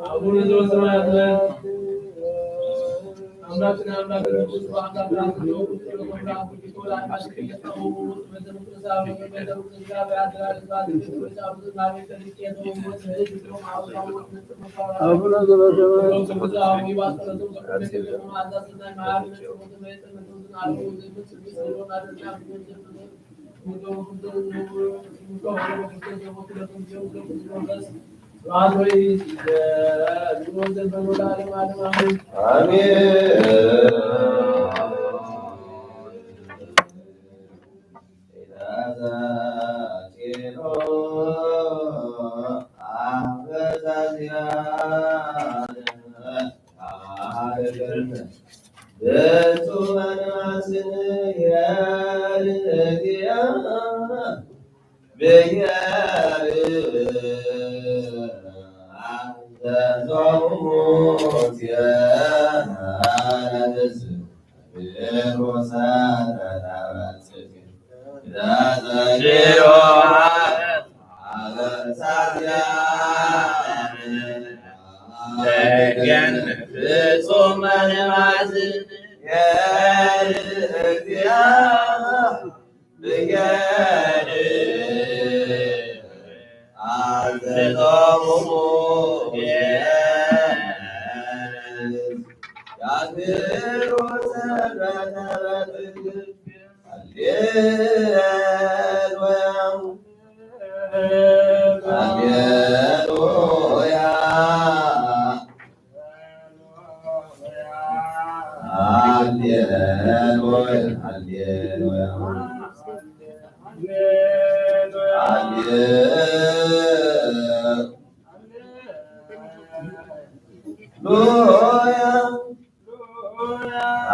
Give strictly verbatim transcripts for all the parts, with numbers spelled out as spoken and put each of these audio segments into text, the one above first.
አቡነ ዘበሰማያት ነህ። አቡነ ዘበሰማያት አሜን።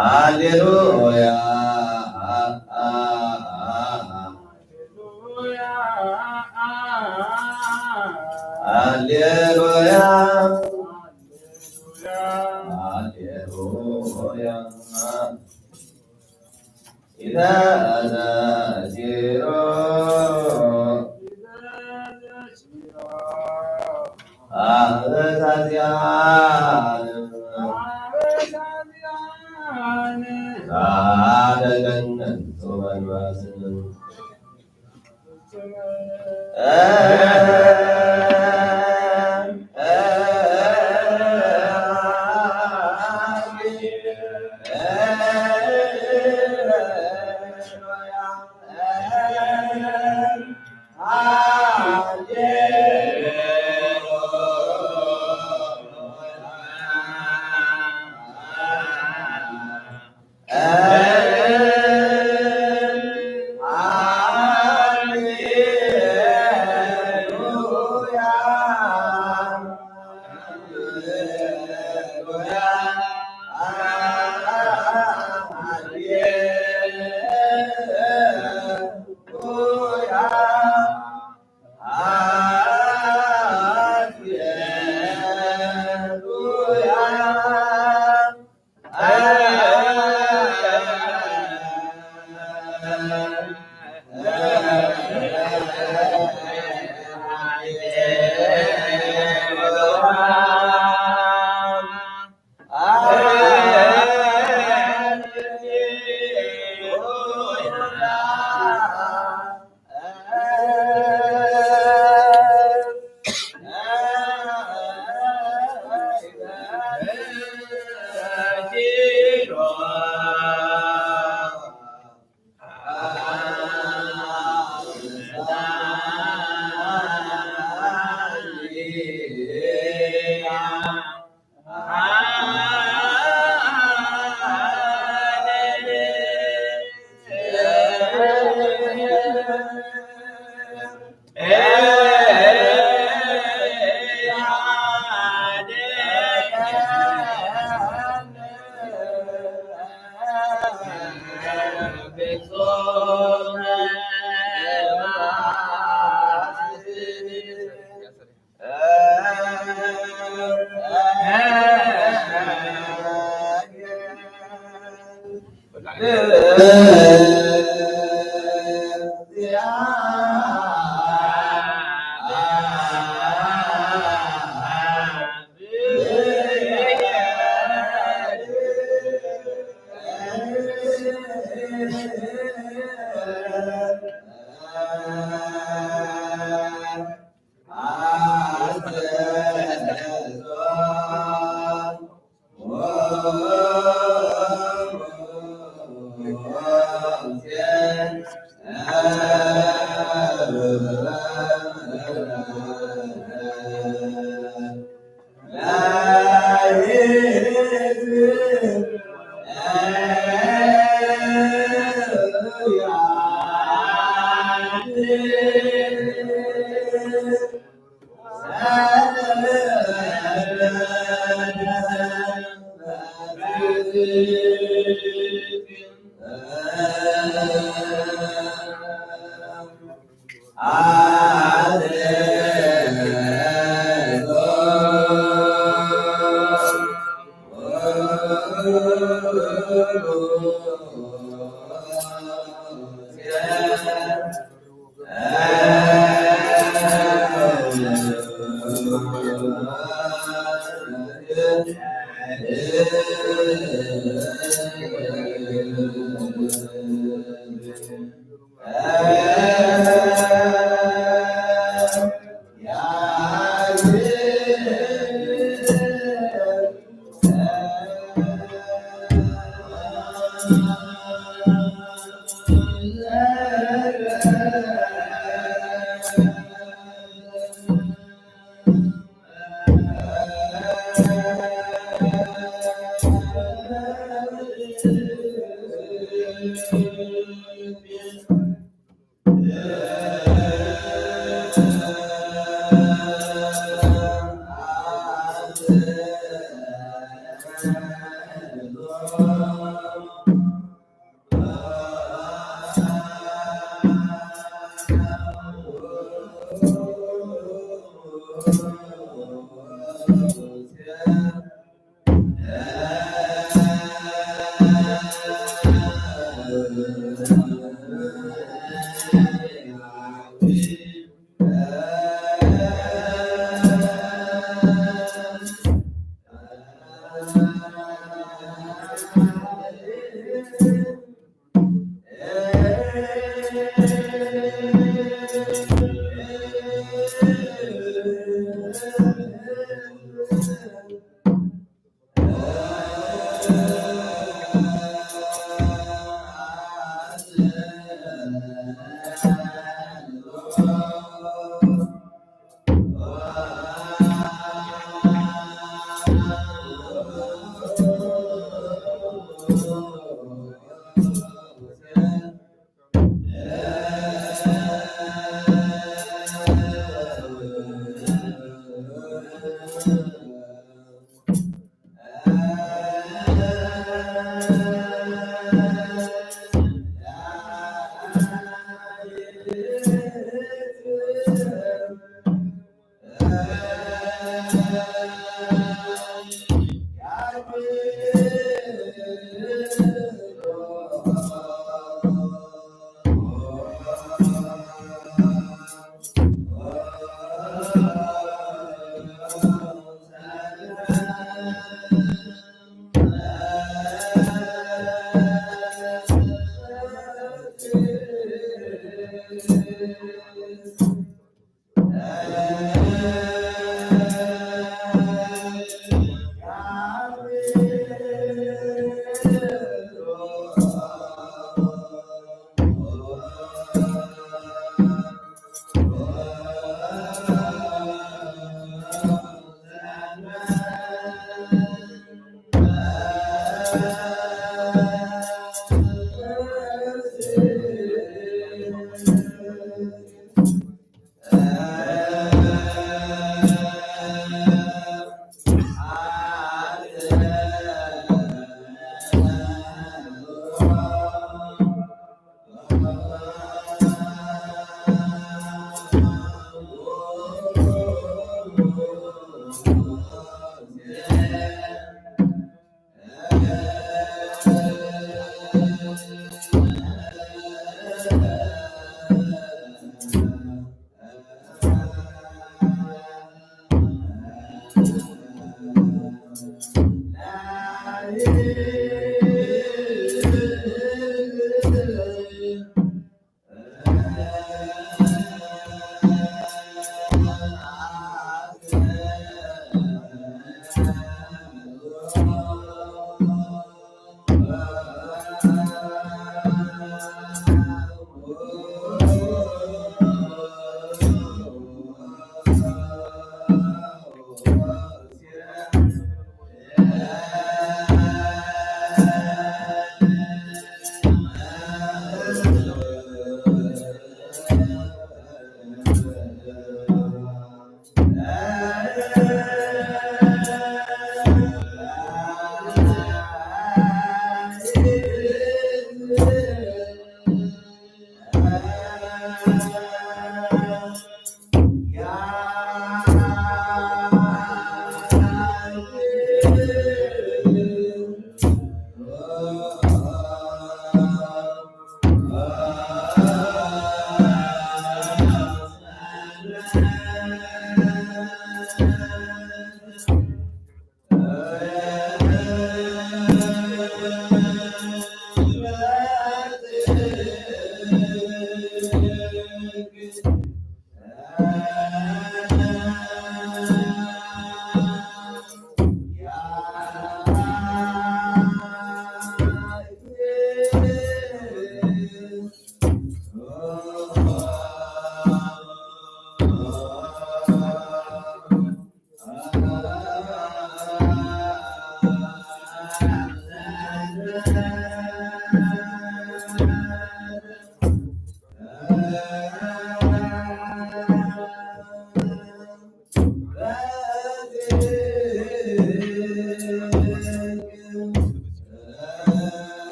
ሃሌሉያ። ሃሌሉያ። ሃሌሉያ።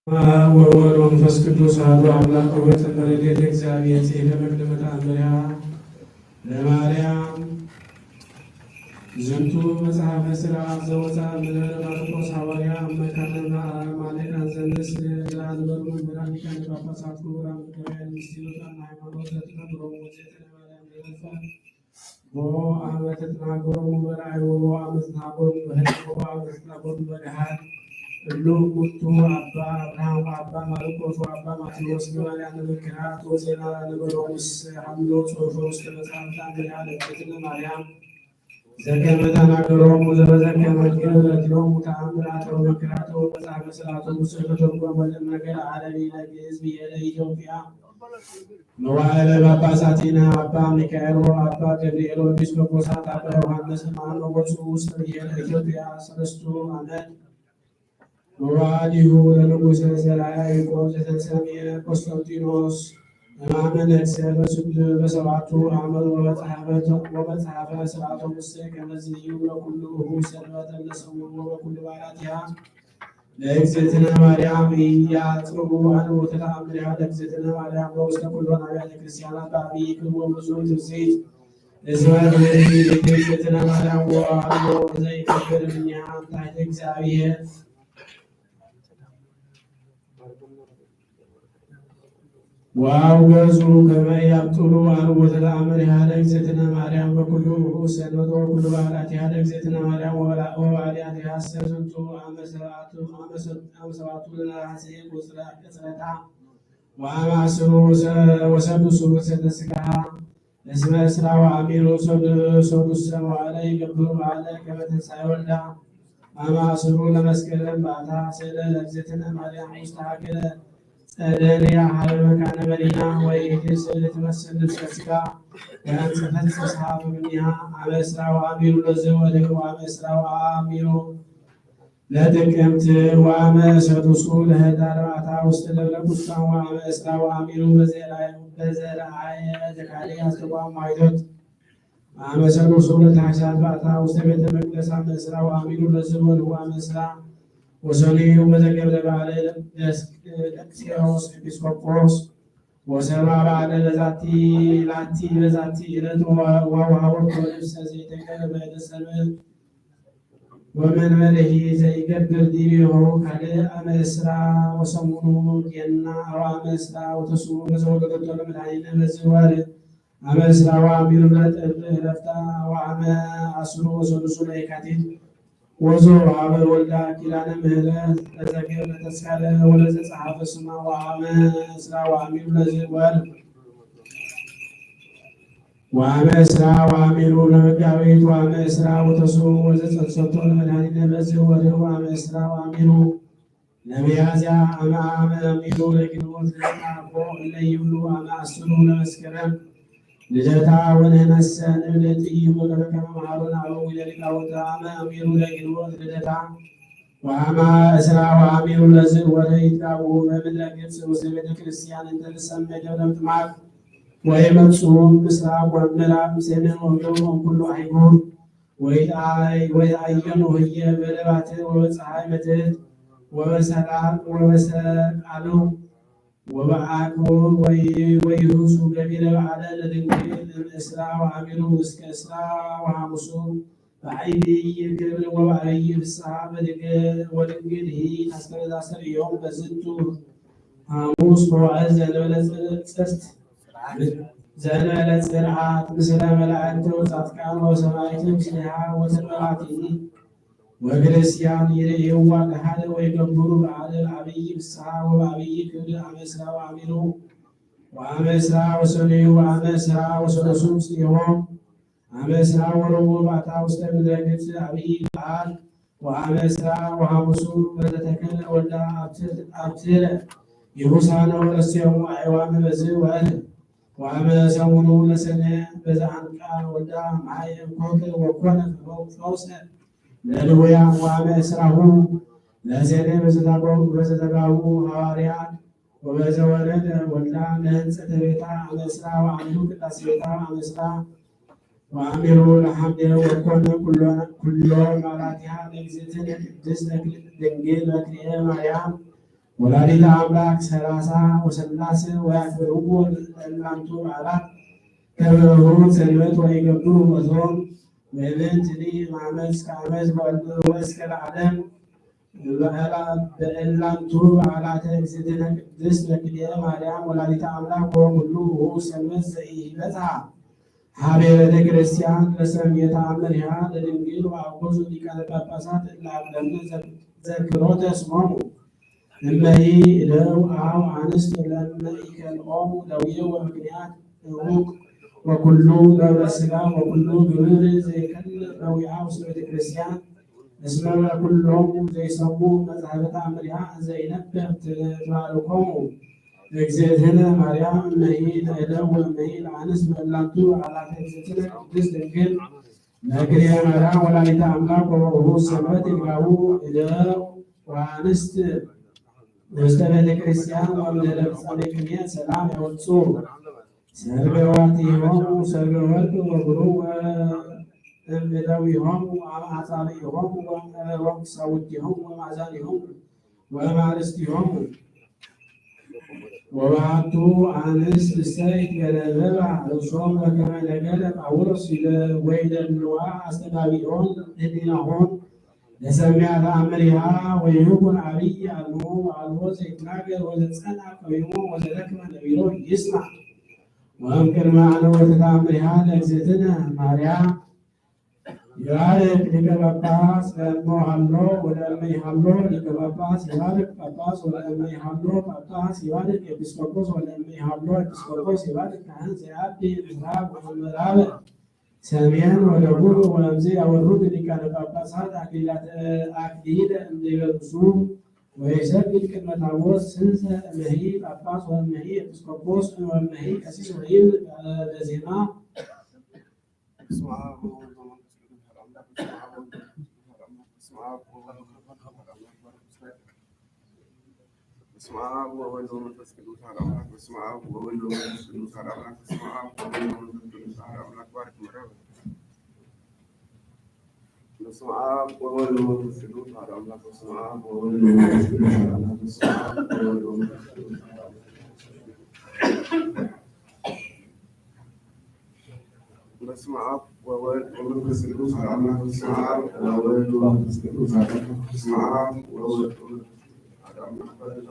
በስመ አብ ወወልድ ወመንፈስ ቅዱስ አሐዱ አምላክ። በወልድ በረድኤተ እግዚአብሔር ጽሔ ለመቅደመ ተአምሪሃ ለማርያም። ዝንቱ መጽሐፈ ሥርዓት ዘወፅአ እምነ ማርቆስ ሐዋርያ እመካነ በአማልክት ዘምስል ዘአንበሩ እምራን ሊቃነ ጳጳሳት ክቡራን መጋብያን ምስጢሮተ ሃይማኖት ዘትነግሮሙ ወዘተ ለማርያም ለመንፈስ ቦ አመ ተትናገሮሙ በራእይ ወቦ አመ ተትናገሮሙ በህልም ወቦ አመ ተትናገሮሙ በገሃድ። እሉ ውእቱ አባ አብርሃም ወአባ ማርቆስ ወአባ ማቴዎስ። ገባርያነ መንክራት ወዜና ለነገሮሙ ሀሎ ጽሑፈ ውስተ መጻሕፍት አበዊነ ለእግዝእትነ ማርያም ዘከመ ተናገሮሙ ዘበዘከመ ትገብር ኪሎሙ ተአምራተ ወመንክራተ ወመጻሕፈ ሥርዓቱ ውስተ ተተርጎመ እምነገረ አረቢ ለግእዝ ብሔረ ኢትዮጵያ። መዋዕለ ጳጳሳቲነ አባ ሚካኤል ወአባ ገብርኤል ወኤጲስቆጶሳት አባ ዮሐንስ እምአነ ወፁ ውስተ ብሔረ ኢትዮጵያ ሰለስቱ ዓመት። መዋዕሊሁ ለንጉሠ ዘርአ ያዕቆብ ዘተሰምየ ቆስጠንጢኖስ። እማመ ነግሰ በስድ በሰባቱ አመት ወመጽሐፈ ወመጽሐፈ ስርዓተ ሙሴ ከመዝዩ ለኩሉ ሰንበት ለሰሙን ወበኩሉ በዓላቲሃ ለእግዝእትነ ማርያም ኢያጽኡ አንብቦተ ተአምሪሃ ለእግዝእትነ ማርያም በውስተ ኩሎን አብያተ ክርስቲያናት በአብይ ክብር ወብዙ ትምስሕት። እስመ ለእግዝእትነ ማርያም ወአልቦ ዘይከብር እምኔሃ ታሕተ እግዚአብሔር። ወአውገዙ ከመ ያብጥሉ አንብቦተ ተአምሪሃ ለእግዝእትነ ማርያም በኩሉ ሰንበት ወኩሉ በዓላቲሃ ለእግዝእትነ ማርያም ወበዓላቲሃ። ዝንቱ አመ ሰባቱ ለነሐሴ ቅጽረታ ወአመ አስሩ ወሰዱሱ ሰተ ስጋሃ እስመ እስራ ወአሚሩ ሰዱሰ መዋዕለ ይገብሩ በዓለ ከመ ተንሥአ ወልዳ። አመ አስሩ ለመስከረም በአታ ስእለ ለእግዝእትነ ማርያም ውስተ ሀገረ ጸደንያ ሀበ መካነ መሪና ወይእቲ ስእለ ትመስል ልብሰ ስጋ ወአንጸፈት ጸስሃ በምኒሃ። አመ እስራ ወአሚሩ ለዝወርህ ወአመ እስራ ወአሚሩ ለጥቅምት ወአመ ሰዱሱ ለህዳር በአታ ውስተ ደብረ ቁስቋም ወአመ እስራ ወአሚሩ በዘርአየ ዘካርያስ ተቋም ማይቶት። አመ ሰዱሱ ለታህሳስ በአታ ውስተ ቤተ መቅደስ አመ እስራ ወአሚሩ ለዝወርሁ አመ እስራ ወሰኑዩ በዘገብረ በዓለ ደቅስዮስ ኤጲስቆጶስ ወሰማ በዓለ ለዛቲ ላቲ በዛቲ ዕለት ወወሀቦ ልብሰ ዘይተከለ በእደ ሰብእ ወመንበርሂ ዘይገብር ዲቤሁ ካልእ አመ እስራ ወሰሙኑ ጌና አው አመ እስራ ወተስዑ ለዘወለደቶ ለመድኃኒነ በዝወር አመ እስራ ወአሚሩ ለጥር ዕረፍታ ወአመ አስሩ ወሰዱሱ ለየካቲት ወዘወሀበ ለወልዳ ኪዳነ ምህረት ለዘገብረ ተስካረ ወለዘጸሐፈ ስማ ወአመ እስራ ወአሚሩ ለዝወር ወአመ እስራ ወአሚሩ ለመጋቢት ወአመ እስራ ወተስዑ ወዘጸንሰቶ ለመድኃኒነ በዝወር ወአመ እስራ ወአሚሩ ለሚያዝያ አመ አመ አሚሩ ለግንቦት ለልደታ አኮ እለ ይብሉ አመ አስሩ ለመስከረም ልደታ ወንህነሰ ንብል ጥይሙ ለበከመ መሃሩነ አበዊነ ሊቃውንተ አመ አሚሩ ለግንቦት ልደታ ወአመ እስራ ወአሚሩ ለዝወር ይትጋብኡ በምድረ ግብጽ ውስተ ቤተ ክርስቲያን እንተ ትሰመ ደብረ ምጥማቅ ወይመጽኡ ምስራቅ ወምዕራብ ሰሜን ወደቡብ እምኩሉ አህጉር ወይትአየኑ ህዬ በለባትር ወበፀሐይ መትሕት ወበሰቃሉ ወበአኩ ወይሁሱ ገቢረ በዓለ ለድንግል እምእስራ ወአሚሩ እስከ እስራ ወሐሙሱ በአቢይ ክብር ወበአቢይ ፍስሐ ወድንግልሂ ታስተበዛሰር ዮም በዝንቱ ሐሙስ መዋዕል ዘንበለ ጽርት ዘንበለ ጽርዓት ምስለ መላእክት ወጻድቃን ወሰማዕት ምስሌሃ ወተንበራቲ ወክርስቲያን ይርእይዋ ገሃደ ወይገብሩ በዓለ አቢይ ፍስሐ ወበአቢይ ክብር አመ እስራ ወአሚሩ ወአመ እስራ ወሰኑዩ ወአመ እስራ ወሰሉሱ ምስሌሆም አመ እስራ ወረቡዕ በአታ ውስተ ምድረ ግብጽ አቢይ በዓል ወአመ እስራ ወሐሙሱ በዘተከለ ወልዳ አብትረ ይቡሳነ ወረስዮሙ አዕዋመ በዝወር ወአመ ሰሙኑ ለሰነ በዘአንቃ ወልዳ ማየ ኮከ ወኮነ ፈውሰ ለድውያን ወአመ እስራሁ ለሰነ በዘተጋቡ ሐዋርያት ወበዘወረደ ወልዳ ለህንጸተ ቤታ አመ እስራ ወአሚሩ ቅዳሴ ቤታ አመ እስራ ወአሚሩ ለሐምደ ወኮነ ኩሎ በዓላቲሃ ለእግዝእትነ ቅድስት ድንግል በክልኤ ማርያም ወላዲተ አምላክ ሠላሳ ወሰላሰ ወያክብርዎ ለእላንቱ በዓላት ከመ ርሁት ሰንበት ወይገብሩ መቶም ወእምንትኒ እም አመት እስከ አመት ወእስከ ለዓለም በእላንቱ በዓላተ እግዝእትነ ቅድስት በክልኤ ማርያም ወላዲተ አምላክ ወኩሉ ውእቱ ሰንበት ዘኢበጽሐ ሀቤ ቤተ ክርስቲያን ለሰም የተአምር ይሃ ለድንግል ወአኮዙ ሊቃነ ጳጳሳት እለ አቅደምነ ዘክሮተ ስሞሙ እመሂ እደው አው አንስት ለመ ኢከልኦሙ ደዌ ወምክንያት ዕውቅ ወኩሉ ገብረ ሥጋ ወኩሉ ግብር ዘይከል ደዌሃ ውስተ ቤተ ክርስቲያን እስመ ለኩሎሙ ዘይሰሙ መጻሕፍተ አምሪሃ እንዘ ይነብር ትባርኮሙ እግዝእትነ ማርያም እመሂ ለእደው ወእመሂ ለአንስት በእላንቱ በዓላተ እግዝእትነ ቅድስት ድንግል መክርየ ማርያም ወላዲተ አምላክ ወበውሁድ ሰንበት ይትጋቡ እደው ወአንስት ውስተ ቤተክርስቲያን ወእምድህረ ፍጻሜ ቅኔ ሰላም ያወጽኡ። ሰርገ ዋቲሆሙ ሰርገ ወርቅ ወብሩር ወእም እደዊሆሙ ወእም አጻብዒሆሙ ወእም ክሳውቲሆሙ ወእም አዛኒሆሙ ወእም አርእስቲሆሙ። ወባቱ አንስት እሰ ይትገለበባ ርእሶን በከመ ነገረ ጳውሎስ ወይደልዋ አስተጋብኦን ህሊናሆን ለሰሚዐ ተአምሪሃ ወይኩን አብይ አልቦ ወአልቦ ዘይትናገር ወዘጸንዐ ቀዊሞ ወዘደክመ ነቢሮ ይስማዕ። ወእምቅድመ አነ ወተተአምሪሃ ለእግዝእትነ ማርያም ይባርክ ሊቀ ጳጳስ ለእመ ሀሎ ወለእመ ይሀሎ ሊቀ ጳጳስ ይባርክ ጳጳስ ወለእመ ይሀሎ ጳጳስ ይባርክ ኤጲስቆጶስ ወለእመ ይሀሎ ኤጲስቆጶስ ይባርክ ካህን ዘያቢ ምዕራብ ወምዕራብ ሰሜን ወደቡብ። ወእምዝ ያወርዱ ሊቃነ ጳጳሳት አክሊላተ አክሊለ እምድህረ ርእሱ ወይሰግድ ቅድመ ታቦት ስንሰ እመሂ ጳጳስ ወእመሂ ኤጲስቆጶስ ወእመሂ ቀሲስ ወይብል በዜማ። በስመ አብ ወወልድ ወመንፈስ ቅዱስ አሐዱ አምላክ። በስመ አብ ወወልድ ወመንፈስ ቅዱስ አሐዱ አምላክ። በስመ አብ ወወልድ ወመንፈስ ቅዱስ አሐዱ አምላክ። በስመ አብ ወወልድ ወመንፈስ ቅዱስ አሐዱ አምላክ። በስመ አብ ወወልድ ወመንፈስ ቅዱስ አሐዱ አምላክ። ባርክ መራዊ። በስመ አብ ወወልድ ወመንፈስ ቅዱስ አሐዱ አምላክ። በስመ አብ ወወልድ ወመንፈስ ቅዱስ አሐዱ አምላክ። በስመ አብ ወወልድ ወመንፈስ ቅዱስ አሐዱ አምላክ። በስመ አብ ወወልድ ወመንፈስ ቅዱስ አሐዱ አምላክ። በስመ አብ ወወልድ ወመንፈስ ቅዱስ አሐዱ አምላክ። በስመ አብ ወወልድ ወመንፈስ ቅዱስ አሐዱ አምላክ።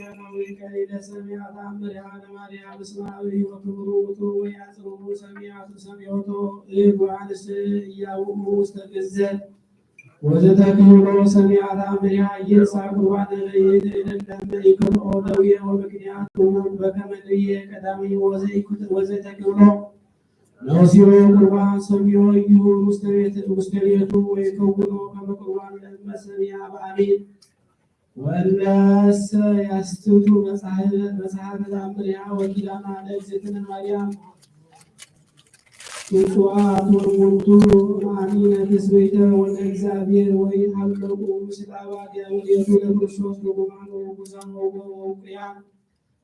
ሰሚዐ ተአምሪሃ ለማርያም እስመ አብይ ወክብሩ ውእቱ ወያጽርሩ ሰሚዐ ሰሚዖቶ እድ ወአንስ እያውኡ ውስተ ግዘት ወዘተክህሎ ሰሚዐ ተአምሪሃ ኢይንሳ ቁርባነ ለይእቲ እደን ለእመ ኢከልኦ ደዌ ወምክንያት ክቡር በከመ ድየ ቀዳሚ ወዘተክህሎ ነሲኦ ቁርባን ሰሚዖ ይሁር ውስተ ቤት ውስተ ቤቱ ወይከውኖ ከመ ቁርባን ለእመ ሰሚዐ በአሚን። ወለሰ ያስትቱ መጽሐፈ መጽሐፈ ተአምሪሃ ወኪዳና ለእግዝእትነ ማርያም ውጹአት ወእሙንቱ አሚነ ትስብእተ ወልደ እግዚአብሔር ወይሃለቁ ምስለ አባግዕ ምኔቱ ለክርስቶስ ርጉማን ወውጉዛን ወውቁያን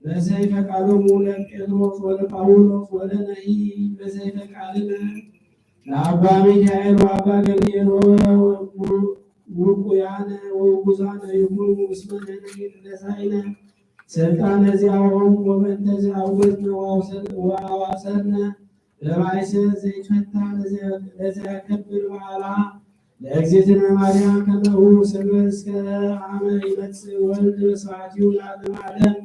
ለሰይፈ ቃሎሙ ለጴጥሮስ ወለጳውሎስ ወለነሂ ለሰይፈ ቃልነ ለአባ ሚካኤል ወአባ ገብርኤል ወውቁያነ ወውጉዛነ ይኩኑ እስመ ንሕነ ለሳይነ ስልጣነ ዚአሆሙ ወበእንተ ዘአውገዝነ ወአዋሰርነ ለማይሰ ዘይትፈታ ለዘያከብር በዓላ ለእግዝእትነ ማርያም ከመሁ ሰበ እስከ አመ ይመጽእ ወልድ በስብሐቲሁ ለዓለመ ዓለም።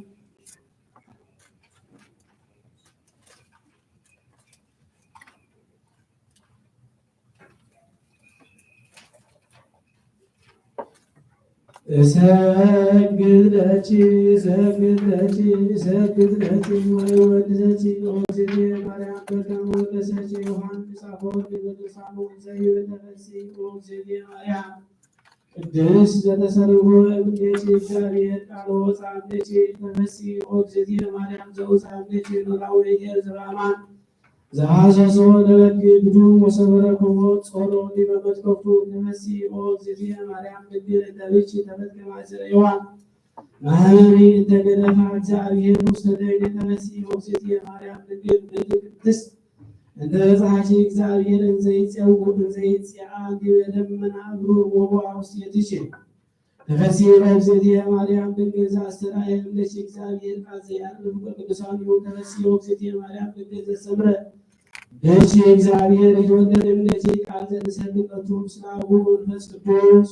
እሰግድ ለኪ እሰግድ ለኪ እሰግድ ለኪ ወእወድሰኪ ኦ እግዝእትየ ማርያም በከመ ወደሰኪ ዮሐንስ አፈወርቅ በድርሳኑ እንዘ ይብል ተፈሲ ኦ እግዝእትየ ማርያም ቅድስት ዘተሰርጎ እምኔኪ እግዚአብሔር ቃል ወወፅአ እምኔኪ ተፈሲ ኦ እግዝእትየ ማርያም ዘውፅአ እምኔኪ ኖላዊ ኄር ዘበአማን ዘሐሰሶ ለበግ ግዱ ወሰበረ ከሞ ጾሮ ዲበ መትከፍቱ ተፈሲ ኦ እግዝእትየ ማርያም ድንግል እንተ ብኪ ተፈትከ ማእሰረ ሔዋን ማህበሪ እንተ ገደፋ እግዚአብሔር ውስተ ደይነ ተፈሲ ኦ እግዝእትየ ማርያም ድንግል ምልዕተ ቅድስት እንተ በጽሐኪ እግዚአብሔር እንዘ ይጼው እንዘ ይጼአ ዲበ ደመና ብሩር ወቦአ ውስቴትኪ ተፈሲ ኦ እግዝእትየ ማርያም ድንግል ዘአስተርአየ እምኔኪ እግዚአብሔር ቃል ዘያዕርፍ ቅዱሳን ይሁን ተፈሲ ኦ እግዝእትየ ማርያም ድንግል ዘሰምረ ብኪ እግዚአብሔር ይትወለድ እምኔኪ ቃል ዘንሰግድ ሎቱ ምስለ አቡሁ መንፈስ ቅዱስ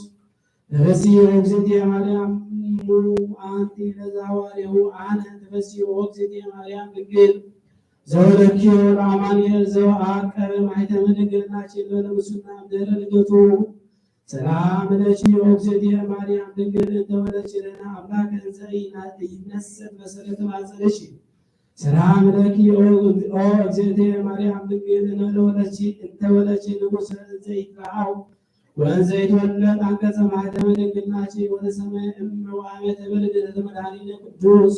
ተፈሲ ኦ እግዝእትየ ማርያም እሙ አንቲ ለዘሐዋርያሁ አነ ተፈሲ ኦ እግዝእትየ ማርያም ድንግል ዘወለድኪዮ ለአማኑኤል ዘወአቀበ ማሕተመ ድንግልናኪ ለለምሱና እምድህረ ልደቱ ሰላም ለኪ ኦ እግዝእትየ ማርያም ድንግል እንተ ወለድኪ ለነ አምላክ እንዘ ኢይነሰት በሰረተ ማሕፀንኪ ሰላም ለኪ ኦ እግዝእትየ ማርያም ድንግል እንተ ወለድኪ ንጉሰ እንዘ ኢይትረአው ወእንዘ ይትወለድ አንቀጸ ማህተመ ድንግልናኪ ወተሰመ እመ ወአመ ተበልድ ለተመድኃኒነ ቅዱስ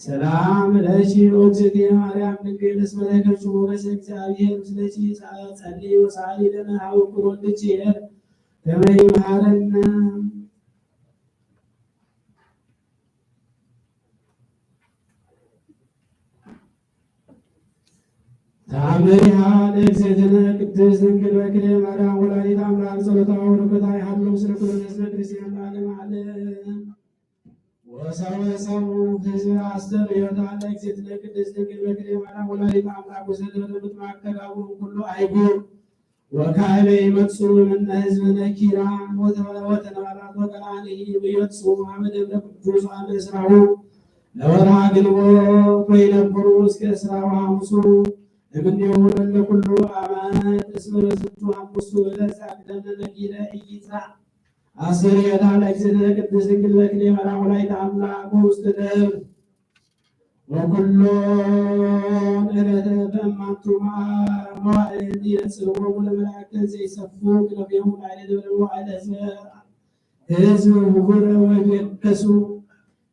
ሰላም ለኪ ኦ እግዝእትየ ማርያም ድንግል እስመ ረከብኪ ሞገሰ እግዚአብሔር ምስሌኪ ጸሊ ወሳሊ ለነ ሀበ ኩሩ ወልድኪ ከመ ይምሃረነ። ተአምሪሃ ለእግዝእትነ ቅድስት ድንግል በክልኤ ማርያም ወላዲተ አምላክ ጸሎታ ወበረከታ ይሃሉ ምስለ ኩሉ ህዝበ ክርስቲያን ለዓለመ ዓለም። ወሰበሰቡ ህዝበ አስተርእዮታ ለእግዝእትነ ቅድስት ድንግል በክልኤ ማርያም ወላዲተ አምላክ ውስተ ደብረ ምጥማቅ ተጋብኡ ኩሉ አይጉር ወካዕበ ይመጽኡ እምነ ህዝብነ ኪራን ወተባላት ወቀናንይ ወይመጽኡ ሀበ ደብረ ቅዱስ አመ እስራሁ ለወርሃ ግንቦት ወይነብሩ እስከ እስራ ወሐሙሱ እምኔሁ ለእለ ኩሉ አመት እስመ በዝንቱ ሐሙሱ ዕለት ዘአቅደምነ ነጊረ ኢይትረአ አስተርእዮታ ለእግዝእትነ ቅድስት ድንግል በክልኤ ማርያም ወላዲተ አምላክ ውስተ ደብር ወኩሎን ዕለተ በእማንቱ መዋዕል ይነጽርዎሙ ለመላእክት ዘይሰፉ ክነፊሆሙ ላዕለ ደብረ መዋዕል ህዝብ ህዝብ ህቡረ ወይቤከሱ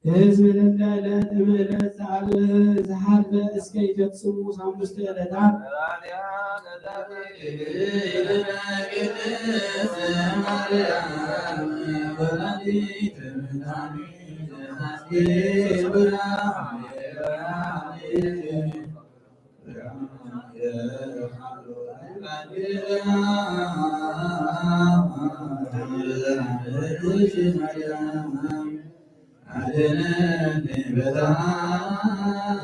ህዝብ ለለ ዕለት እምዕለት ዘአል- ዘሀልፈ እስከ ይፈጽሙ ሳሙስተ ዕለታት።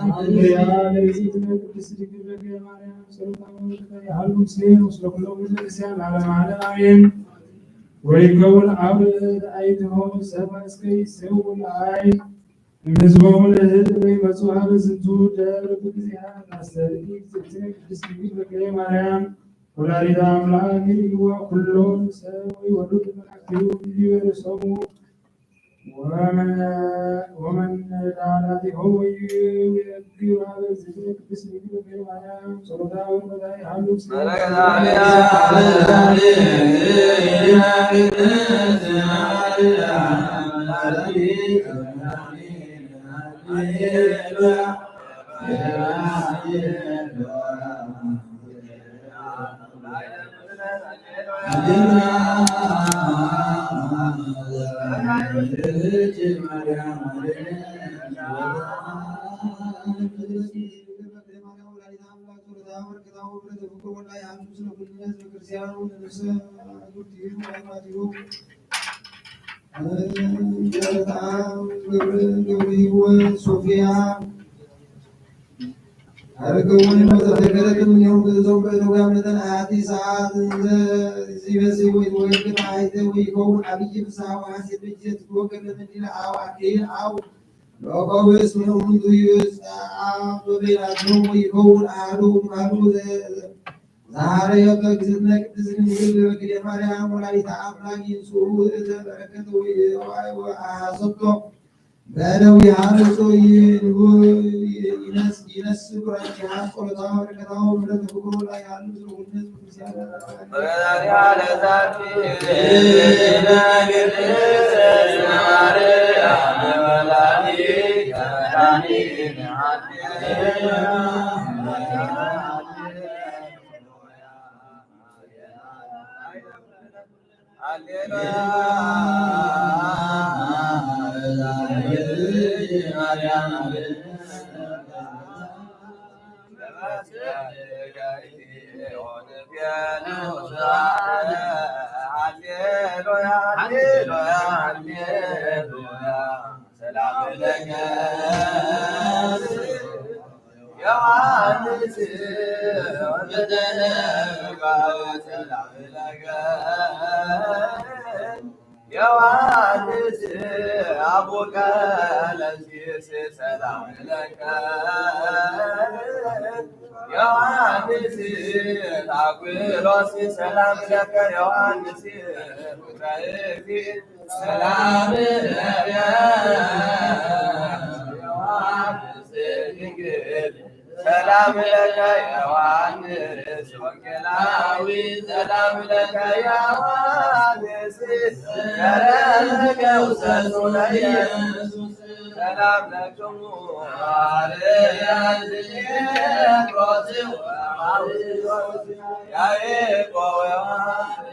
ሃሌሉያ ለእግዝእትነ ቅድስት ድንግል በክሌ ማርያም ጸሎታ ወበረከታ ይሃሉ ምስሌነ ወምስለ ኩሎሙ ለዓለመ ዓለም አሜን። ወይከውን አብ ለአይትሆ ሰብአ እስከ ይሴው ለአይ እምሕዝቦሙ ለህዝብ ለይመጹ ሀበ ዝንቱ ደብር በጊዜሃ ታስተርኢ እግዝእትነ ቅድስት ድንግል በክሌ ማርያም ወላዲተ አምላክ ይልዋ ኩሎ ሰብ ወይወርዱ መላእክቲሁ ይቤርሶሙ ወመን ወመን ዳላቲሆሙ ይእግሩ ሀበ እግዝእትነ ቅድስት ድንግል በክሌ ማርያም ጸሎታ ወበረከታ ይሃሉ ምስሌነ። ሶፊያ አርገውን ወዘተገለጥ እምኔሁ በዘው በእደዊሃ መጠን አሐቲ ሰዓት እንዘ ዚበስይ ወይትወገድ አይተ ወይከውን አብይ ፍስሐ ወሐሴት በጊዜ ትትወገድ ለመንዲለ አው አክሊል አው ለቆብስ ምን እሙንቱ ይብጽሕ በበይናቲሆሙ ወይከውን አሐዱ እምአሐዱ ዘ-፣ ዘሐረየ በእግዝእትነ ቅድስት ድንግል በክሌ ማርያም ወላዲተ አምላክ ይንስኡ እተ በረከት ወ-፣ ወአሐሰቶ በእደዊሃ ንጹሕ ይንቡ-፣ ይነስ-፣ ይነስ ቁራንኪሃ ጸሎታ ወበረከታ ወምሕረተ ፍቁር ወላ ያሉ ስለሁነ ዮሐንስ አቡከ ለሲስ ሰላም ለከ ዮሐንስ ታኩሎስ ሰላም ለከ ዮሐንስ ሰላም ለከ ዮሐንስ ድንግል ሰላም ለከ ዮሐንስ ወንጌላዊ ሰላም ለከ ዮሐንስ ሰላም ለከ ውሰቱ ለኢየሱስ ሰላም ለክሙ ሐዋርያት ጴጥሮስ ያዕቆብ ዮሐንስ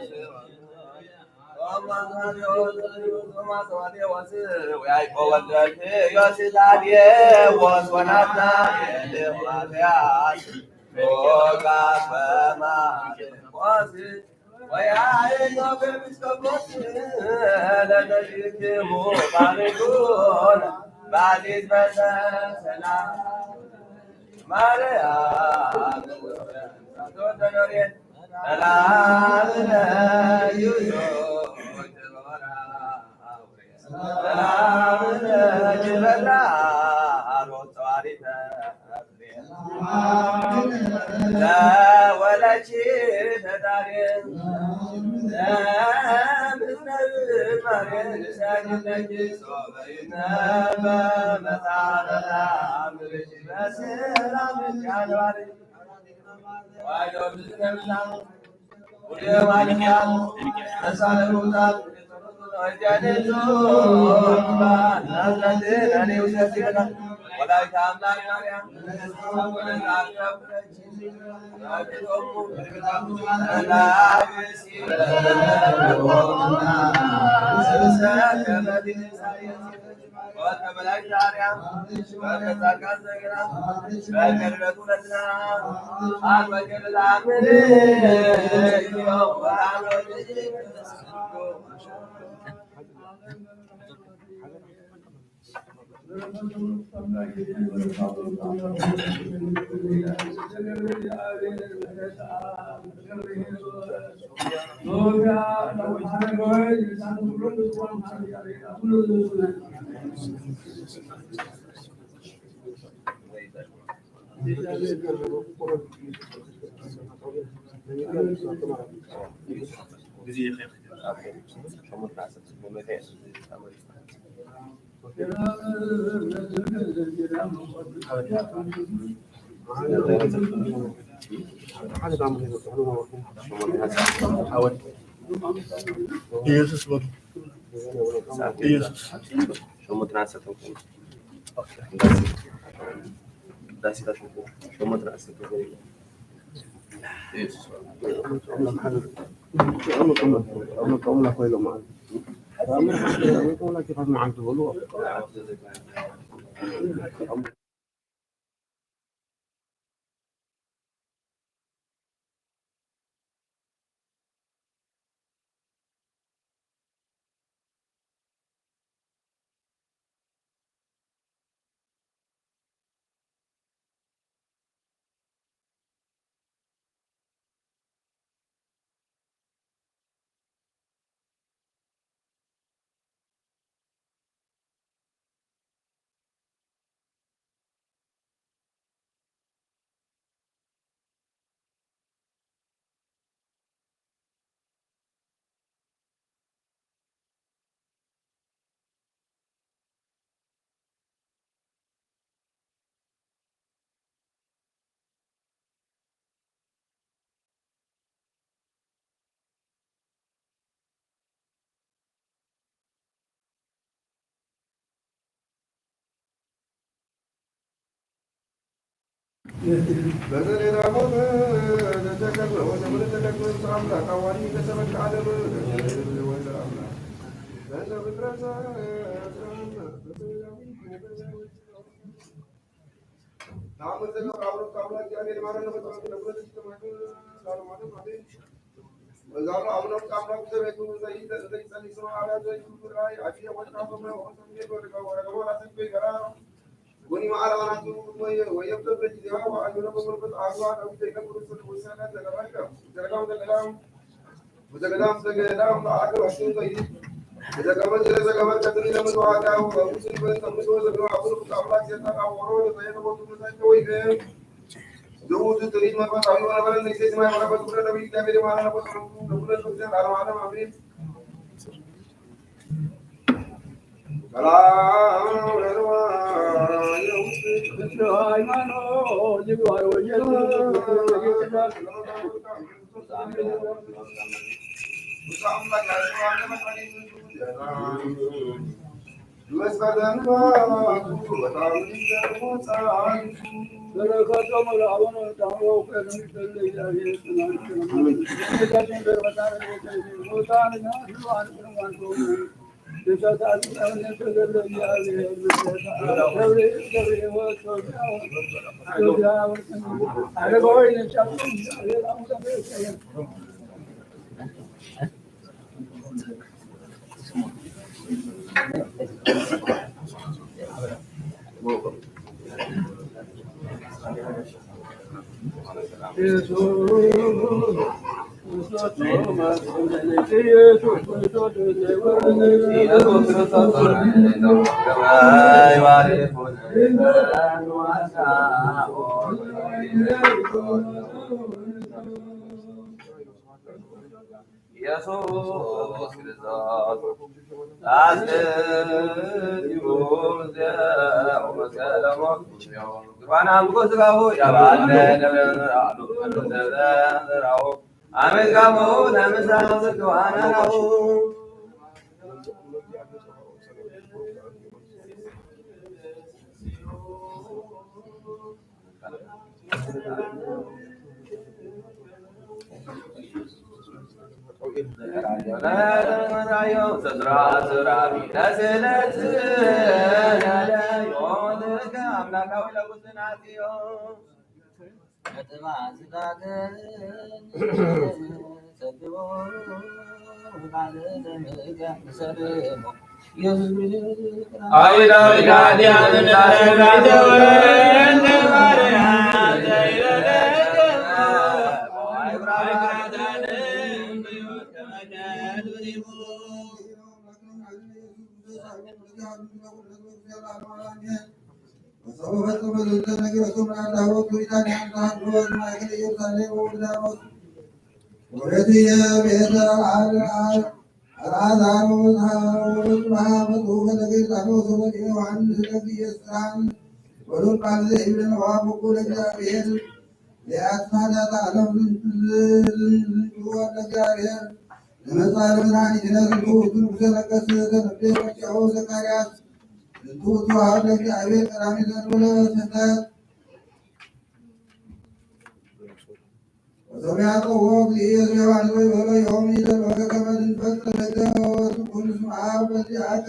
ወሰሚዐ ጸውዖ እግዚእየ ዮሐንስ ወይቤሎ፣ ዮም ይእቲ ለከ ከመ ትንፈስ ተመገብ ወትኩን ስምዓ በዚአከ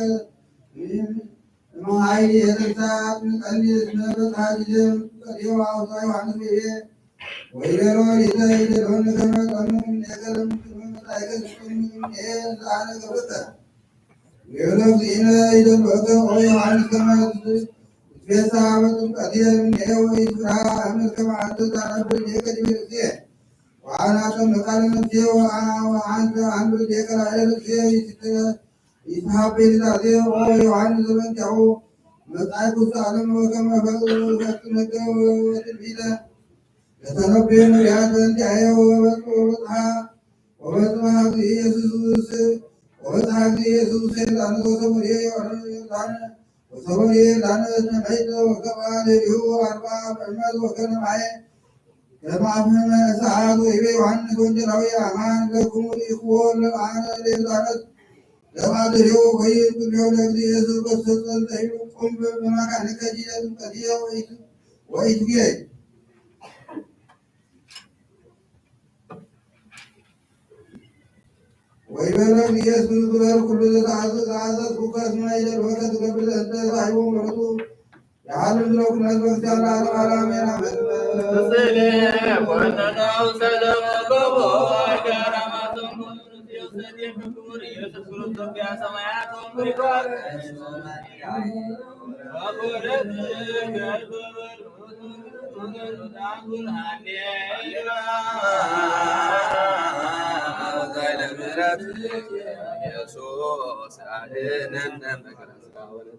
እምኃይል የተንሥአ ትንቀኒ እስመ በጽሐ ጊዜ እምትቀድዮ። ወአውስአ ዮሐንስ ወይቤ፣ ወይቤሎ፣ ሊተ ይደልወኒ ከመ እጠምቅ እምኔከ ለምንትኑ መጻእከ ትጠምቅ እምኔ ዘአነ ገብርከ። ወይቤሎ፣ እግዚእነ ይደልወከ ኦ ዮሐንስ ከመ ትትፌሳህ በጥምቀትየ እምኔሁ ወኢትፍርሃ አምር ከመ አንተ ታነብር ዲከ ዲበ ርእስየ ወአነ አጠምቃ ለነፍስየ ወአ-፣ ወአንተ አንብር ዲከ ላዕለ ርእስየ። ኢትተ-፣ ኢትሃቤ ርዛዜ ኦ ዮሐንስ ዘበእንቲአሁ መጻእኩ እስአለከ ከመ ፈጸምኩ ትንቢተ ለተነበዩ ነቢያት በእንቲአየ። ወበጽሐ፣ ወበጽሐ እግዚእ ኢየሱስ፣ ወበጽሐ እግዚእ ኢየሱስ ዮርዳኖስ ወሰመየ ዮርዳኖስ፣ ወሰመየ ዮርዳኖስ ተመይጠ ወገብአ ዲሁ አርብዓ ምዕመት ወከነ ማየ ከመ አፍህመ እሳት። ወይቤ ዮሐንስ ወንጌላዊ፣ አማን ለክሙ ርኢክዎ ለአነ ለዮርዳኖስ ገብአ ዲሁ ከይን ቅድሜሁ ለእግዚእ ኢየሱስ በሰጸን ዘይብሉ ቁም በመካንከ ዲደ ጥምቀትየ ወኢት-፣ ወኢትጌ። ወይቤሎ ኢየሱስ፣ ግበር ኩሉ ዘተአዘዝኩከ እስመ ኢደልወከ ትገብር ዘንተ። ዛይሙ ምሕረቱ የሀሉ ምስለ ኩሉ ሕዝበ ክርስቲያን ለዓለመ ዓለም አሜን። አሜን።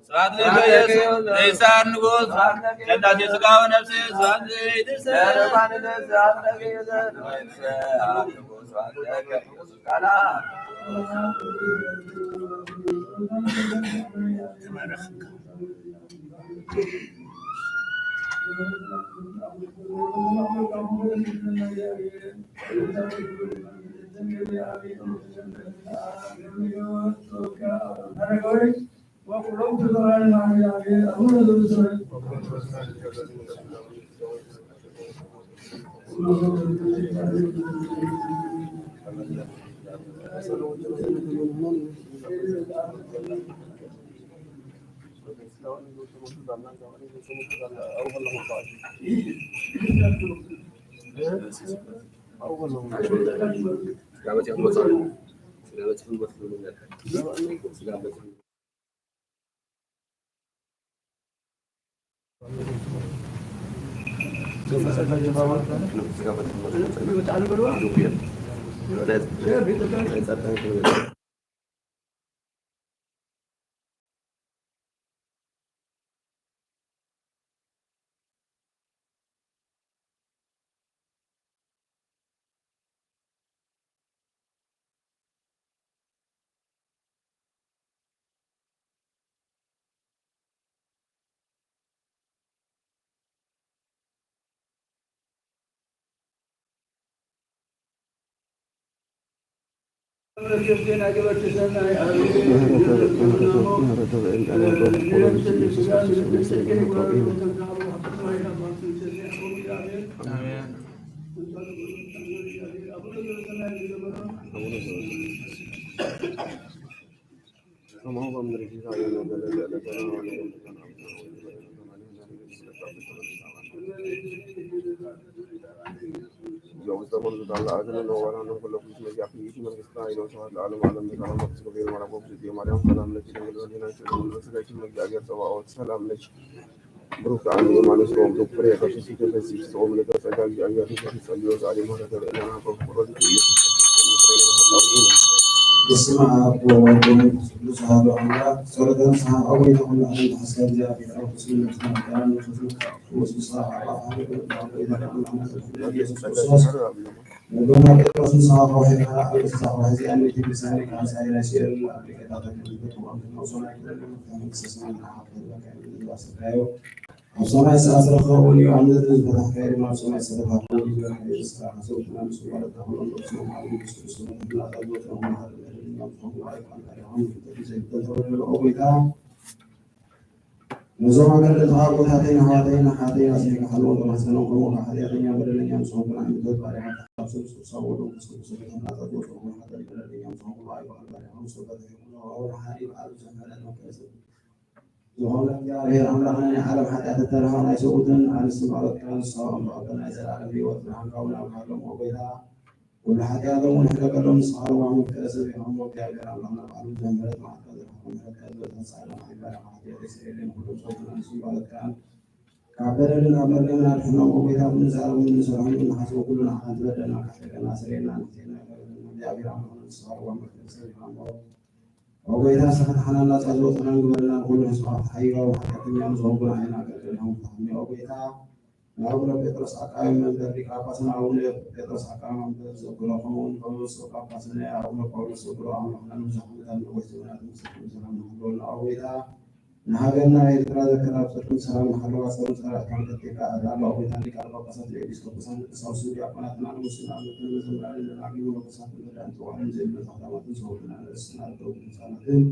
ስብሐት ለኢየሱስ ለይሳን ንጉሥ፣ ቅዳሴ ሥጋ ወነፍስ፣ ስብሐት ለይትሰ አሜን። ብሩክ አንቱ የማኑኤል ጾም፣ ብሩክ ፍሬ ከርሥኪ ተፈሥሒ ፍስሕቶ እምኔ ጸጋ እግዚአብሔር ጸባኦት። ሰላም ለኪ ጸልዮ ዛሬ ምህረት ለእናንተ ወፍቁር ወልድኪ ኢየሱስ ክርስቶስ ምስለ ኃጣውኢነ። በስመ አብ ወወልድ ወመንፈስ ቅዱስ አሐዱ አምላክ። ጸሎተ ንስሐ። አቡነ ተክለ ዓለም ተሐስያ እግዚአብሔር አብ ስም ለተናገረ መንፈስ ቅዱስ ንስሐ አባ አብ ወልድ ወመንፈስ ቅዱስ። ለገና ጴጥሮስ ንስሐ ከውሄ ከራ አብ ንስሐ ከውሄ ዚያን ቤተ ክርስቲያን ከሐሳይ ላይ ሲል አብ ሊቀ ካህናት ተክለ ወንድም ነው። ሶማይ ከደለ መንግስተ ሰማይ ለሐቅ ለካ ያስካየው አብ ሰማይ ሰዓት ረከቡኒ፣ አብ ምድር ዝፈታሕካይ ድማ አብ ሰማይ ዝተፈታሕኩ። ይዘራከ የስራ ሐሰብ ትናንሱ ማለት አሁን ወቅት ነው። አሁን ቅዱስ ቅዱስ ነው። እና ጸሎት ነው። ማህበር ለኛ ነው። አይ ቃል ጋር አሁን ዘይተተወለ ኦጌታ ነዞም አገር ለተቃወታተይን አሕዋተይን አሓተይን አስሊከ ሐሎ ተማሕጸኖ። ከሞ ከሐጢአተኛ በደለኛ ንጹሕ ሆንኩና። እምነት ባሪያ ሐሳብ ስብሱ ሰው ወደ ቅዱስ ቅዱስ ነው። እና ጸሎት ነው። ማህበር ለኛ ነው። አይ ቃል ጋር አሁን ሰው በተፈጥሮ አሁን ሐሪብ አሉ ዘመረ ነው። ዝኾነ እግዚኣብሔር ኣምላኽና ናይ ዓለም ሓጢኣት እተርፋ ናይ ሰብኡትን ኣንስትን ባሮትካን ንስኻ እሞ ኣቦና ናይ ዘላለም ህይወት ንሃንጋውና ወሃሎም። ኦ ጐይታ፣ ኩሉ ሓጢኣቶም እውን ሕደገሎም። ንስኻ ለዋህ መፍቀሪ ሰብ ኢኻ እሞ፣ እግዚኣብሔር ኣምላኽና ባዕሉ ብዘይ ምሕረት መዓልትካ ዘርሓቕካ ምሕረትካ ዝበዝሐ ጻዕዳ ማዕበል ሓጢኣት ይስረየለይ። ንኹሎም ሰብኡትን ኣንስትን ባሮትካን ካብ በደልን ካብ መርገምን ኣድሕኖም። ኦ ጐይታ፣ ኩሉ ንዛረቦን እንሰርሖን እንሓስቦን ኩሉ ንዓኻ እንተበደልና፣ ካሕደገና፣ ስረየልና፣ ንሕሴና፣ ይቕረ በለልና። እግዚኣብሔር ኣምላኽና ንስኻ ለዋህ መፍቀሪ ሰብ ኢኻ እሞ፣ ኦ ጐይታ፣ ንስኻ ተሓናና፣ ጻድቕ ጸናን ግበረና። ንኹሉ ህዝብኻ ፍትሓዮ፣ ሓጢኣተኛ ንዝኾንኩ ንዓይና ኣገልግል ኢኻ ፍትሓኒ። ኦ ጐይታ፣ ንኣቡነ ጴጥሮስ ዓቃቢ መንበር ሊቀ ጳጳስን ኣቡነ ጴጥሮስ ዓቃቢ መንበር ዘክሮ፣ ከምኡውን ንብፁዕ ጳጳስን ኣቡነ ጳውሎስ ዘክሮ። ኣምላኽና ንብዙሕ ዓመታት ነዊሕ ዘመናት ምሳኹም ሰላም ንሃልወልና። ኦ ጐይታ፣ ንሃገርና ኤርትራ ዘክር፣ ኣብ ጽድቅን ሰላምን ሃልዋ። ጸሩን ጸላእታን ቀጢዕካ ኣድሕና። ኦ ጐይታ፣ ሊቃነ ጳጳሳትን ኤጲስቆጶሳትን ቀሳውስትን ዲያቆናትን ኣንጉስን ኣበምኔታትን መዘምራንን ደናግልን መነኮሳትን ረዳእን ጥዋልን ዘይብሉ ሃብታማትን ዝኸበርትን ኣርእስትን ኣረጋውያንን ህጻናትን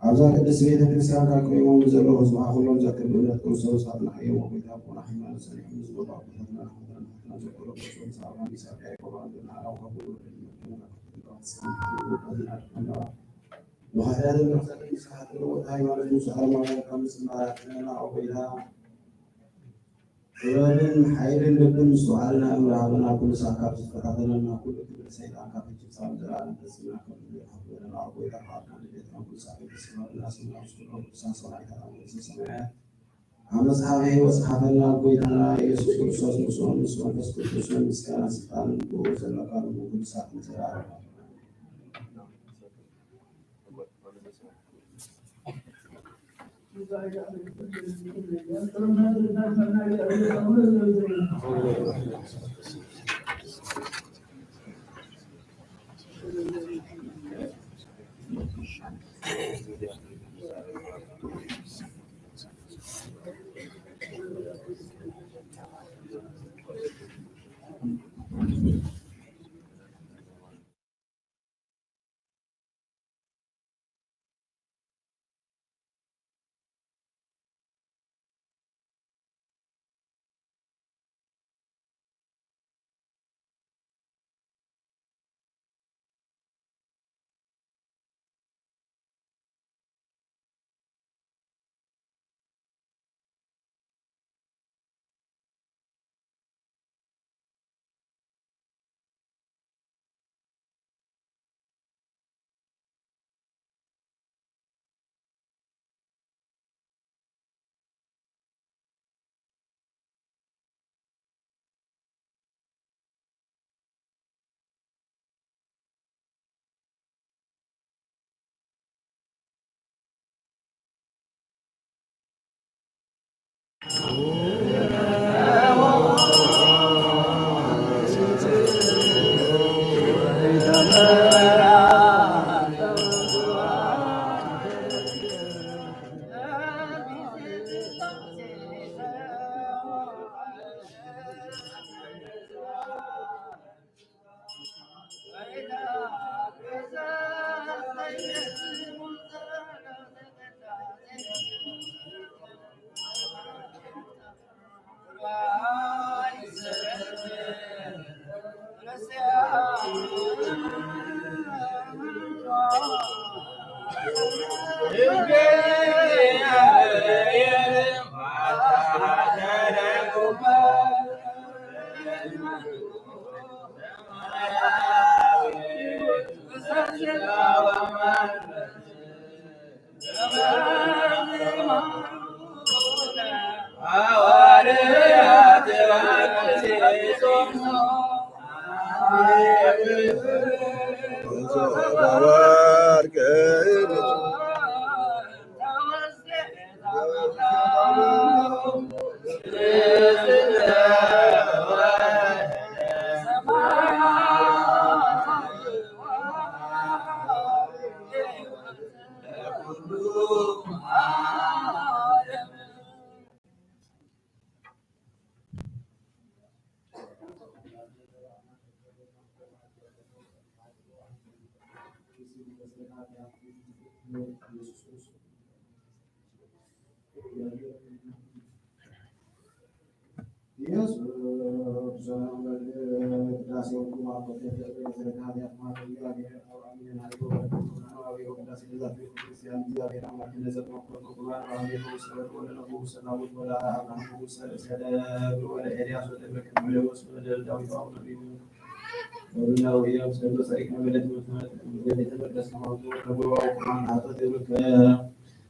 ኣብዛ ቅድስት ቤተ ክርስቲያን ካብ ቀዊሞም ንዘለዉ ህዝብኻ ኩሎም ዘክር፣ ብእምነት ክርስቶስ ኣጽንዓዮም። ኦ ጐይታ፣ ብቑኑዕ ሃይማኖት ጸኒዖም ንዝነበሩ ኣቦታትናን ኣሕዋትናን ኣሓትናን ዘክር። ብጾም፣ ጸሎት፣ ምሳሕ፣ ያዕቆብ፣ ኣንድና፣ ኣራውኻ፣ ኩሉ ወደ ድመት፣ ከመ ናፍቆት፣ ንስኻን ሓጢኣትን ርሑሰትን ንስኻ ትልውጥ ሃይማኖት፣ ንሱ ኣረማውያን ካብ ምጽማር ኣድሕነና። ኦ ጐይታ፣ ጥበብን ሓይልን ልብን ምስትውዓልን ኣእምሮ ሃበና። ኩሉ ሳዕ ካብ ዝፈታተነና ኩሉ ክብሪ ሰይጣን ካብ ሕጂ ክሳብ ንዘለኣለም ፈጺምና ከም ንሪኦ ሃበና። ኦ ጐይታ፣ ፍቓድካን ልደትካን ኩሉ ሳዕ ከይተሰመረና፣ ስምና ምስ ኩሎም ቅዱሳን ሰማዕታት ኣብ መንግስተ ሰማያት ኣብ መጽሓፈ ህይወት ጽሓፈልና። ብጐይታና ኢየሱስ ክርስቶስ ምስኦም ምስ መንፈስ ቅዱስን ምስጋናን ስልጣንን ብእኡ ዘለካ ንኩሉ ሳዕ ንዘለኣለም።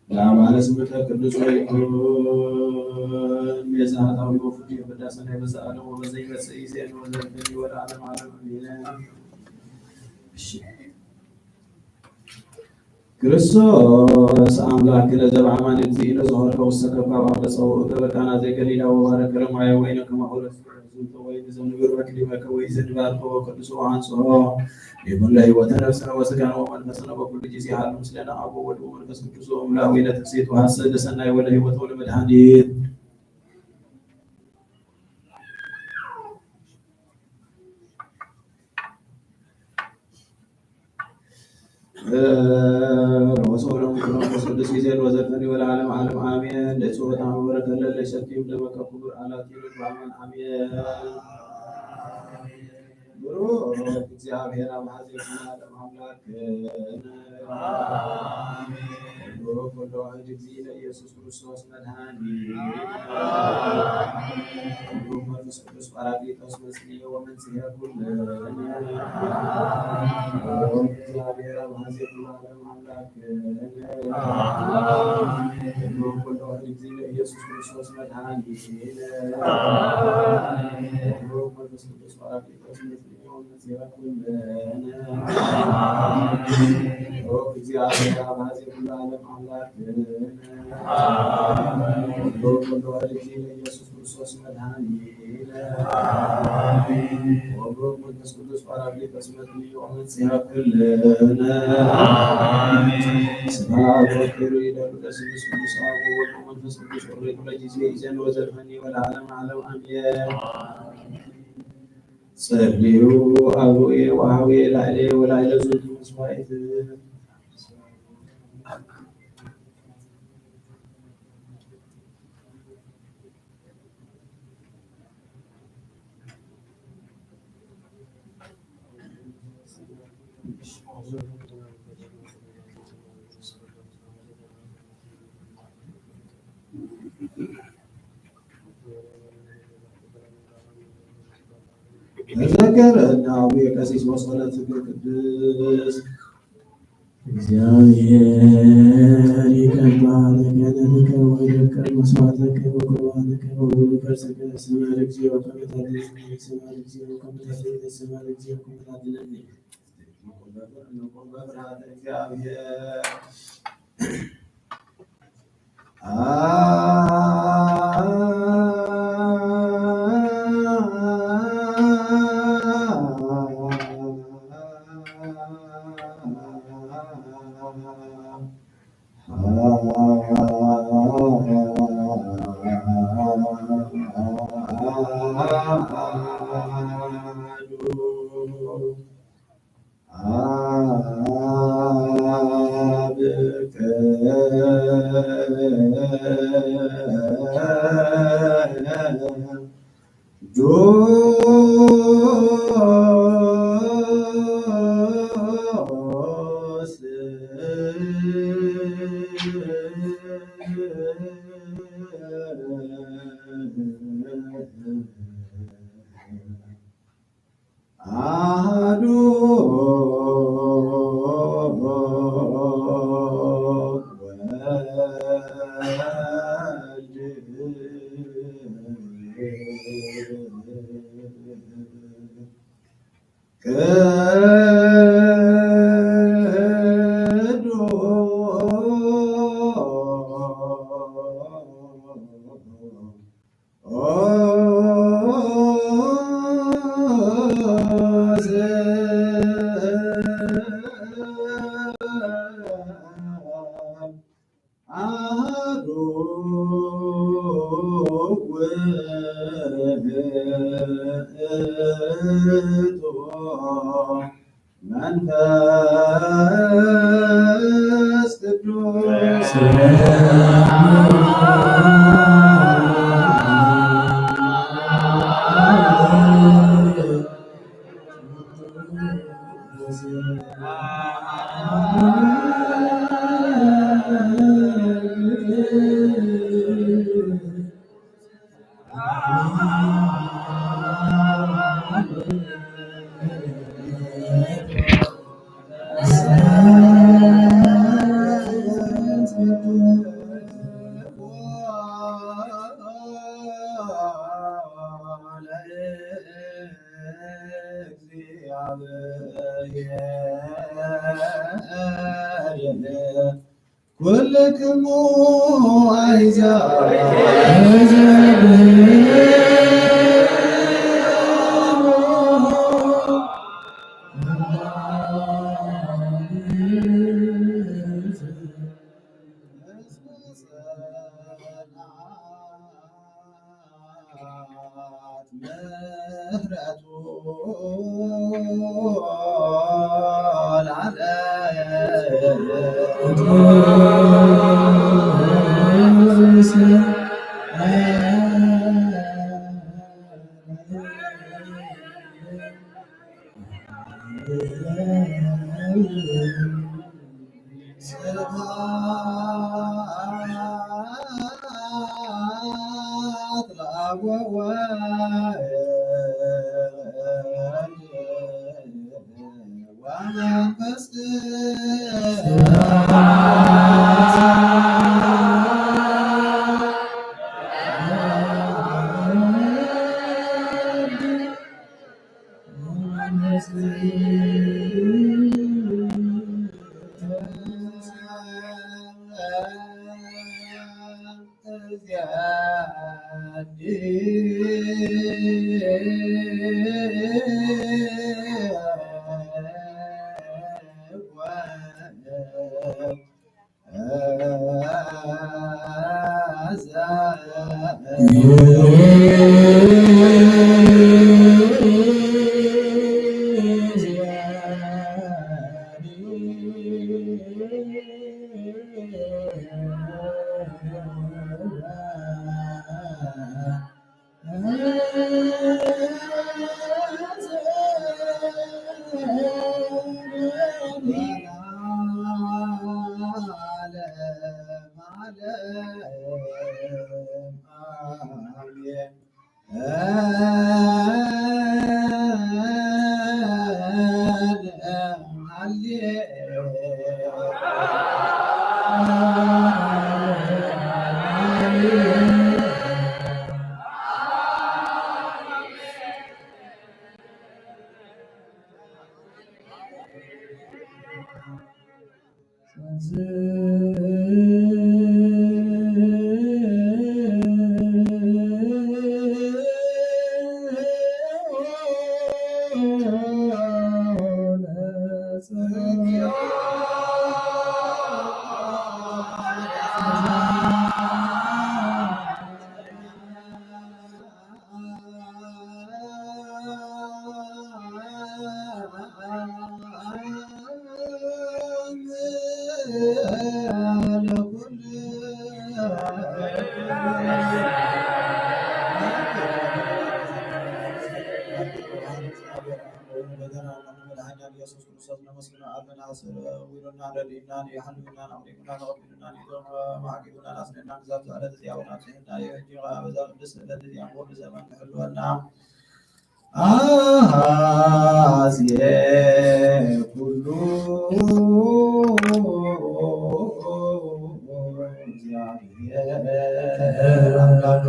ለአማነ ስምከ ቅዱስ ወይኩን ቤዛ ኃጣውእ ወፍቁር ይሁዳ ሰናይ በዘ ዓለም ወበዘ ይመጽእ ይእዜኒ ወዘልፈኒ ወለዓለመ ዓለም አሜን። እሺ። ክርስቶስ አምላክነ ዘበአማን እግዚእነ ዘሆርከ ወሰከብከ አብ አምለጸ ውእቱ በቃና ዘገሊላ ወባረከ ለማየ ወይነ ከማሁ ለፍስሐ ዝንተ ወይን ዘንብር በክሊመከ ወይን ዘንባርኮ ወቀድሶ ወአንጽሖ ይኩን ለሕይወተ ነፍስነ ወሥጋነ ወመንፈስነ በኩሉ ጊዜ ሀሉ ምስሌነ አብ ወወልድ ወመንፈስ ቅዱስ ወእምለአዊነ ትፍስሕት ወሐሴት ለሰናይ ወለሕይወት ወለመድኃኒት። ወሰው ለሙክሮ መንፈስ ቅዱስ ይዜን ወዘልፈኒ ወለዓለም ዓለም አሜን። ለጽወታ መበረከት ለለሸቲም ደመከ ክቡር አላቲኖች በአማን አሜን። ብሩክ እግዚአብሔር አብ ኃዜ ኩሉ ዓለም አምላክ። ብሩክ ወልድ ዋሕድ እግዚእነ ኢየሱስ ክርስቶስ መድኃኒነ። ብሩክ መንፈስ ቅዱስ ጳራቅሊጦስ መጽንኤ ወመንጽሔ ኩልነ። ብሩክ እግዚአብሔር አብ ኃዜ ኩሉ ዓለም አምላክ። ብሩክ ወልድ ዋሕድ እግዚእነ ኢየሱስ ክርስቶስ መድኃኒነ። ብሩክ መንፈስ ቅዱስ ጳራቅሊጦስ መጽንኤ ወመንጽሔ ኩልነ። ብሩክ እግዚአብሔር አብ ኃዜ ኩሉ ዓለም አምላክ። ብሩክ ወልድ ዋሕድ እግዚእነ ኢየሱስ ክርስቶስ መድኃኒነ። ወብሩክ መንፈስ ቅዱስ ጳራቅሊጦስ መጽንኤ ወመንጽሔ ኩልነ። ስብሐት ወክብር ይደሉ ለስሉስ ቅዱስ አብ ወወልድ ወመንፈስ ቅዱስ ወሬ ኩለ ጊዜ ይዜን ወዘልፈኒ ወለዓለመ ዓለም አሜን። ጸልዩ አቡየ ወሃውየ ላዕሌ ወላዕለ ዝንቱ መስዋዕት። ተዘከረነ አቡየ ቀሲስ በጸሎትከ ቅድስት። እግዚአብሔር ይቀባል ገነትከ ወይደከር መስዋዕተከ ወቁርባንከ ወሁሉ ፈርስከ። ስማ ለእግዚኦ ከመ ታድነነ፣ ስማ ለእግዚኦ ከመ ታድነነ፣ ስማ ለእግዚኦ ከመ ታድነነ። አሐዱ ወልድ ቅዱስ አሐዱ ውእቱ መንፈስ ቅዱስ። ኩልክሙ አሕዛብ ኢየሱስ ክርስቶስ ነመስግን አብ ነስር ዊሉና ረድኢናን የሐልውናን አቅሪቡናን ወቅዱናን ይዞም ማዕቂቡናን አስነናን ዛት ዕለት እዚያ ወናት ህና የእጅ በዛ ቅድስት ዕለት እዚያ ሙሉ ዘመን ህልወና አሃ ኩሉ እግዚአብሔር አምላክ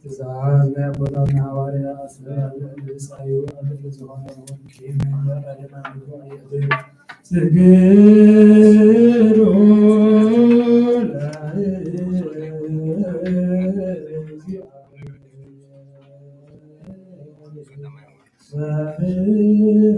ትእዛዝ ናይ ኣቦታትና ሃዋርያት ስለ ልሳዩ ኣብ ልዕሊ ዝኾነ ይኹን ቂምን በቐልን ኣምልኾ ኣየእትው። ስግዱ ለእግዚአብሔር።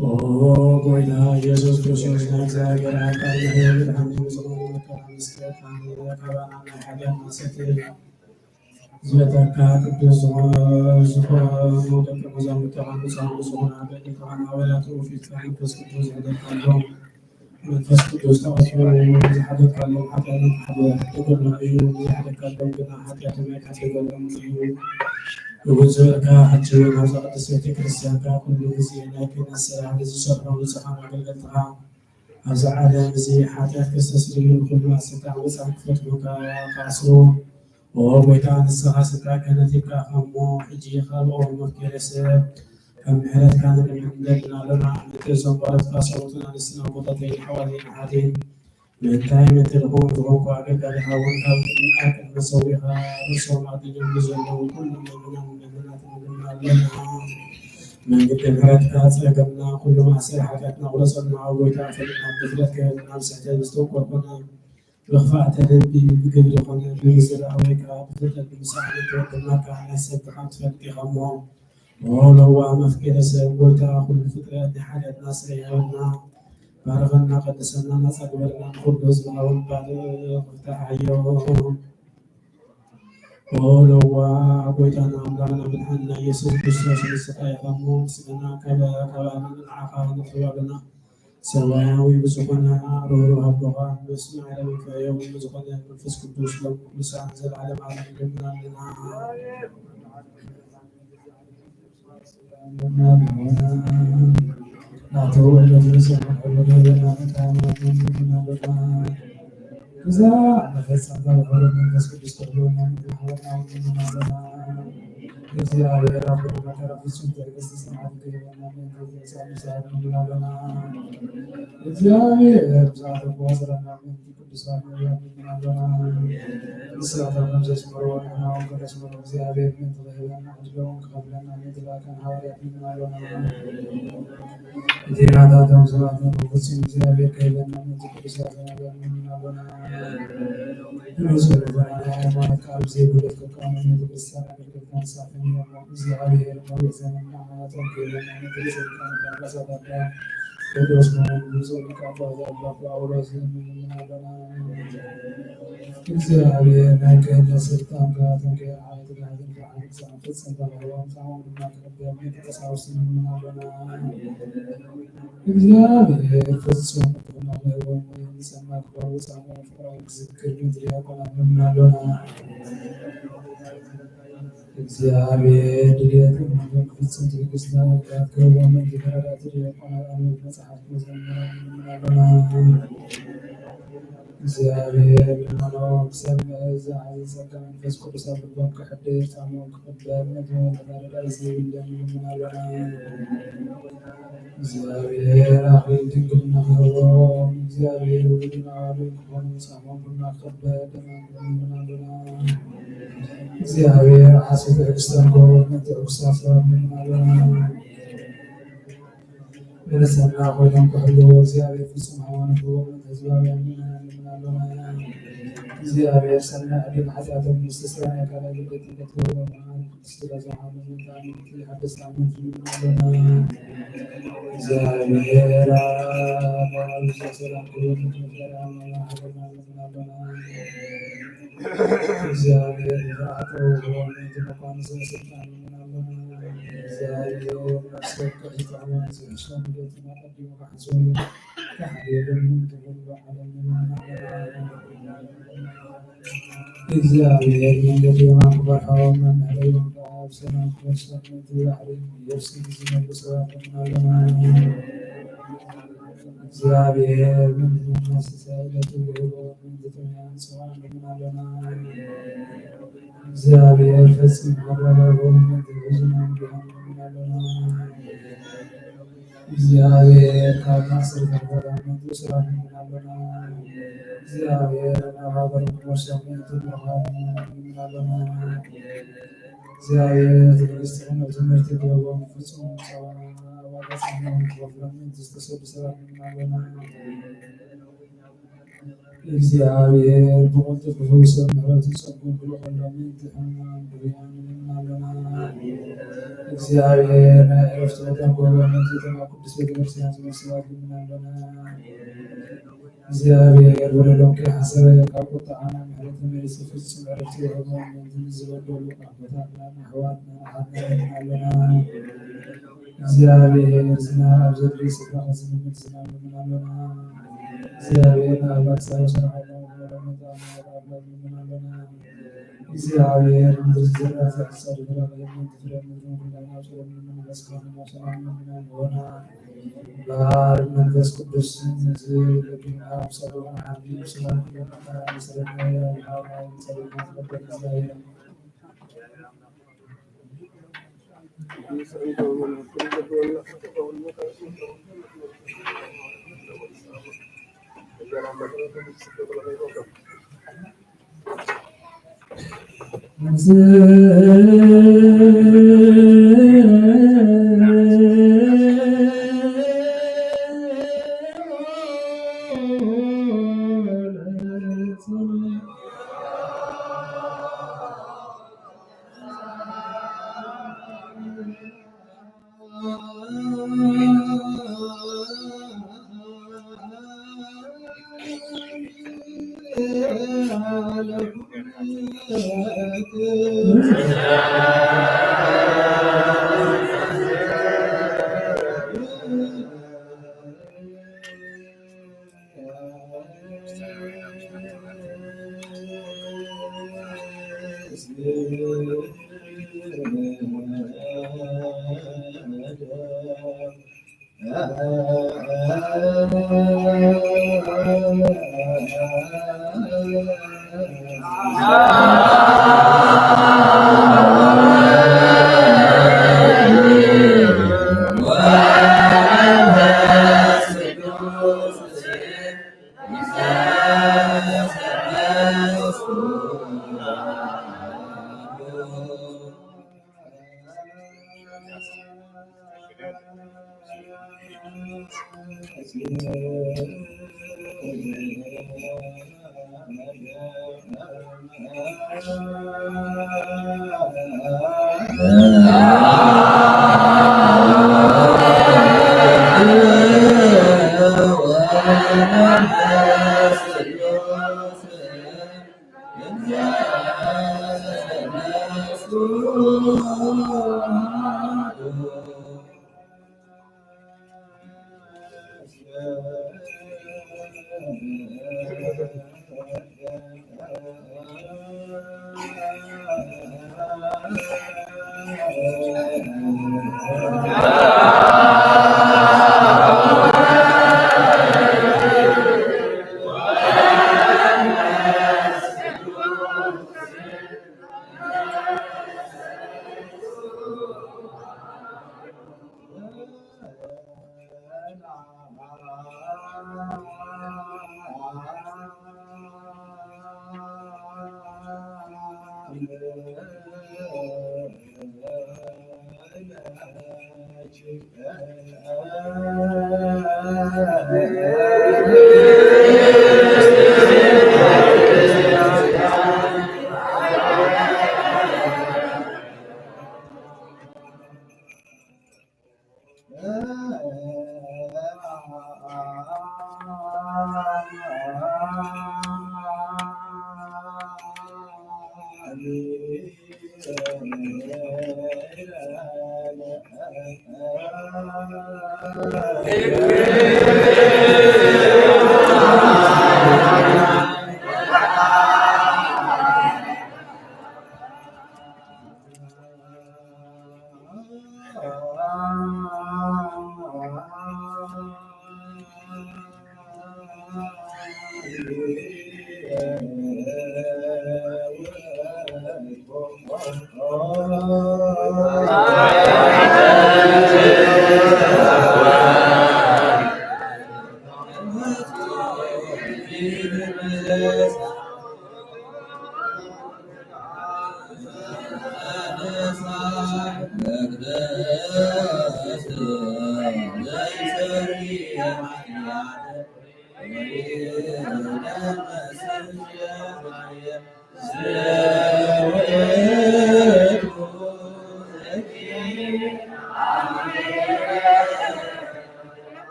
ኦ ጎይታ ኢየሱስ ክርስቶስ፣ ናይ እግዚኣብሔር ኣካል፣ ናይ ሕይወት ሓንቲ ዝኾነ መከራ ምስ ተቐበለ፣ ካባና ናይ ሓጢኣት ማሰተያ ዘውጸኣካ፣ ቅዱስ ዝኾነ፣ ዝኾኑ ደቀ መዛሙርትኻ ቅዱሳን ብዝኾኑ ኣበው፣ ከማን ኣባላት ውፊት መንፈስ ቅዱስ ይሕደርካሎም። መንፈስ ቅዱስ ተቀብሎ፣ ዝሐደግ ካሎም ሐጥያቶም ሐደ-፣ ሐደገሎም እዩ፣ ዝሐደግ ካሎም ግና ሐጥያቶም ኣይተሐደገሎም እዩ። እጉ ዝበልካ ሐጂ ናብዛ ቅድስት ቤተ ክርስቲያንካ ኩሉ ግዜ ናይ ክህነት ስራሕ ንዝሰርሑ ንጹሓን ኣገልገልትኻ ኣብዚ ዓለም እዚ ሐጥያት ከስተስርዩ ንኹሉ ኣሰር ዓመጻ ክፈትሑካ ክኣስሩ ኦ ጎይታ፣ ንስኻ ስልጣን ክህነት ሂብካኻ እሞ፣ ሕጂ ካብ ኦም መፍቀሬ ሰብ ከም ምሕረትካ ንልምን ኣለና። ምእንቲ እዞም ባሮትካ ሰብኡትን ኣንስትን ኣቦታተይን ኣሕዋተይን ኣሓተይን፣ ምእንታይ ምእንቲ ድኹም ዝኾንኩ ኣገልጋሊኻ እውን ካብ ኣብ ቅድመ ሰዊእኻ ርእሶም ኣቕኒዖም ንዘለዉ ኩሎም ምእመናን ምእመናት ንልምን ኣለና። መንገዲ ምሕረትካ ጸገምና ኩሉ ማእሰር ኃጢኣትና ቁረጸልና። ኦ ጎይታ፣ ፈሊጥና ብድፍረት ከይበልና፣ ብስሕተት ዝተንኮል ኮነ ብኽፍኣተ ልቢ፣ ብግብሪ ኮነ ብምዝራእ ወይ ከኣ ብፍልጠት ብምስኣን እተበደልናካ፣ ናይ ሰብ ድኻም ትፈልጥ ኢኻ እሞ። ኦ ለዋህ መፍቀሬ ሰብ፣ ጎይታ ኩሉ ፍጥረት፣ ናይ ኃጢኣትና ስርየት ሃበና፣ ባርኸና፣ ቀድሰና፣ ናጻ ግበረና፣ ንኹሉ ህዝብኻ እውን ባርኽ፣ ፍታሕ ሃዮ። ኦ ለዋህ ጎይታና ኣምላኽና መድሓኒና ኢየሱስ ክርስቶስ፣ ንስኻ ኢኻ እሞ ምስጋና ካብ፣ ካብ ኣበና ንዓኻ ነቕርብ ኣለና። ሰማያዊ ብዝኾነ ርህሩህ ኣቦኻ፣ ምስ ማዕረ መንፈሳዊ ብዝኾነ መንፈስ ቅዱስ ሎም ቅዱሳን ዘለዓለም ዓለም ንልምን ኣለና። እዛ መፈጸምታ በሆነ መንፈስ ቅዱስ ተብሎ እናመጣ ሐዋርያውን እናመጣ እግዚአብሔር አብ ሁሉ መከራ ፍጹም ትዕግስት ጽንዓት ይገበና። እግዚአብሔር ብዛት ኳስረና ቅዱሳን ነቢያት እናመጣ ንስራታ መምዘስ መርወና ወንገረስ መርወ እግዚአብሔር ምን ተበህበና አድለውን ከብለና ለተላከን ሐዋርያት እናመጣ ዜናታቶም ስብሐት ፍጹም እግዚአብሔር ከይበና ምንጭ ቅዱሳት ነቢያት ምናበና። ንጹሕ ልቦና ሃይማኖት ቃል ጊዜ ጉልበት ከቃመ ቤተክርስቲያን አገልግሎት ተነሳተን እግዚአብሔር መሪሕ ዘመንና ሃይማኖትን ከይበና ምንጭ ቅዱሳት ጳጳሳት አባ ጴጥሮስ መሆን ብፁዕ ሊቀ ጳጳሳት አባ ጳውሎስ ምናበና። እግዚአብሔር ናይ ክህነት ስልጣን ከአቶም ከአይት ጋድን ከአይት ጻንፈት ጸንታ ለሆን ጻማውን ድማ ከቀደም ምንጭ ቀሳውስት ምናበና። እግዚአብሔር ፍጹም ፍቅርና ለህቦን የሚሰማ ክብር ውሳኔ ፍቅራዊ ምስክር ምድር ያቆናል ምናለና። እግዚአብሔር ድልየትን ፍጹም ትዕግስትና ያከበ ምድር ያቆናል አሜን። መጽሐፍ መዘመር ምናለና። እግዚአብሔር ልመናው ሰምዕ ዘአብ ጸጋ መንፈስ ቅዱስ አብ ልቦም ከሐድር ጻሞም ከቀበል ነግሮ ተጋደዳ ጊዜ እንደምን ምናለና። እግዚአብሔር አክሊል ድንግልና ከበቦም እግዚአብሔር ውሉድን አዋልድ ከሆኑ ጻሞም ቡና ከቀበል ደማን ምናለና። እግዚአብሔር አስብ ትዕግስተን ከሆኑ ትዕግስት አስባብ ምናለና። በለሰና ኮይኖም ከሕሉ እግዚአብሔር ፍጹም ሃይማኖት ወእምነት ህዝባውያን ምእመናን ምናለና። እግዚአብሔር ሰናይ ዕድል ኃጢአቶም ንስተስረን ያካላ ግዴት እንደትወሩ ቅድስት ለዘ ዓለም ምንታን ሐደስ ዓመት ምናለና። እግዚአብሔር አብ ሰላም ክብር ምናለና። እግዚአብሔር ይፍራሃ ጥበብ ወመንት መኳንንት ዘስልጣን ምናለና። እግዚአብሔር አስረቀ ይጣዋን ዘሽም ቤት ማቀዲሙ ካሕዞ ካሕዴ ለምን ትብል በዓለም ምናለና። እግዚአብሔር መንገድ የማክበር ሐዋና ምሕረ ይምጣ። ሰላም ክርስቶስ ምንት ባሕሪ ኢየሱስ ዝነግስ ምናለና። እግዚአብሔር ምንት መናስሳ ዕለቱ ይሁን ምንት ጥሜያን ጽዋን ምናለና። እግዚአብሔር ፈጽም አባላቦን ምንት ብዙና እንዲሆን ምናለና። እግዚአብሔር ካብ ማእሰር ተፈታ ምንት ስራ ምናለና። እግዚአብሔር አባበር ወሰሚት ምናለና። እግዚአብሔር ትዕግስትን ትምህርት ይገባውን ፍጹም ጸዋና ዋጋ ጸናውን ክወፍረን ምንት ዝተሰዱ ስራ ምናለና። እግዚአብሔር ብቕልጡፍ ክፍውሰን ምሕረቱን ጸጉን ብልኾሎም ምንት ሕማም ብርያን ምናለና። እግዚአብሔር ናይ ዕረፍቲ ወጣን ጎበ ምንት ተማ ቅዱስ ቤተክርስቲያን ዝመስላት ምናለና። እግዚአብሔር ወለሎም ከሐሰረ ካብ ቁጣዓና ምሕረት ተመሊሱ ፍጹም ዕረፍቲ ይሁቦም ምንት ንዝበደሉ ኣቦታትናን ኣሕዋትናን ኣሓትናን ምናለና። እግዚአብሔር ዝናብ ኣብ ዘድሊ ስፍራ ከዝንብ ዝናብ ምናለና። እግዚአብሔር አብ ሠራዊት እግዚአብሔር ባሕር መንፈስ ቅዱስ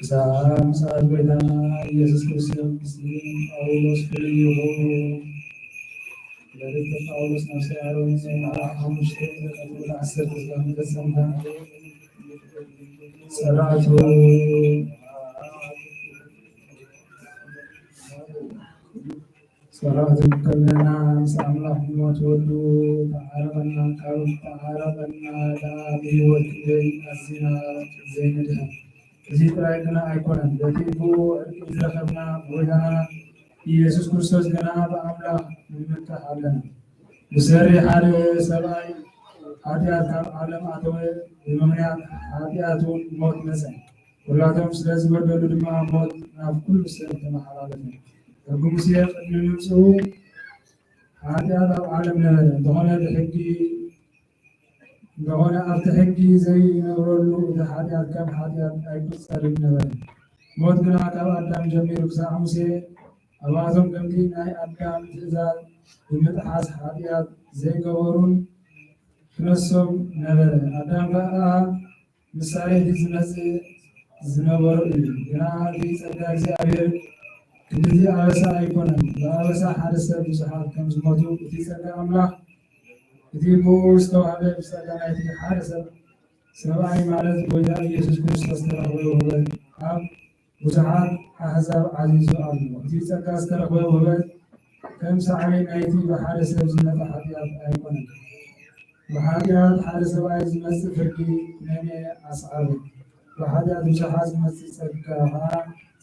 ሰላም፣ ሰላም ጌታና ኢየሱስ ክርስቶስ ጳውሎስ ፍልዩ ይሁን። ለርትዕ ጳውሎስ ነፍሰ አሮን ሐሙሽተ ዐሰርተ ሰምታ ጸራቱ ጸሎት ከለና ምስ አምላክ ሞት ወዱ ተዓረቀና፣ ካብ ተዓረቀና ደኣ ብህይወት ክንደይ አዚና ዘይንድሀን። እዚ ጥራይ ግና ኣይኮነን፣ በቲ ብኡ ዕርቂ ዝረኸብና ጎይታና ኢየሱስ ክርስቶስ ግና ብኣምላኽ ንምካሕ ኣለና። ብሰሪ ሓደ ሰብኣይ ሓጢኣት ካብ ዓለም ኣተወ፣ ብምኽንያት ሓጢኣት እውን ሞት መጸ። ኩላቶም ስለ ዝበደሉ ድማ ሞት ናብ ኩሉ ሰብ ተመሓላለፈ። ሕጊ ሙሴ ቅድሚ ምምጽኡ ሓጢኣት ኣብ ዓለም ነበረ። እንተኾነ ብሕጊ፣ እንተኾነ ኣብቲ ሕጊ ዘይነበረሉ እቲ ሓጢኣት ከም ሓጢኣት ኣይቁጸርን ነበረ። ሞት ግና ካብ ኣዳም ጀሚሩ ክሳዕ ሙሴ፣ ኣብኣቶም ከምቲ ናይ ኣዳም ትእዛዝ ብምጥሓስ ሓጢኣት ዘይገበሩን ክነሶም ነበረ። ኣዳም ከኣ ምሳሌ እቲ ዝመጽእ ዝነበሮ እዩ። ግና እቲ ጸጋ እግዚኣብሔር ክንድዚ ኣበሳ ኣይኮነን። ብኣበሳ ሓደ ሰብ ብዙሓት ከም ዝሞቱ፣ እቲ ጸጋ ኣምላኽ፣ እቲ ብኡ ዝተዋህበ ብጸጋ ናይቲ ሓደ ሰብ፣ ሰብኣይ ማለት ጎይታ ኢየሱስ ክርስቶስ ተረኽበ ውህበት፣ ኣብ ብዙሓት ኣህዛብ ዓዚዙ ኣሎ። እቲ ጸጋ ዝተረኽበ ውህበት ከም ሳዕቤን ናይቲ ብሓደ ሰብ ዝመጸ ሓጢኣት ኣይኮነን። ብሓጢኣት ሓደ ሰብኣይ ዝመጽእ ፍርዲ ኩነኔ ኣስዓበ። ብሓጢኣት ብዙሓት ዝመጽእ ጸጋ ኸኣ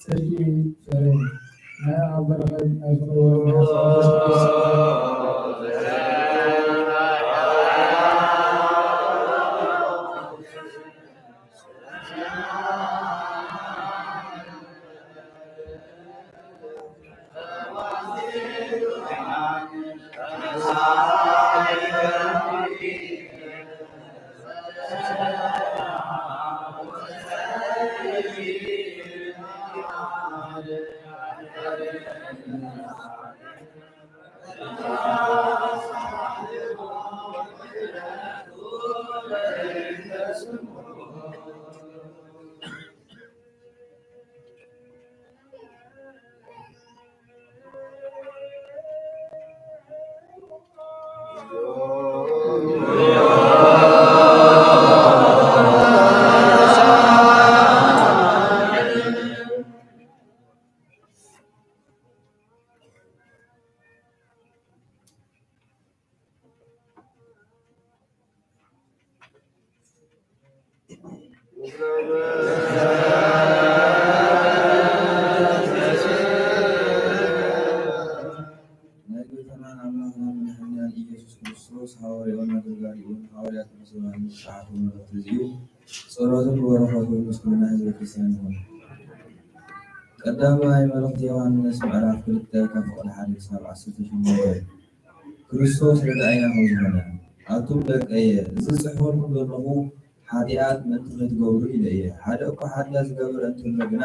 ጽድቂ ፈረ። ናይ ኣብ በረኸት ናይ ፍቕሪ ወልድ ናይ መንፈስ ቅዱስ ጸጋ ናይ ጎይታናን ኣምላኽናን መድሓኒናን ኢየሱስ ክርስቶስ ሃዋርያኡን ኣገልጋሊኡን ሃዋርያት ምስ በሃሉ ዝጸሓፎ መልእኽቲ እዚ እዩ። ጸሎቱን በረኸቱን ምስ ኩልና ህዝበ ክርስቲያን ይኹን። ቀዳማይ መልእኽቲ ዮሃንስ ምዕራፍ ክልተ ካብ ፍቕዲ ሓደ ክሳብ ዓሰርተ ሸሞንተ። ክርስቶስ ረዳኢና ከም ዝኾነ። ኣቱም ደቀየ፣ እዚ ዝጽሕፈልኩም ዘለኹ ሓጢኣት ምእንቲ ከይትገብሩ ኢለ እየ። ሓደ እኳ ሓጢኣት ዝገብር እንተሎ ግና፣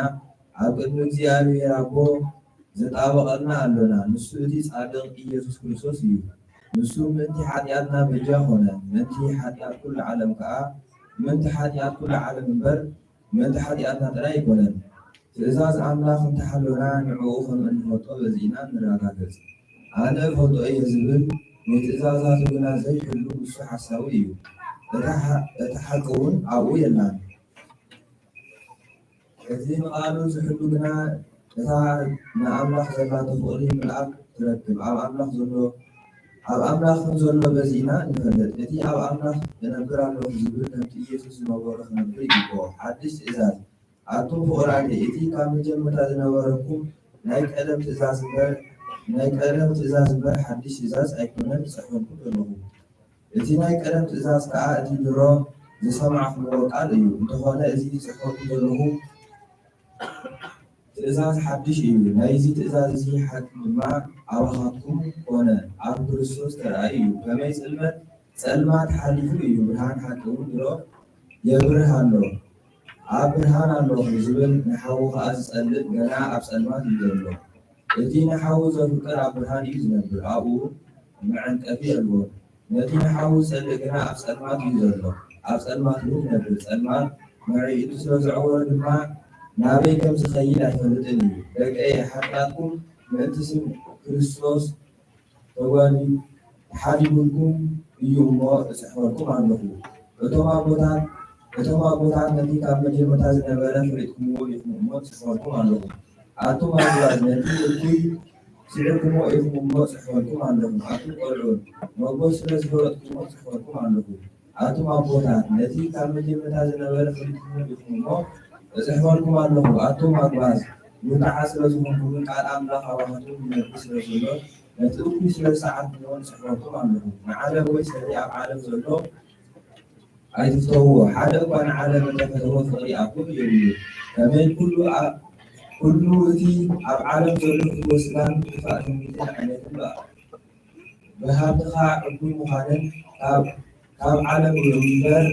ኣብ ቅድሚ እግዚኣብሔር ኣቦ ዘጣበቐልና ኣሎና፣ ንሱ እቲ ጻድቕ ኢየሱስ ክርስቶስ እዩ። ንሱ ምእንቲ ሐጢኣትና በጃ ኾነ። ምእንቲ ሐጢኣት ኩሉ ዓለም ከኣ፣ ምእንቲ ሐጢኣት ኩሉ ዓለም እምበር፣ ምእንቲ ሐጢኣትና ጥራይ ኣይኮነን። ትእዛዝ ኣምላኽ እንተሓሎና፣ ንዕኡ ከም እንፈልጦ በዚ ኢና እንረጋገጽ። ኣነ እፈልጦ እየ ዝብል፣ ንትእዛዛቱ ግና ዘይሕሉ፣ ንሱ ሓሳዊ እዩ፣ እቲ ሓ-፣ እቲ ሓቂ እውን ኣብኡ የላን። እቲ ንቓሉ ዝሕሉ ግና፣ እታ ንኣምላኽ ዘላቶ ፍቕሪ ምልኣት ትረክብ። ኣብ ኣምላኽ ዘሎ፣ ኣብ ኣምላኽ ከም ዘሎ በዚ ኢና እንፈልጥ። እቲ ኣብ ኣምላኽ እነብር ኣለኹ ዝብል፣ ከምቲ ኢየሱስ ዝነበሮ ክነብር ይግብኦ። ሓድሽ ትእዛዝ። ኣቱም ፍቑራተይ፣ እቲ ካብ መጀመርታ ዝነበረኩም ናይ ቀደም ትእዛዝ እምበር፣ ናይ ቀደም ትእዛዝ እምበር፣ ሓድሽ ትእዛዝ ኣይኮነን እጽሕፈልኩም ዘለኹ። እቲ ናይ ቀደም ትእዛዝ ከኣ እቲ ድሮ ዝሰማዕኩምዎ ቃል እዩ። እንተኾነ፣ እዚ ዝጽሕፈልኩም ዘለኹ ትእዛዝ ሓድሽ እዩ። ናይዚ ትእዛዝ እዚ ሓቂ ድማ ኣባኻትኩም ኮነ፣ ኣብ ክርስቶስ ተራእዩ እዩ። ከመይ ጽልመት ጸልማት ሓሊፉ እዩ፣ ብርሃን ሓቂ እውን ድሮ የብርህ ኣሎ። ኣብ ብርሃን ኣለኹ ዝብል ንሓዉ ከኣ ዝጸልእ ገና ኣብ ጸልማት እዩ ዘሎ። እቲ ንሓዉ ዘፍቅር ኣብ ብርሃን እዩ ዝነብር፣ ኣብኡ መዐንቀፊ የልቦን። ነቲ ንሓዉ ዝጸልእ ግና ኣብ ጸልማት እዩ ዘሎ፣ ኣብ ጸልማት እውን ይነብር። ጸልማት መሪዕቱ ስለ ዘዕወሮ ድማ ናበይ ከም ዝኸይድ ኣይፈልጥን እዩ። ደቀየ፣ ሓጢኣትኩም ምእንቲ ስም ክርስቶስ ተጓዲ-፣ ተሓዲጉልኩም እዩ እሞ እጽሕፈልኩም ኣለኹ። እቶም ኣቦታት፣ እቶም ኣቦታት ነቲ ካብ መጀመርታ ዝነበረ ፈሊጥኩምዎ ኢኹም እሞ እጽሕፈልኩም ኣለኹ። ኣቱም ኣዝማድ ነቲ እኩይ ስዒርኩምዎ ኢኹም እሞ እጽሕፈልኩም ኣለኹ። ኣቱም ቆልዑት መጎስ ስለ ዝፈለጥኩምዎ እጽሕፈልኩም ኣለኹ። ኣቱም ኣቦታት ነቲ ካብ መጀመርታ ዝነበረ ፈሊጥኩምዎ ኢኹም እሞ እጽሕፈልኩም ኣለኹ። ኣቱም ኣግባዝ ምርቱዓት ስለ ዝኾንኩምን ቃል ኣምላኽ ኣባኻትኩም ይነብር ስለ ዘሎ፣ ነቲ እኩይ ስለ ዝሰዓርኩምዎ እጽሕፈልኩም ኣለኹ። ንዓለም ወይስ ነቲ ኣብ ዓለም ዘሎ ኣይትፍተውዎ። ሓደ እኳ ንዓለም እተፈተወ ፍቕሪ ኣብ ኣቦ የብሉን። ከመይ ኩሉ ኣ-፣ ኩሉ እቲ ኣብ ዓለም ዘሎ ፍትወት ስጋን ክፋእ ትምኒትን ዓይነትን በ-፣ ብሃብትኻ ዕቡይ ምዃንን ካብ፣ ካብ ዓለም እዩ እምበር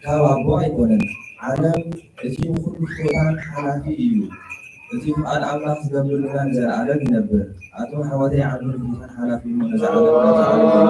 ካብ ኣቦ ኣይኮነን። ዓለም እቲ ንኹሉ ፍትወታን ሓላፊ እዩ። እቲ ፍቓድ ኣምላኽ ዝገብር ግና ንዘለኣለም ይነብር። ኣቱም ኣሕዋተይ፣ ዓለም ፍትወታን ሓላፊ እሞ ነዚ ዓለም፣ ነዚ ዓለም ዘሎ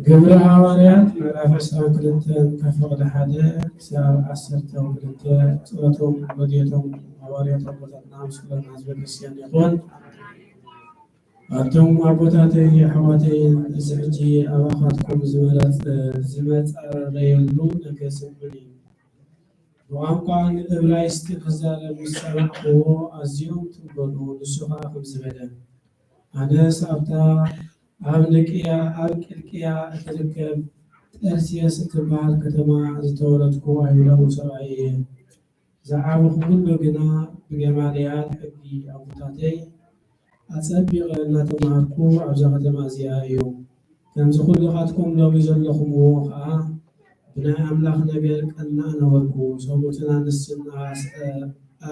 ግብረ ሃዋርያት ምዕራፍ ዕስራን ክልተን ካብ ፍቕዲ ሓደ ክሳብ ዓሰርተን ክልተ። ጸሎቶም ረድኤቶም ሃዋርያት ኣቦታትና ምስ ኩልና ህዝበ ክርስቲያን ይኹን። ኣቱም ኣቦታተይ ኣሕዋተይ፣ እዚ ሕጂ ኣባኻትኩም ዝመረጽ-፣ ዝመጸረየሉ ነገር ጽምብል እዩ። ብቋንቋ እብራይስጢ ክዛረብ ምስ ሰማዕኩዎ ኣዝዮም ተንበሉ። ንሱ ኸኣ ከምዚ በለ፣ ኣነስ ኣብታ ኣብ ኒቅያ፣ ኣብ ቂልቅያ እትርከብ ጠርሴስ እትበሃል ከተማ ዝተወለድኩ ኣይሁዳዊ ሰብኣይ እየ። ዝዓበኹ ኩሉ ግና ብገማልያል ሕጊ ኣቦታተይ ኣጸቢቐ እናተማሃርኩ ኣብዛ ከተማ እዚኣ እዩ። ከምዚ ኩልኻትኩም ሎሚ ዘለኹምዎ ኸኣ ብናይ ኣምላኽ ነገር ቀናእ ነበርኩ። ሰብኡትን ኣንስትን ኣስ-፣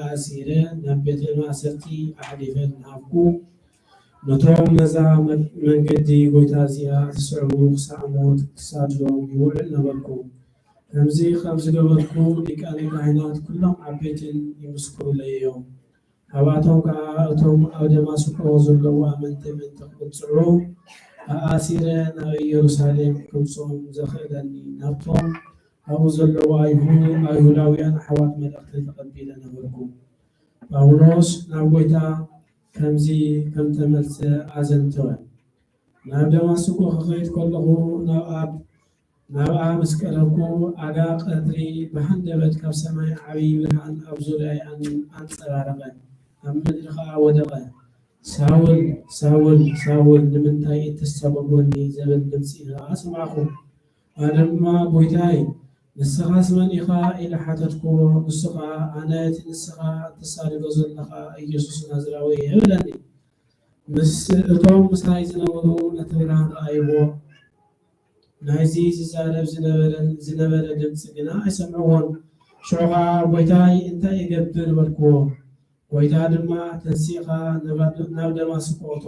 ኣእሲረ ናብ ቤተ ማእሰርቲ ኣሕሊፈ እናሃብኩ፣ ነቶም ነዛ መ-፣ መንገዲ ጐይታ እዚኣ ዝስዕቡ ክሳዕ ሞት ክሳደዶም ይውዕል ነበርኩ። ከምዚ ከም ዝገበርኩ ሊቃነ ካህናት ኩሎም ዓበይትን ይምስክሩለይ እዮም። ካብኣቶም ከኣ እቶም ኣብ ደማስቆ ዘለዉ ኣመንቲ ምእንቲ ክቕጽዑ፣ ኣኣሲረ ናብ ኢየሩሳሌም ከምጽኦም ዘኽእለኒ፣ ናብቶም ኣብኡ ዘለዉ ኣይሁ-፣ ኣይሁዳውያን ኣሕዋት መልእኽቲ ተቐቢለ ነበርኩ። ጳውሎስ ናብ ጐይታ ከምዚ ከም ተመልሰ ኣዘንተወ። ናብ ደማስቆ ክኸይድ ከለኹ ናብ ኣብ ናብኣ ምስ ቀረብኩ፣ ኣጋ ቀትሪ ብሃንደበት ካብ ሰማይ ዓቢ ብርሃን ኣብ ዙርያይ ኣን-፣ ኣንጸባረቐ፣ ኣብ ምድሪ ኸኣ ወደቐ። "ሳውል፣ ሳውል፣ ሳውል፣ ንምንታይ እትሳቐየኒ?" ዝብል ድምጺ ኸኣ ሰማዕኩ። ኣነ ድማ፣ "ጐይታይ፣ ንስኻስ መን ኢኻ?" ኢለ ሓተትኩዎ። ንሱ ኸኣ፣ "ኣነ እቲ ንስኻ እትሳደዶ ዘለኻ ኢየሱስ ናዝራዊ እየ" በለኒ። ምስ እቶም ምሳይ ዝነበሩ ነቲ ብርሃን ረኣይዎ። ናይዚ ዝዛረብ ዝነበረ፣ ዝነበረ ድምጺ ግና ኣይሰምዕዎን። ሽዑ ኸኣ፣ "ጐይታይ፣ እንታይ እገብር?" በልክዎ። ጐይታ ድማ፣ "ተንሲእኻ ናብ፣ ናብ ደማስቆ እቶ፣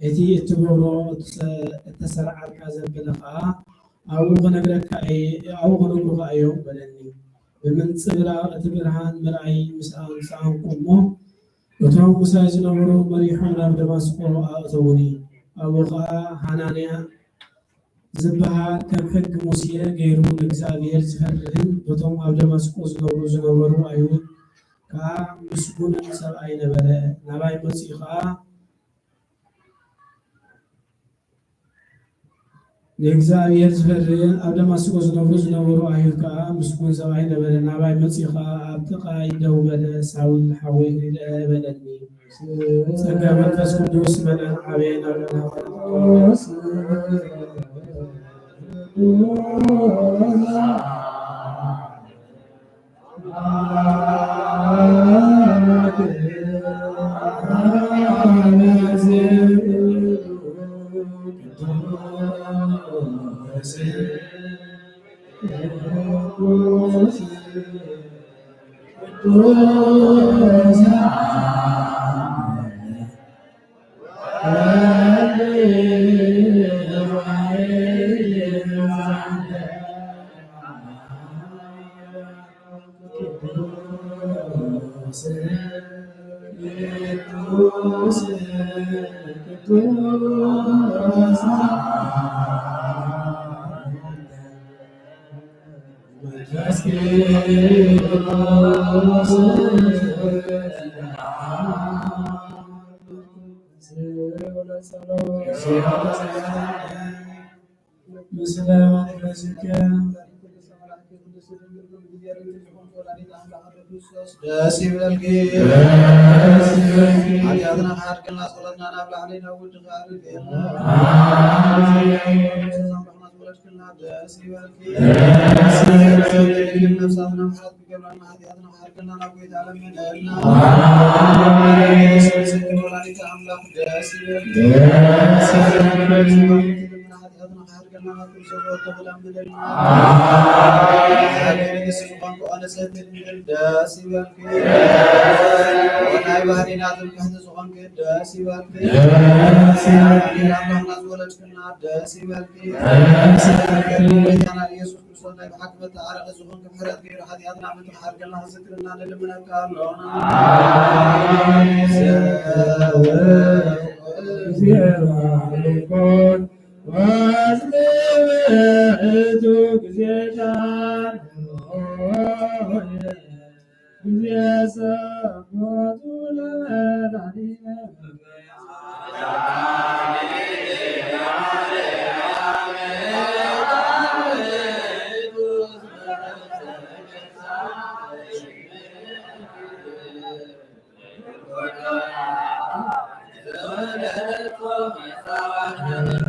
እቲ እትገብሮ እተሰ-፣ እተሰርዓልካ ዘበለ ኸኣ ኣብኡ ክነግረካ እየ፣ ኣብኡ ክነግሩኻ እዮም" በለኒ። ብምንጽብራቕ እቲ ብርሃን ምርኣይ ምስ ኣም-፣ ሰኣንኩ እሞ፣ እቶም ምሳይ ዝነበሩ መሪሖም ናብ ደማስቆ ኣእተዉኒ። ኣብኡ ኸኣ ሃናንያ ዝበሃል፣ ከም ሕጊ ሙሴ ገይሩ ንእግዚኣብሔር ዝፈርህን በቶም ኣብ ደማስቆ ዝነብሩ ዝነበሩ ኣይሁድ ከኣ ምስጉንን ሰብኣይ ነበረ። ናባይ መጺኡ ኸኣ ንእግዚኣብሔር ዝፈርህን ኣብ ደማስቆ ዝነብሩ ዝነበሩ ኣይሁድ ከኣ ምስጉን ሰብኣይ ነበረ። ናባይ መጺኡ ኸኣ ኣብ ጥቓይ ደው በለ፣ "ሳውል ሓወይ ርድእ" በለኒ። ጸጋ መንፈስ ቅዱስ መለኣን ዓበየን ኣብ ልዕሊ ሃዋርያት። ምስለ መንፈስከ። ደስ ይበልኪ። ደስ ይበልኪ። ኃጢአትና ከሐድግልና ጸሎትና ናብ ላዕሊ ናብ ውድቕ ኣርግልና። ኣሜን። ደስ ይበልኪ። ደስ ይበልኪ። ነፍሳትና ምሕረት ክገብረልና ኃጢአትና ከሐድግልና ናብ ጐይታ ለምንልና። ኣሜን። ወላዲተ ኣምላክ ደስ ይበልኪ። ደስ ይበልኪ። ኃጢአትና ከሐድግልና ናብ ክርስቶስ ወተኽለ ምድር። ኣሜን። ንግስቲ ዝኾንኪ ኦ ንጽሕቲ ድንግል ደስ ይበልኪ። ናይ ባህሪና ትምክሕቲ ዝኾንኪ ደስ ይበልኪ። ደስ ይበልኪ። ኣምላኽና ዝወለድክና ደስ ይበልኪ። ደስ ይበልኪ። ጌታና ኢየሱስ ክርስቶስ ናይ ብሓቂ መተዓረቂ ዝኾንኪ ምሕረት ገይሩ ሓጢኣትና ምትሓር ገልና ክዝክርና ንልምነካ ኣሎና። ኣሜን።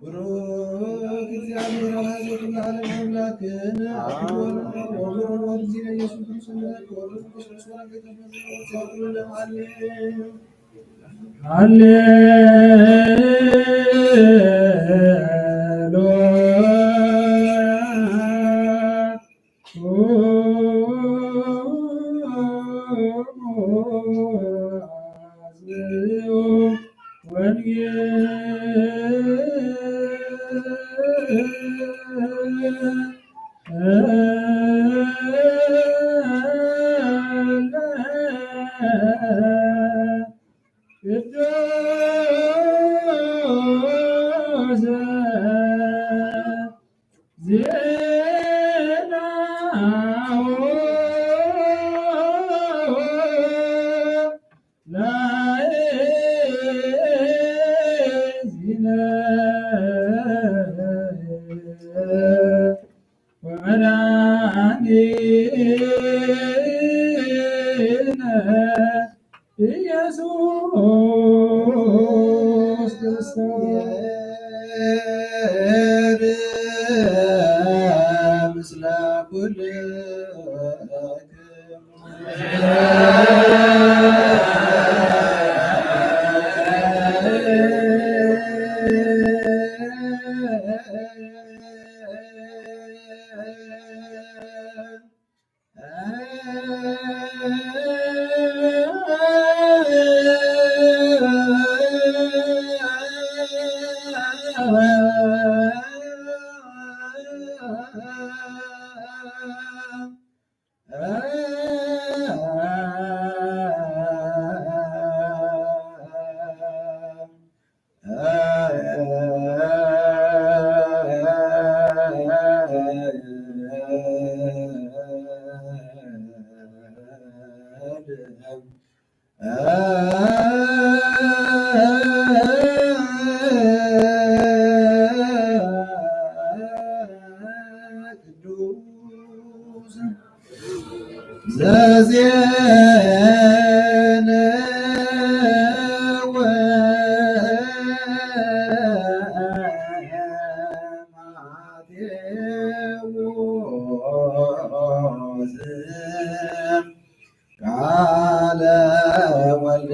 ብሩክ እግዚአብሔር አብ ወወልድ ወመንፈስ ቅዱስ አሐዱ አምላክ። አሜን። ወወልድ ወእግዚእነ ኢየሱስ ክርስቶስ ወወልድ ወመንፈስ ቅዱስ ወወልድ ወመንፈስ ቅዱስ ወወልድ ለዓለም። ሃሌሉያ። ወመድኃኒነ ኢየሱስ ክርስቶስ። ምስለ ኩልክሙ። ቃለ ወልደ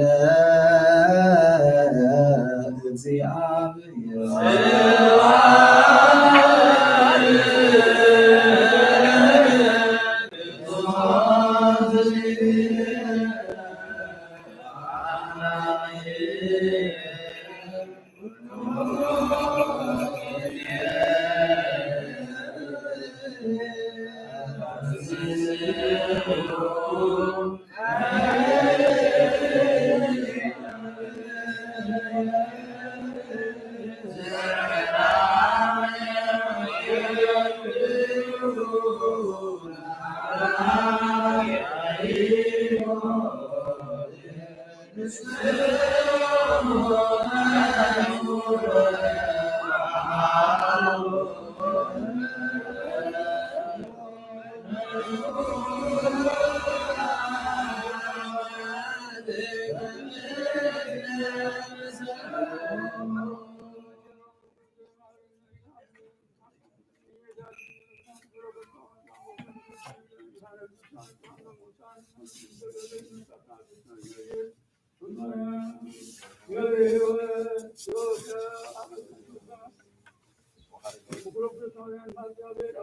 እግዚአብሔር።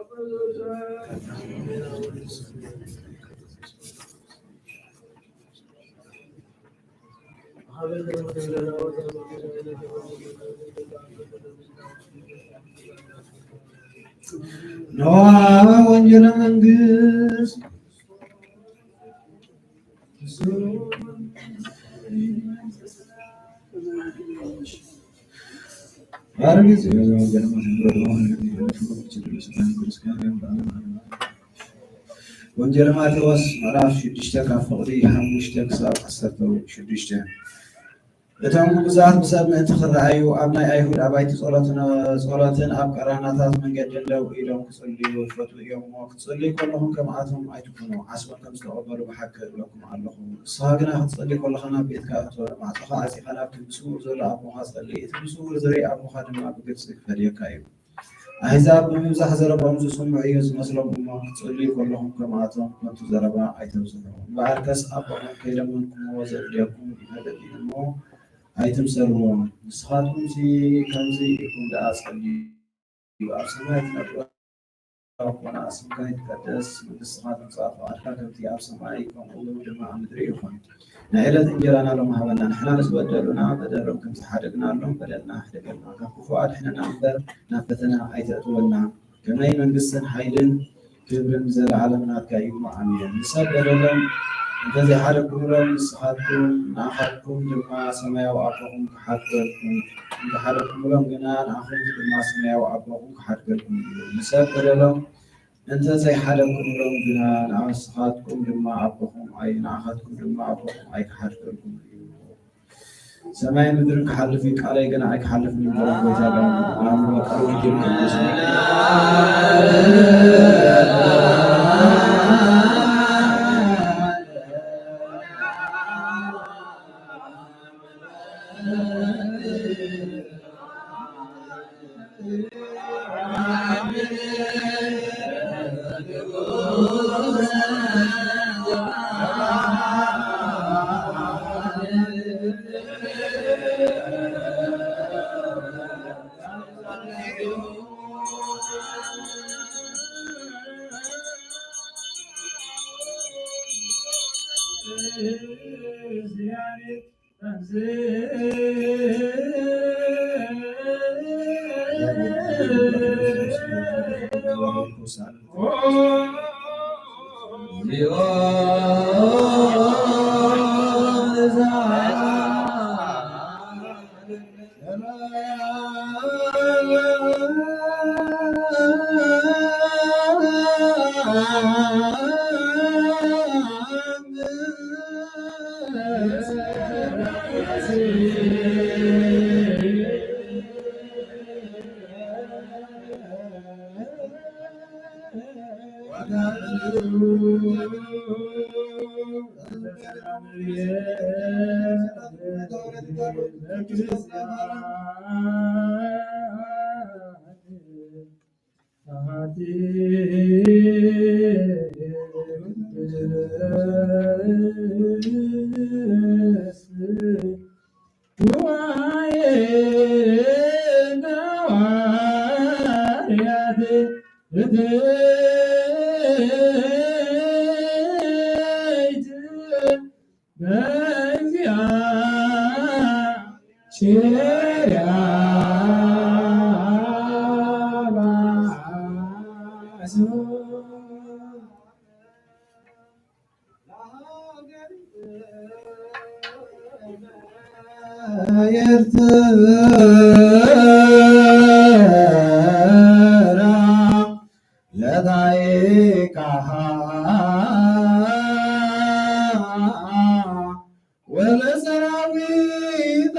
ኖህ ወንጌለ መንግስት ወንጌል ማቴዎስ ምዕራፍ ሽዱሽተ ካብ ፍቕዲ ሓሙሽተ ክሳብ ዓሰርተ ሽዱሽተ። እቶም ግኡዛት ብሰብ ምእንቲ ክረኣዩ ኣብ ናይ ኣይሁድ ኣባይቲ ጸሎትን፣ ጸሎትን ኣብ ቀራናታት መንገድን ደው ኢሎም ክጽልዩ ይፈትዉ እዮም እሞ፣ ክትጽልዩ ከለኹም ከምኣቶም ኣይትኩኑ። ዓስቦም ከም ዝተቐበሉ ብሓቂ እብለኩም ኣለኹ። ንስኻ ግና ክትጽሊ ከለኻ ናብ ቤትካ እቶ፣ ማዕጾኻ ዓጺኻ ናብቲ ብስዉር ዘሎ ኣቦኻ ጸሊ። እቲ ብስዉር ዝርኢ ኣቦኻ ድማ ብግልጺ ክፈድየካ እዩ። ኣህዛብ ብምብዛሕ ዘረባኦም ዝስምዑ እዩ ዝመስሎም እሞ፣ ክትጽልዩ ከለኹም ከምኣቶም ከንቱ ዘረባ ኣይተብዝሑ። እምበኣርከስ ኣቦኹም ከይለመንኩምዎ ዘርድየኩም ይፈልጥ እዩ እሞ፣ ኣይትምሰልዎ። ንስኻትኩምሲ ከምዚ ኢልኩም ደኣ ጸልዩ፣ ኣብ ሰማይ ትነብር ኣቦና፣ ስምካ ይትቀደስ፣ መንግስትኻ ትምጻእ፣ ፍቓድካ ከምቲ ኣብ ሰማይ ከምኡ ድማ ኣብ ምድሪ ይኹን። ናይ ዕለት እንጀራና ሎሚ ሃበና፣ ንሕና ንዝበደሉና በደሎም ከም ዝሓደግናሎም በደልና ሓድገልና፣ ካብ ክፉእ ኣድሕነና እምበር ናብ ፈተና ኣይተእትወና። ከመይ መንግስትን ሓይልን ክብርን ንዘለዓለም ናትካ እዩ፣ ኣሜን። ንሰብ በደሎም እንተ ዘይሓደግኩምሎም፣ ንስኻትኩም ንኣኻትኩም ድማ ሰማያዊ ኣቦኹም ክሓድገልኩም፣ እንተ ሓደግኩምሎም ግና ንኣኹም ድማ ሰማያዊ ኣቦኹም ክሓድገልኩም እዩ። ንሰብ በደሎም እንተ ዘይሓደግኩምሎም ግና ንስኻትኩም ድማ ኣቦኹም ኣይ-፣ ንኣኻትኩም ድማ ኣቦኹም ኣይክሓድገልኩም እዩ። ሰማይን ምድርን ክሓልፍ እዩ፣ ቃለይ ግና ኣይክሓልፍን እዩ፣ በለ ጎይታ። ቃሉ ወንጌል ቅዱስ ነው። ኤርትራ ለታሪካሃ ወለሰራዊታ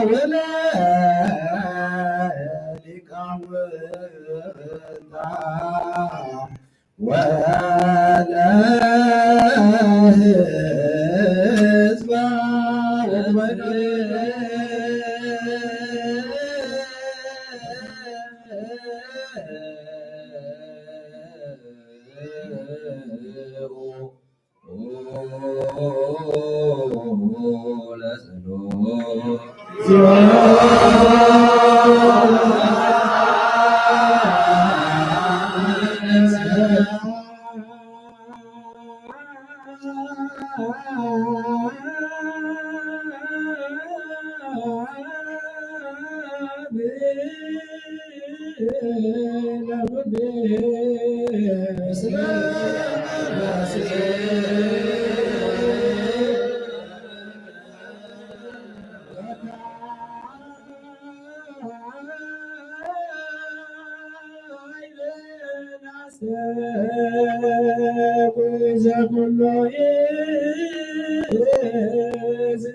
ወለሊቃውንታ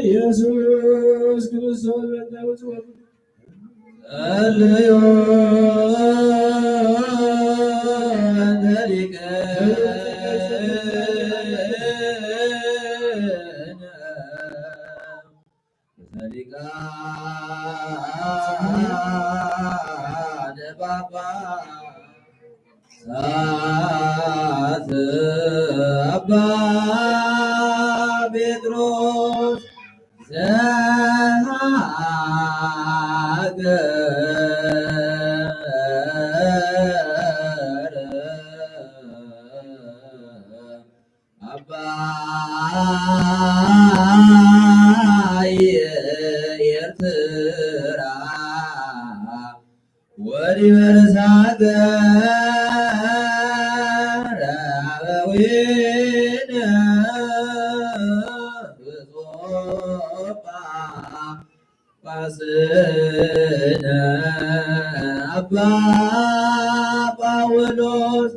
ኢየሱስ ክርስቶስ በእንተ ውእቱ ጸልዩ እንተ ሊቀነ ዘሊቃነ ጳጳሳት አባ ጴጥሮስ ዘሀገረ አባይ ኤርትራ ወዲበ ርእሰ ሀገረ አበዊነ ብፁዕ ጳጳስነ አባ ጳውሎስ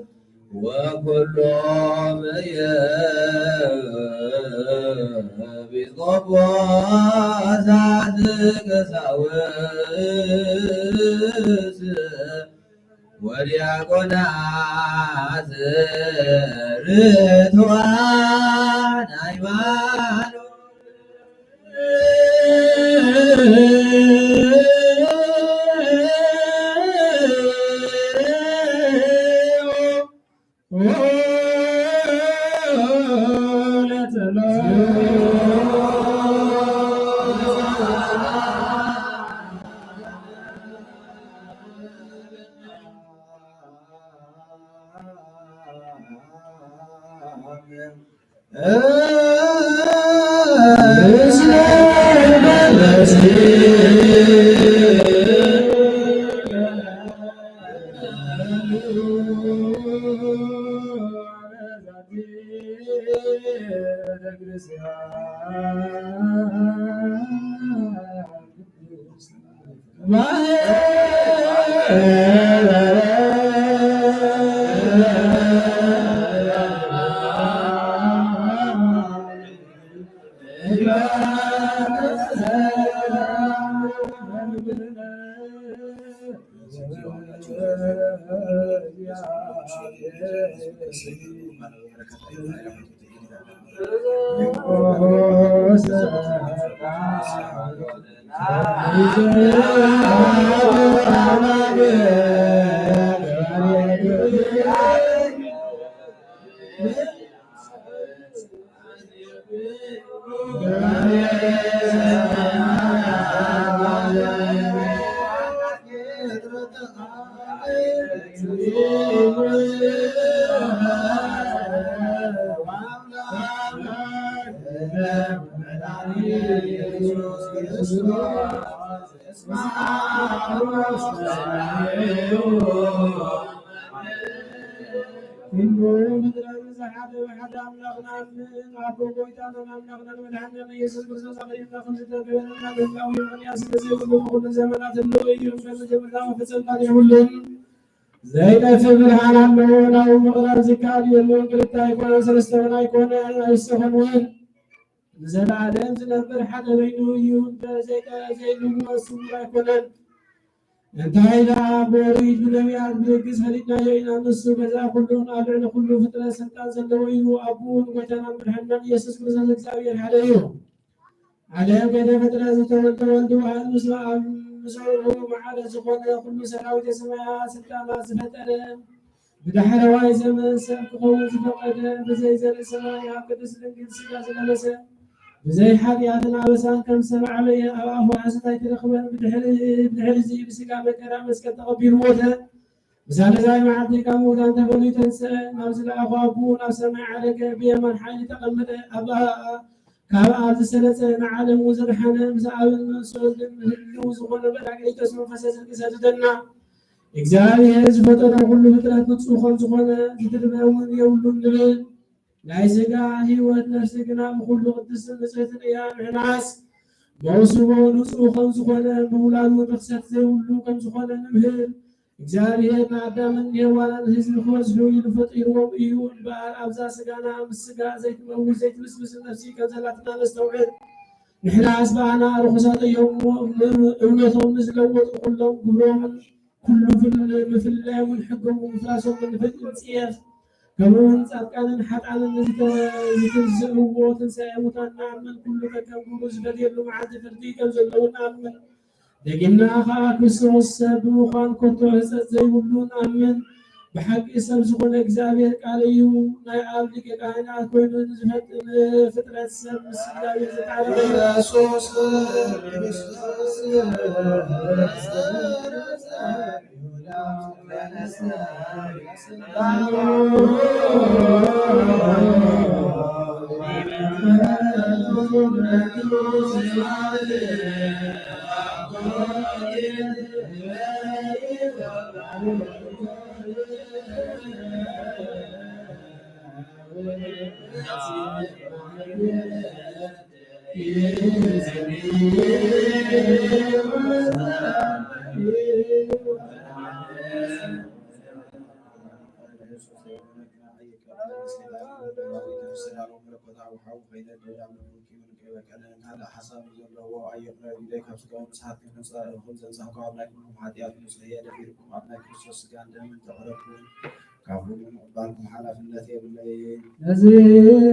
ወኩሎም ኤጲስቆጶሳት ቀሳውስት ወዲያቆናት ርቱዓን ሃይማኖት ኩሉ ፍጥረት ዘሐደ ወሐደ አምላክና አምን፣ አቦ ጎይታና አምላክና መድኃኒነ ኢየሱስ ክርስቶስ አኸይና ከምዝተገበረ እና በዛው የሆነ ያስገዘ ሁሉ በሁሉ ዘመናት ሁሉ እዩ። በመጀመሪያ መፈጸም ቃል ሁሉም ዘይጠፍ ብርሃን አለው። ናው መቅረብ ዝካል የለውን ክልተ አይኮነን፣ ሰለስተ ሆነ አይኮነን፣ አይሰሆን ወን ዘላለም ዝነብር ሐደ በይኑ እዩ። እንደ ዘይጠ-፣ ዘይልወጥ ስውር አይኮነን። እንታይ ደኣ በኦሪት ብነቢያት ብርግጽ ፈሊጥናዮ ኢና። ንሱ በዛ ኩሉን ኣብ ልዕሊ ኩሉ ፍጥረት ስልጣን ዘለዎ እዩ። ኣቡን ጎይታናን መድሓኒናን ኢየሱስ ክርስቶስ እግዚኣብሔር ሓደ እዩ። ዓለም ከይተፈጥረ ዝተወልደ ወልድ ዋሕድ ምስለ ኣብ ምስሉ ማዕረ ዝኾነ ኩሉ ሰራዊተ ሰማያት ስልጣናት ዝፈጠረ ብዳሕረዋይ ዘመን ሰብ ክኸውን ዝፈቀደ ብዘይ ዘርኢ ሰማይ ኣብ ቅድስት ድንግል ስጋ ዝለበሰ ብዘይ ሓጢኣትን ኣበሳን ከም ሰብ ዓበየ፣ ኣብ ኣፉ ሓሶት ኣይተረኽበን። ብድሕሪ፣ ብድሕሪ እዚ ብስጋ መከራ መስቀል ተቐቢሉ ሞተ። ብሳልሳይ መዓልቲ ካብ ምውታን ተፈልዩ ተንስአ፣ ናብ ዝለኣኾ ኣቡኡ ናብ ሰማይ ዓረገ፣ ብየማን ሓይሊ ተቐመጠ። ኣብ፣ ካብ ኣብ ዝሰለጸ ንዓለም እውን ዘድሓነ፣ ምስ ኣብን ምስ ወልድን ህልው ዝኾነ በራቅሊጦስ መንፈሰ ጽድቂ ሰደደና። እግዚኣብሔር ዝፈጠሮ ኩሉ ፍጥረት ንጹህ ከም ዝኾነ ዝድርበ እውን የብሉን ንብል። ናይ ስጋ ህይወት ነፍሲ ግና ብኹሉ ቅድስትን ንጽሕትን እያ። ንሕናስ መውስቦ ንጹህ ከም ዝኾነ ብውላዱ ርኽሰት ዘይብሉ ከም ዝኾነ ንምህር። እግዚኣብሔር ንኣዳምን ንሄዋንን ህዝቢ ክበዝሑ ኢሉ ፈጢርዎም እዩ እምበኣር፣ ኣብዛ ስጋና ምስ ስጋ ዘይትመውት ዘይትብስብስ ነፍሲ ከም ዘላትና ነስተውዕል። ንሕናስ ብኣና ርኹሳት እዮም እሞ፣ እምነቶም ንዝለወጡ ኩሎም ግብሮምን ኩሉ ፍል-፣ ምፍላዮምን ሕጎምን ምፍራሶምን ንፈልጥ ንጽየፍ። ከምኡውን ጻድቃንን ሓጥኣንን ንዝተ-፣ ንዝትንስእዎ ትንሳኤ ሙታን ንኣምን። ኩሉ ከከም ግብሩ ዝፈድየሉ መዓልቲ ፍርዲ ከም ዘለውን ንኣምን። ደጊምና ኸኣ ክርስቶስ ሰብ ብምዃን ከቶ ሕጸጽ ዘይብሉ ንኣምን። ብሓቂ ሰብ ዝኾነ እግዚኣብሔር ቃል እዩ። ናይ ኣብ ሊቀ ካህናት ኮይኑ ንዝፈጥ-፣ ንፍጥረት ሰብ ምስ እግዚኣብሔር ዝተዓረቐ ኢየሱስ ክርስቶስ ነዚ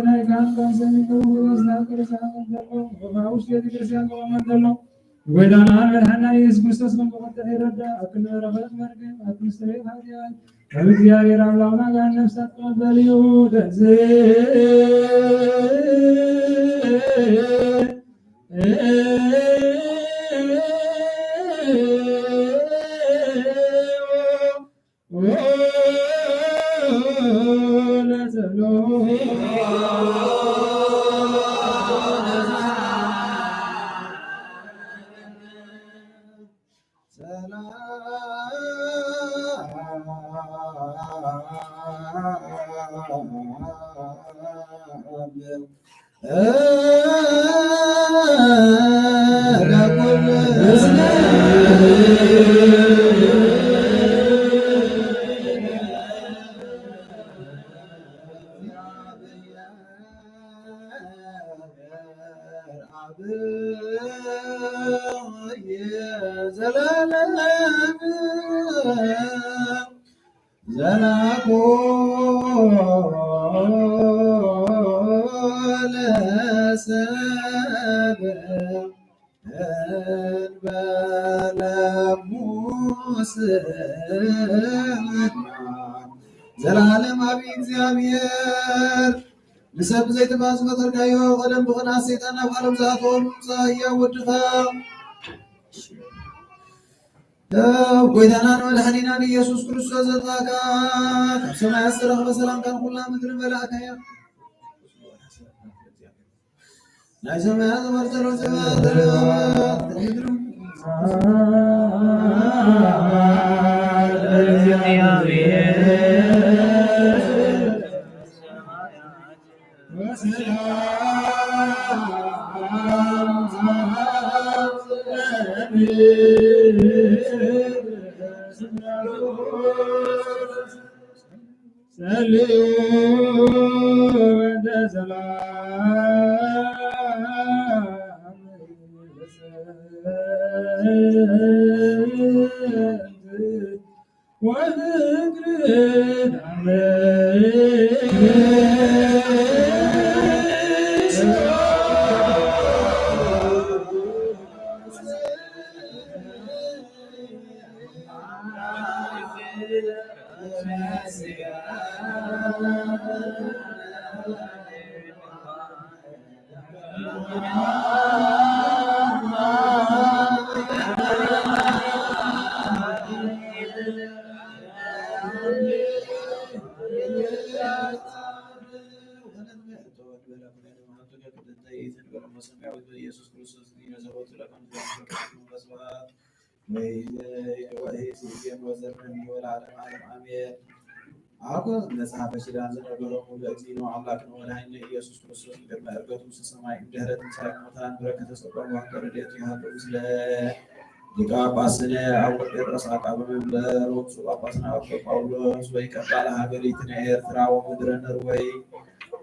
ናይ ካህን ቃል ሰሚዑ፣ በዛ ቅርሳ ዘሎ፣ በውሽጥ ቤተክርስቲያን ዝቆመ ዘሎ፣ ጎይታና መድሓና ኢየሱስ ክርስቶስ ከም ዝቆጥዕ ይረዳ። ኣብ ክንዲ በረኸት መርገም፣ ኣብ ክንዲ ስርየት ሓጢኣት፣ ካብ እግዚኣብሔር ኣምላኽና ጋር ነፍሳት ክቕበል እዩ። ነዚ ዘላለም ዘላኩ ለሰብ እንበለ ሙስና። ዘላለም አቢ እግዚኣብሔር ንሰብ ዘይትባዝ ፈጠርካዮ፣ ቀደም ብቕንኣት ሰይጣን ናብ ዓለም ዝኣተወሉ ምምጻእ ህያው ወድኻ ብ ጎይታናን መድሓኒናን ኢየሱስ ክርስቶስ ዘጥፋእካ፣ ካብ ሰማያት ዝተረኽበ ሰላምታን ኩላ ምድሪ መላእካያ። ናይ ሰማያት ዝወርድ ዘሎ ዘመን ወይእዜኒ ወዘልፈኒ ወለዓለመ ዓለም አሜን። አኮ መጽሐፈ ኪዳን ዘነገሮሙ ለእግዚእነ ወአምላክነ ወመድኃኒነ ኢየሱስ ክርስቶስ እምቅድመ ዕርገቱ ውስተ ሰማይ እምድኅረ ትንሣኤ እሙታን በረከተ ጸሎቱ ወበረከቱ ረድኤቱ ይሃሉ ምስለ ሊቀ ጳጳስነ አቡነ ጴጥሮስ አቃቤ መንበር ወብፁዕ ጳጳስነ አቡነ ጳውሎስ ወሊቀ ጳጳሳት ሀገሪትነ ኤርትራ ወምድረ ኖርወይ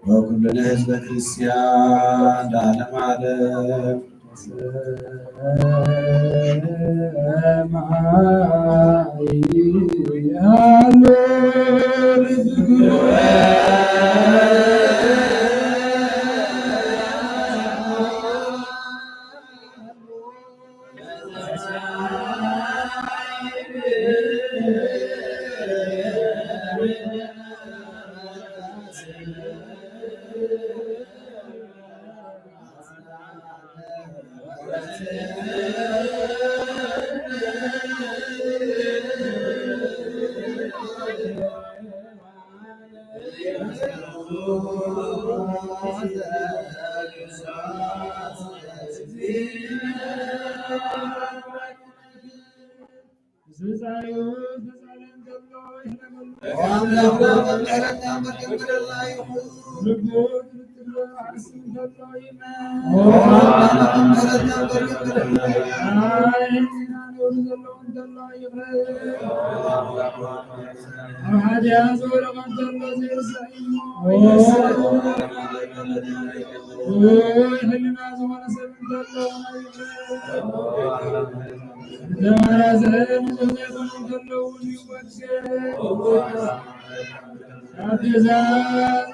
ወኩልነ ህዝበ ክርስቲያን ለዓለመ ዓለም።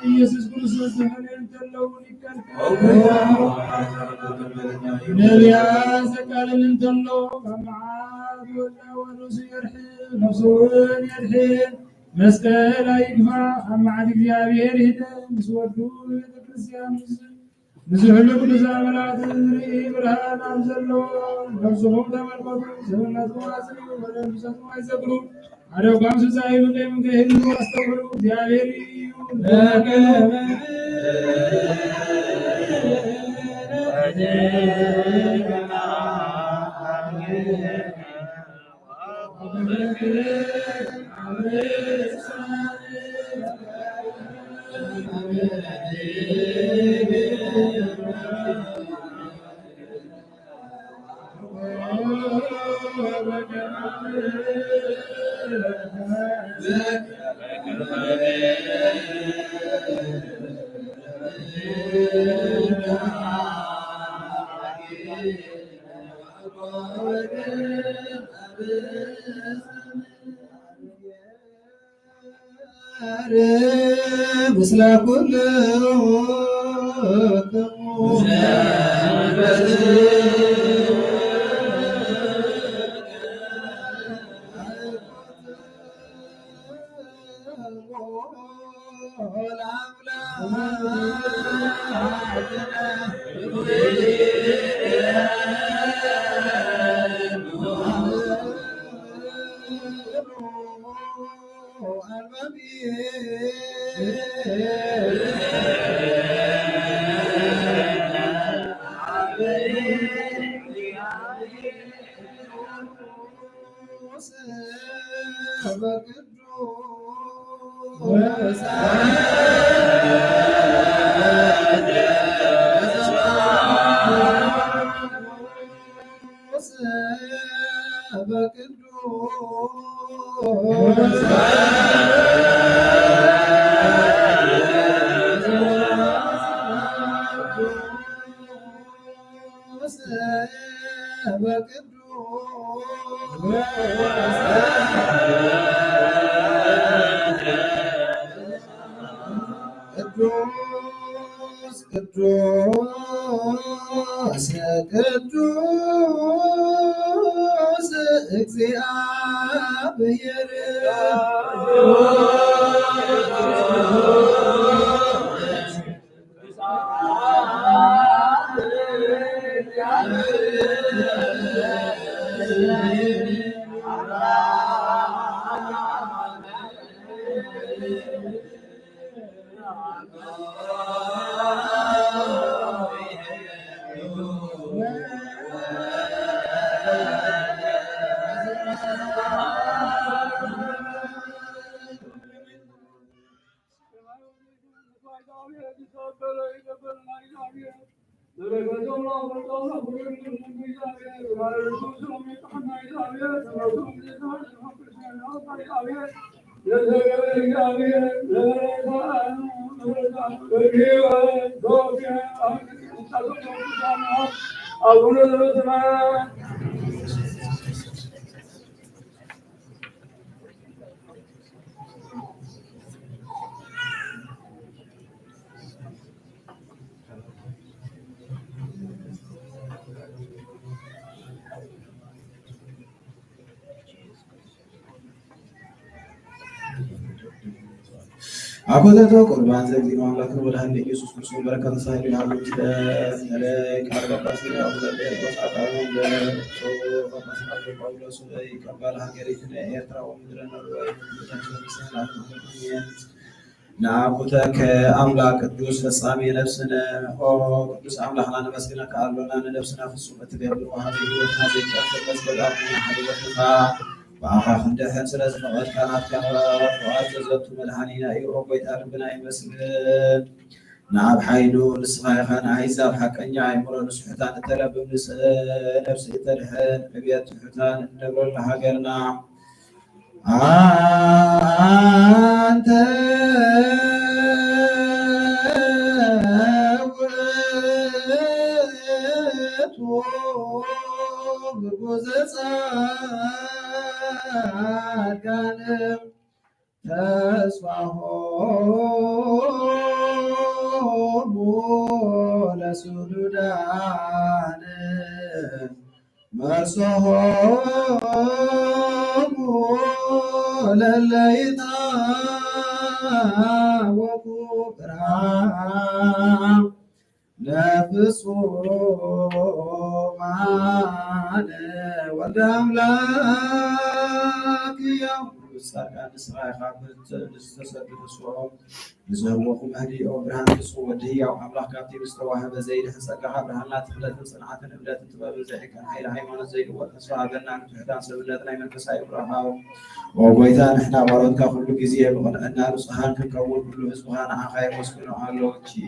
ኢየሱስ ክርስቶስ ዝሐነ እንተሎ ይከልከል። ነቢያት ዘቃለል እንተሎ፣ ካብ መዓት ወልዳ ወንሱ የርሕም፣ ነፍሱ እውን የድሕን። መስቀል ኣይግፋ፣ ኣብ መዓት እግዚኣብሔር ይህደም። ምስ ወዱ ቤተክርስቲያን ምስ፣ ምስ ኩሉ ቅዱሳን መላእክት ዝርኢ ብርሃን ኣብ ዘለዎ ነፍስኹም ተመልከቱ። ሰብነትኩም ኣጽንዑ፣ ወደ ርኩሰትኩም ኣይትሰግሩ። ሓደ እኳ ምስ ብጻዩ እንደምን ከይህሉ ኣስተውዕሉ። እግዚኣብሔር እዩ። ምስለ ኩልክሙ። ቅዱስ ቅዱስ ቅዱስ እግዚአብሔር። አኮተተ ቁርባን ዘእግዚእነ ወአምላክነ ወመድኃኒነ ኢየሱስ ክርስቶስ በረከተ ሳህሉ ይሃሉ ምስለ ቃል ጳጳስ አቡነ ጴጥሮስ አጣኑ ለሶ ጳጳስ አቡነ ጳውሎስ ይቀበል ሀገሪቱን ኤርትራ ወምድረነ ለአኩተከ አምላክ ቅዱስ ፈጻሜ ነፍስነ። ኦ ቅዱስ አምላክና ነመስግነከ አሎና፣ ንነፍስና ፍጹም እትገብር ወሃቢ ሕይወትና ዘይጠፍእ መዝገብ አቡነ ሀልወትካ በአኻ ክንድሕን ስለ ዝፈቀድካ ናትካ ፍቃድ ዘዘቱ መድኃኒና እዩ። ኦ ጐይታ ልብና ይመስግን። ንአብ ኃይሉ ንስኻ ኢኻ ንአሕዛብ ሐቀኛ አእምሮ ንስሑታን እተለብም ንስእ ነፍስ እተድሕን ዕብየት ትሑታን እትነብረሉ ሀገርና አንተ ውእቱ ምርኩዘ ጻድቃን ተስፋሆሙ ለስዱዳን መርሶሆሙ ለለ ይትአወኩ ብርሃን ለፍጹማን። ወልደ አምላክ ያው ጻድቃን ስራ ይኻፍት ልስተሰግድ ጾም ንዘህወኹም ህድዮ ብርሃን ፍጹም ወልድ ህያው አምላክ ካብቲ ምስተዋህበ ዘይድሕን ጸጋኻ ብርሃንና ትፍለጥን ጽንዓትን እምነትን ጥበብን ዘይሕቀን ኃይለ ሃይማኖት ዘይልወጥ ተስፋ ሃበና። ንትሑታን ሰብነት ናይ መንፈሳዊ ብርሃን ኦ ጐይታ፣ ንሕና ባሮትካ ኩሉ ጊዜ ብቕንዕና ንጹሃን ክንከውን ኩሉ ህዝብኻ ንዓኻ የመስግኖ ኣሎ። ቺ-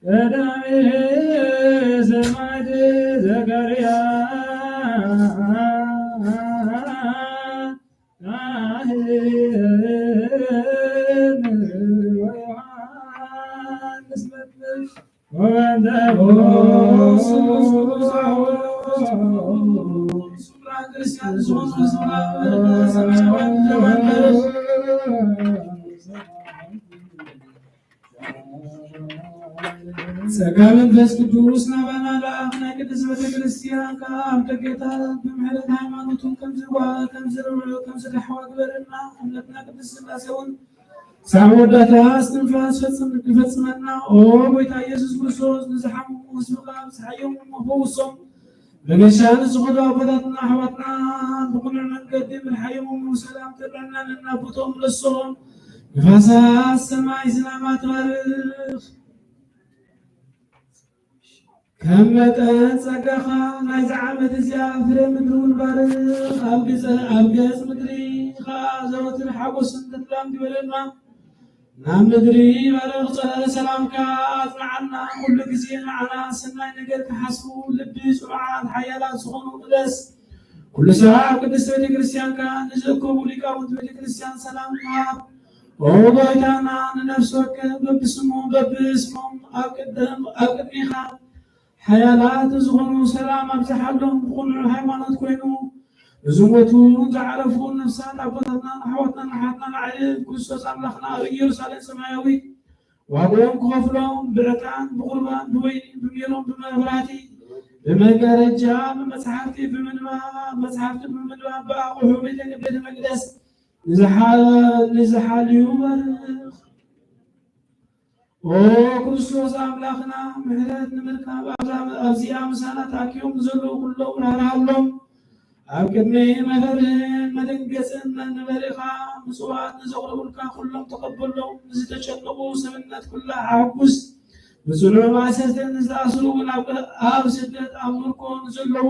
ቀዳሜ ሰማዕት ዘካርያስ ካህን ወዮሐንስ መጥምቅ ወወልደ ጸጋ መንፈስ ቅዱስ ናባና ለአብ ናይ ቅድስት ቤተክርስቲያን ከአብ ደጌታ ብምሕረት ሃይማኖቱን ከምዝዋ-፣ ከምዝርብዑ፣ ከምዝደሐዋ ግበረና። እምነትና ቅድስት ሥላሴውን ሳብ ወዳታ እስትንፋስ ፈጽም-፣ ክፈጽመና። ኦ ጎይታ ኢየሱስ ክርስቶስ፣ ንዝሓሙ ህዝብኻ ኣብጽሓዮም ወፈውሶም። በገሻ ንዝኸዱ ኣቦታትና ኣሕዋትና ብቕኑዕ መንገዲ ምርሓዮም ሰላም ተብዕና ነናቦቶም ለሶም። ንፋሳት ሰማይ ዝናማ ትባርኽ። ከም መጠን ጸጋኻ ናይዚ ዓመት እዚኣ ፍሬ ምድሪ እውን ባርኽ። ኣብ ገጸ-፣ ኣብ ገጽ ምድሪ ኸኣ ዘወትር ሓጎስን ተድላን ግበረልና። ናብ ምድሪ ባርኽ፣ ጸረ ሰላምካ ኣጽንዓና። ኩሉ ግዜ ንዓና ሰናይ ነገር ክሓስቡ ልቢ ጽኑዓት ሓያላት ዝኾኑ ምለስ። ኩሉ ሳዕ ኣብ ቅድስት ቤተክርስቲያንካ ንዝእከቡ ሊቃውንት ቤተክርስቲያን ሰላም ሃብ። ኦ ጎይታና፣ ንነፍሲ ወከፍ በብስሙ በብስሞም ኣብ ቅድም-፣ ኣብ ቅድሚኻ ሓያላት ዝኾኑ ሰላም ኣብዝሓሎም። ብቕኑዕ ሃይማኖት ኮይኑ ንዝሞቱ ዝዓረፉ ነፍሳት ኣቦታትናን ኣሕዋትናን ኣሓትናን ኣዕርፍ ክርስቶስ ኣምላኽና ኣብ ኢየሩሳሌም ሰማያዊት ዋጋኦም ክኸፍሎም ብዕጣን ብቑርባን ብወይኒ ብሜሮን ብመብራህቲ ብመጋረጃ ብመጽሓፍቲ ብምንባብ መጽሓፍቲ ብምንባብ ብኣቑሑ ቤተ፣ ቤተ መቅደስ ንዝሓ-፣ ንዝሓልዩ ባርኽ። ኦ ክርስቶስ ኣምላኽና፣ ምሕረት ንምርካብ ኣብዛ፣ ኣብዚኣ ምሳና ተኣኪቦም ንዘለዉ ኩሎም ራህርሃሎም። ኣብ ቅድሚ መፈርህን መደንገጽን መንበሪኻ ምጽዋት ንዘቕርቡልካ ኩሎም ተቐበሎም። ንዝተጨነቑ ሰብነት ኩላ ኣሐጉስ። ብጽኑዕ ማእሰርትን ንዝተኣስሩ እውን ኣብ፣ ኣብ ስደት ኣብ ምርኮ ንዘለዉ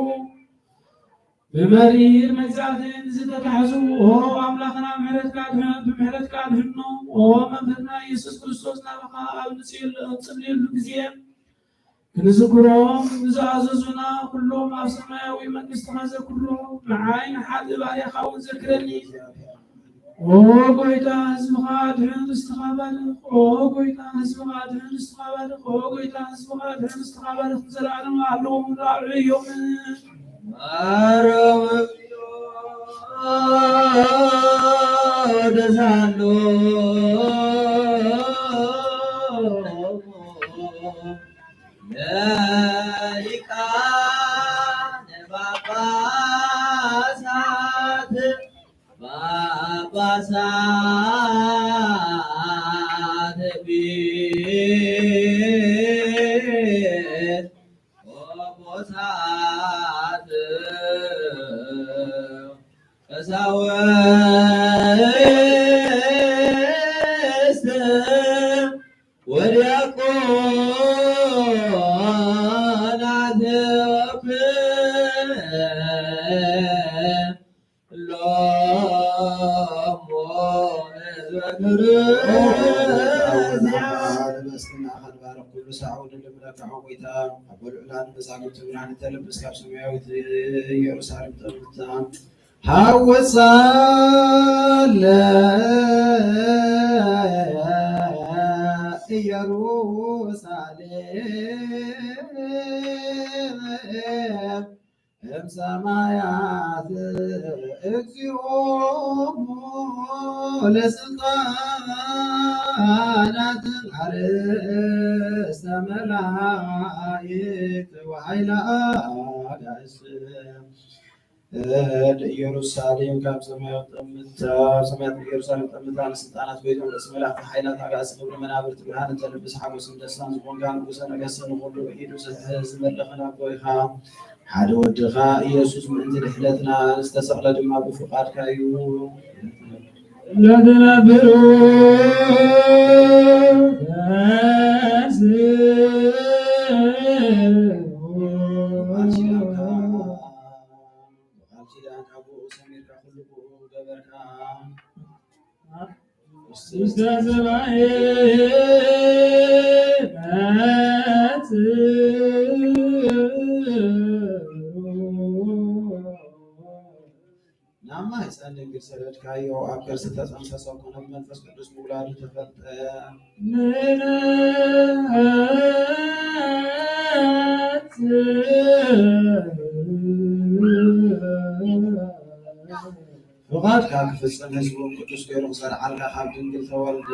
ብመሪር መግዛእቲ ንዝተታሕዙ፣ ኦ ኣምላኽና፣ ምሕረትካ ድሕ-፣ ብምሕረትካ ኣድሕኖም። ኦ መምህርና ኢየሱስ ክርስቶስ፣ ናባኻ ኣብ ንጽል-፣ እንጽልየሉ ግዜ ክንዝክሮም ንዝኣዘዙና ኩሎም ኣብ ሰማያዊ መንግስትኻ ዘክሮም። ንዓይ ንሓጥእ ባርያኻ እውን ዘክረኒ። ኦ ጎይታ፣ ህዝብኻ ኣድሕን፣ ርስትኻ ባርኽ። ኦ ጎይታ፣ ህዝብኻ ኣድሕን፣ ርስትኻ ባርኽ። ኦ ጎይታ፣ ህዝብኻ ኣድሕን፣ ርስትኻ ባርኽ። ንዘለዓለም ኣለዎም፣ ራዕዮምን ማረም ደዛሎ ለሊቃነ ጳጳሳት ጳጳሳት ቢስ ቆሞሳት ቀሳውስት ወዲያቆናት ኩሎሙ ህዝበ ክርስቲያን። ለበስክና ኸድባረ ኩሉ ሳዕ ወደ ልብለካ ሆ ጎይታ፣ ኣብ ልዑላን መዛግብቲ ብርሃን ተለብስ ካብ ሰማያዊት ኢየሩሳሌም ጠምታ ሃወፃ ለኢየሩሳሌም እምሰማያት እግዚኦ ለስልጣናት አርእስተ መላእክት ወኃይለ አጋእዝት እድ ኢየሩሳሌም ካብ ሰማያት ጠምታ፣ ሰማያት ኢየሩሳሌም ጠምታ፣ ንስልጣናት ቤት መቅደስ መላእክት ኃይላት ኣጋእዝት ክብሪ መናብርት ብርሃን እንተልብስ ሓጎስን ደስታን ዝኾንካ ንጉሰ ነገስት ንኹሉ ኢዱ ዝሕዝ መለኽን ኣቦ ኢኻ። ሓደ ወድኻ ኢየሱስ ምእንቲ ድሕነትና ዝተሰቕለ ድማ ብፍቓድካ እዩ። ለትነብሩ ቃል ኪዳን ኣቡኡ ሰሚርካ ኩሉ ብኡ ገበርካ። ውስተ ሰማይ መጽእ። ናብ ማህጸን ድንግል ሰደድካዮ፣ ኣብ ከርሲ ተጸንሰ ሰብ ኮነ፣ ብመንፈስ ቅዱስ ምውላዱ ተፈልጠ። ፍቓድካ ክፍጽም ህዝቡን ቅዱስ ገይሩ ክሰርዓልካ ካብ ድንግል ተወልደ።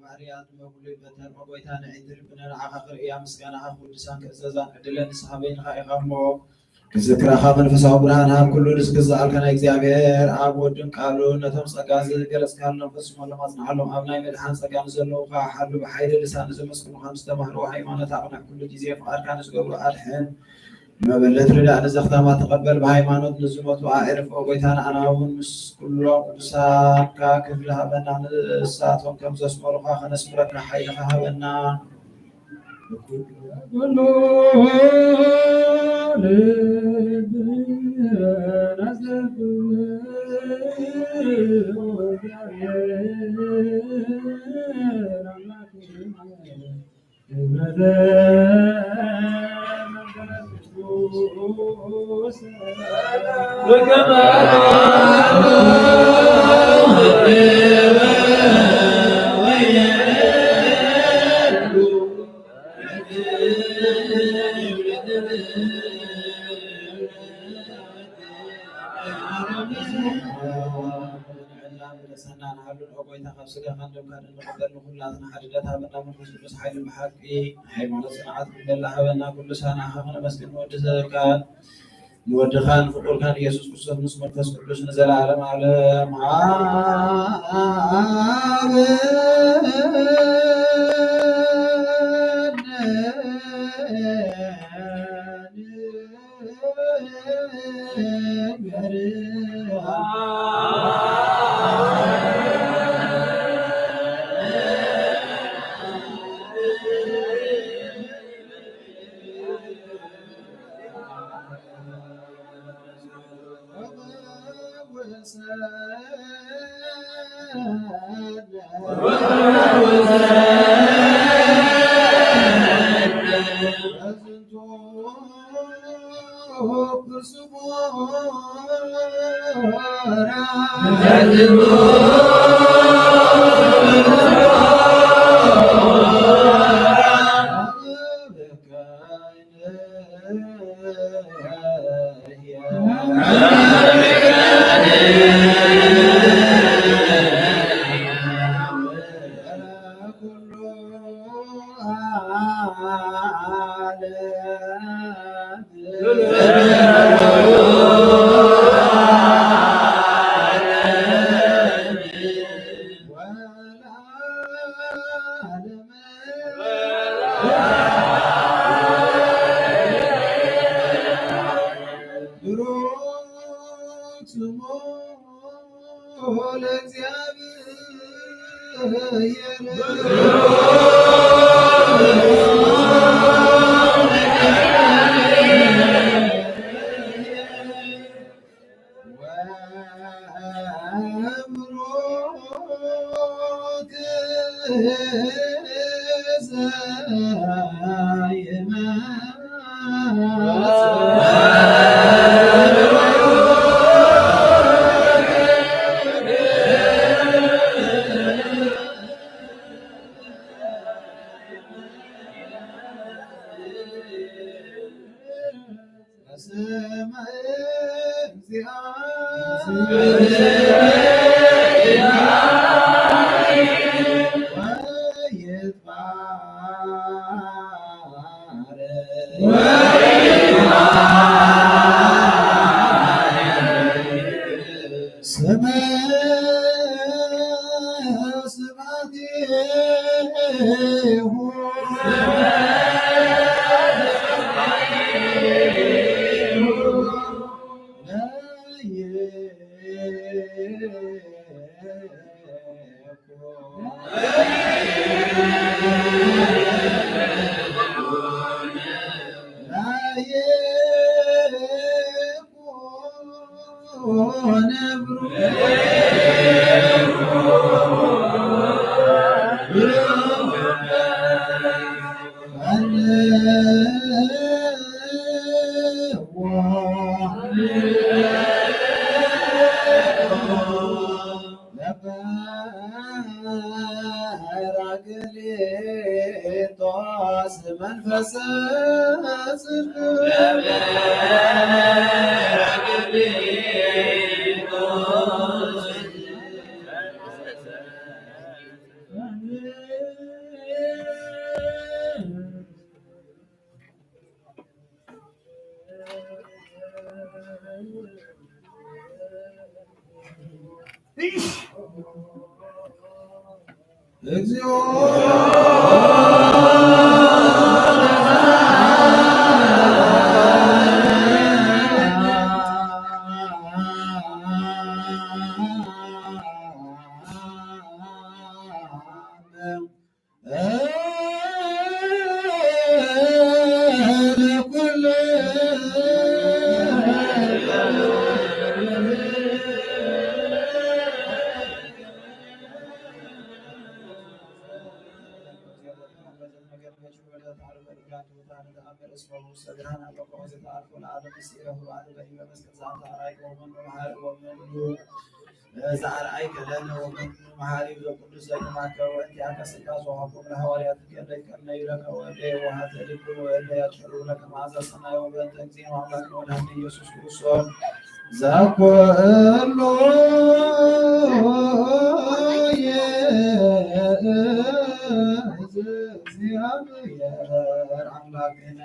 ባህርያት መጉልበተን፣ ኦ ጎይታ፣ ንዕድል ብነ ንዓኻ ክርእያ ምስጋናኻ ክውድሳን ክእዘዛን ዕድለ ንስኻ በይንኻ ኢኻ እሞ፣ ክዝክረኻ መንፈሳዊ ብርሃን ሃብ። ኩሉ ንስክስ ዝኣልከና እግዚኣብሔር ኣብ ወድን ቃሉን ነቶም ጸጋ ዝገለጽካሎም ፈጽሞሎም ኣጽንዓሎም። ኣብ ናይ ምድሓን ጸጋ ንዘለዉ ከኣ ሓሉ። ብሓይሊ ልሳን ንዘመስግኑኻ ምስ ተማህርዎ ሃይማኖት ኣቕንዕ። ኩሉ ግዜ ፍቓድካ ንዝገብሩ ኣድሕን። ንመበለት ርዳእ፣ ንዘኽታማት ተቐበል፣ ብሃይማኖት ንዝሞቱ ኣዕርፍ። ኦ ጎይታ፣ ንኣና እውን ምስ ኩሎም ቅዱሳንካ ክብሪ ሃበና፣ ንሳቶም ከም ዘስመሩኻ ከነስምረካ ሓይልኻ ሃበና። ኩሉ ልብና ዘብር ሰናን ሃሉን ኦ ጎይታ፣ ካብ ስጋኻን ደምካን እንቕበል ንኹላትና ሓድነት ሃበና። መንፈስ ቅዱስ ሓይልን ብሓቂ ሃይማኖት ጽንዓት ክህበና ሃበና። ኩሉ ሳናኻ ክነመስግን ንወዲ ዘርካን ንወድኻን ፍቁርካን ኢየሱስ ክርስቶስ ምስ መንፈስ ቅዱስ ንዘለዓለም ዓለም። ለጳራቅሊጦስ መንፈስ ጽድቅ እግዚኦ። ዘአርአይከ ለነ ወመኑ መሐሪ ዘቅዱስ ዘከማከ ወእንቲአከ ሥላሴ ወሀብኮሙ ለሐዋርያትከ እለ ይቀርነዩ ለከ ወእለ የዋሃተ ልብ ወእለ ያትሐረሩ ለከ መዓዛ ሰናይ ወበእንተ እግዚእነ ወአምላክነ ወመድኃኒነ ኢየሱስ ክርስቶስ ዘኩሉ ይእዝ እግዚአብሔር አምላክነ።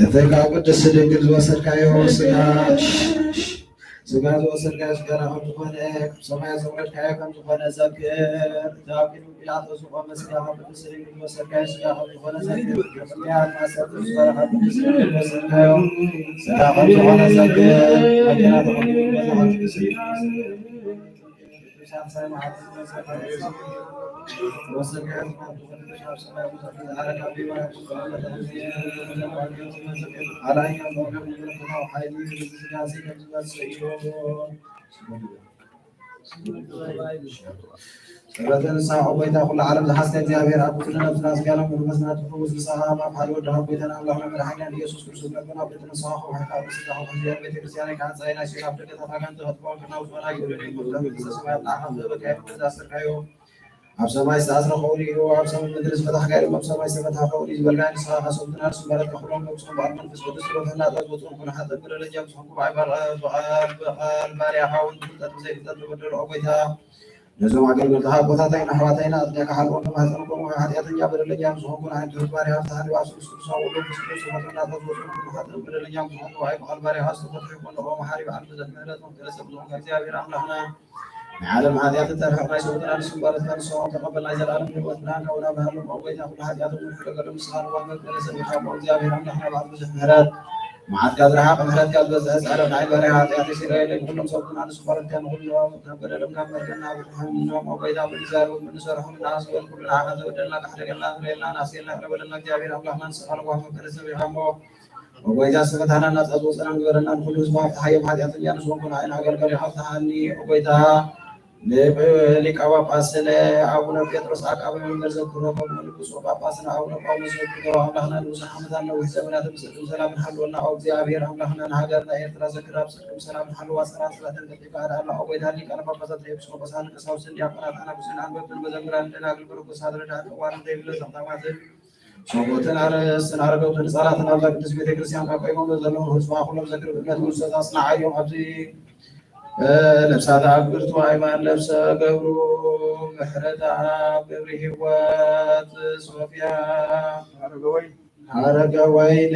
እተ ቅድስት ድንግል ዝወሰድካዮ ስጋ፣ ስጋ ዝወሰድካዮ ስጋ ከም ዝኾነ፣ ሰማይ ዘውረድካዮ ከም ዝኾነ ዘክር። እተ ኣብ ቅድሚ ጲላጦስ ዝቆመ ስጋ ካብ ቅድስት ድንግል ዝወሰድካዮ ስጋ ከም ዝኾነ ዘክር። እተ ኣብ ማእሰርቲ ዝነበረ ካብ ቅድስት ድንግል ዝወሰድካዮ ስጋ ከም ዝኾነ ዘክር። መከራ ተቐቢሉ በዛ ካብ ቅድስት ድንግል ጸሎተ ንስሓ። ኦ ጎይታ፣ ኩሉ ዓለም ዝሓዝካ እግዚኣብሔር ኣብ፣ ኩሉ ነፍስና ስጋና ኩሉ ነፍስና ትፍውስ ንስኻ ኣብ ሓደ ወድኻ ጎይታና ኣምላኽና መድሓኒና ኢየሱስ ክርስቶስ ነቦና፣ ቤተ ንስኻ ከውሕድ፣ ኣብ ርእስኻ ከውሕድ፣ ቤተ ክርስቲያን ከዓጻይ፣ ናይ ሰይጣን ደገታት ኣጋንንቲ ከጥፍኦም፣ ከናውጽ ወላ ይሁን። መንግስተ ሰማያት ንዓኻ ዘበቃ ይኹን። ዘኣሰርካዮ ኣብ ሰማይ ዝተኣስረ ክኸውን እዩ፣ ኣብ ሰማይ ምድሪ ዝፈታሕካዮ ኣብ ሰማይ ዝተፈትሐ ክኸውን እዩ ዝበልካዮ ንስኻ፣ ካሰብትና ንስምባረትካ ኩሎም ነብሶም በዓል መንፈስ ቅዱስ ጸሎትና ጸሎት ወጽኦም ኩሉ ሓጥእ በደለኛ ምስ ኾንኩ ብዓይ ባር-፣ ብቓል፣ ብቓል ባርያኻ እውን ብፍልጠት ብዘይፍልጠት ተበደሉ። ኦ ጎይታ፣ ነዞም ኣገልገልትኻ ኣቦታተይን ኣሕዋተይን ኣጽኒዕካ ሓልዎም ተማሕጸንኩም። ሓጢኣተኛ በደለኛ ምስ ኾንኩ ንዓይ ትሑት ባርያኻ ፍትሓኒ ብኣስሉስ ቅዱስ ኣውሎ መንፈስ ቅዱስ ጸሎትና ጸሎት ወጽኦም ኩሉ ሓጥእ በደለኛ ምስ ኾንኩ ብዓይ ብቓል ባርያኻ ዝተፈትሑ ይኹኑ። ኦ መሓሪ በዓል ብዙሕ ምሕረት መፍቀሪ ሰብ ዝኾንካ እግዚኣብሔር ኣምላኽና፣ ንዓለም ኃጢአት ተርሕቅ ናይ ሰውትና ንስም ባረትና ንስም ተቀበል ናይ ዘላለም ህይወትና ካብና ባህሉ ኦ ጎይታ ኩሉ ኃጢአት ሙሉ ገለ ምስጋና ወመንገለ ሰሚኻ ኦ እግዚኣብሔር ኣምላኽና በዓል ብዙሕ ምሕረት መዓትካ ዝረሓቀ ምሕረትካ ዝበዝሐ ጻድቅ ናይ ባርያ ኃጢአት ይስረየለይ። ኩሎም ሰውትና ንስም ባረትና ንኹሉ ተበደሎም ካብ መርገና ብርሃም ኖም ኦ ጎይታ ብንዛሩ ብንሰርሑ ንናስወን ኩሉ ንዓኻ ዘበደልና ካሕደገልና ትረየልና ናስየልና ቅረበለና እግዚኣብሔር ኣምላኽና ንስኻ ለጓህ መገለ ሰሚኻ ሞ ኦ ጎይታ፣ ዝተፈታሕና ናጻ ዝወጸና ግበረና። ንኹሉ ህዝቢ ሃብቲ ሓዮም ሓጢኣተኛ ንዝኾንኩ ንዓይን ኣገልጋሊ ሃብቲ ሃኒ። ኦ ጎይታ፣ ንሊቀ ጳጳስነ ኣቡነ ጴጥሮስ ዓቃቢ መንበር ዘክሮ፣ ከምኡ ንብፁዕ ጳጳስነ ኣቡነ ጳውሎስ ዘክሮ። ኣምላኽና ንብዙሕ ዓመታት ነዊሕ ዘመናት ብጽድቅን ሰላምን ሓልወልና። ኦ እግዚኣብሔር ኣምላኽና፣ ንሃገርና ኤርትራ ዘክራ ብጽድቅን ሰላምን ሓልዋ። ጸራ ጽላተን ቀልጢፍካ ኣድሃላ። ኦ ጎይታ፣ ሊቃነ ጳጳሳት፣ ኤጲስቆጶሳት፣ ቀሳውስትን ዲያቆናት፣ ኣናጉስን ኣንበብትን መዘምራንን ደናግል መነኮሳት፣ ረዳእን ዕዋርን ዘይብለ ዘኽታማትን ሰብኡትን ኣርእስትን ኣረገውትን ህጻናትን ኣብዛ ቅድስት ቤተክርስቲያን ካብ ቀይሞም ለዘለዉ ህዝባ ኩሎም ዘክር ብእምነት ክርስቶስ ኣጽንዓዮም። ኣብዚ፣ እ፣ ነፍሳት ኣብ ብርቱ ኣይማን ነፍሰ ገብሩ ምሕረት ኣብ ገብሪ ህይወት ሶፊያ ኣረገወይን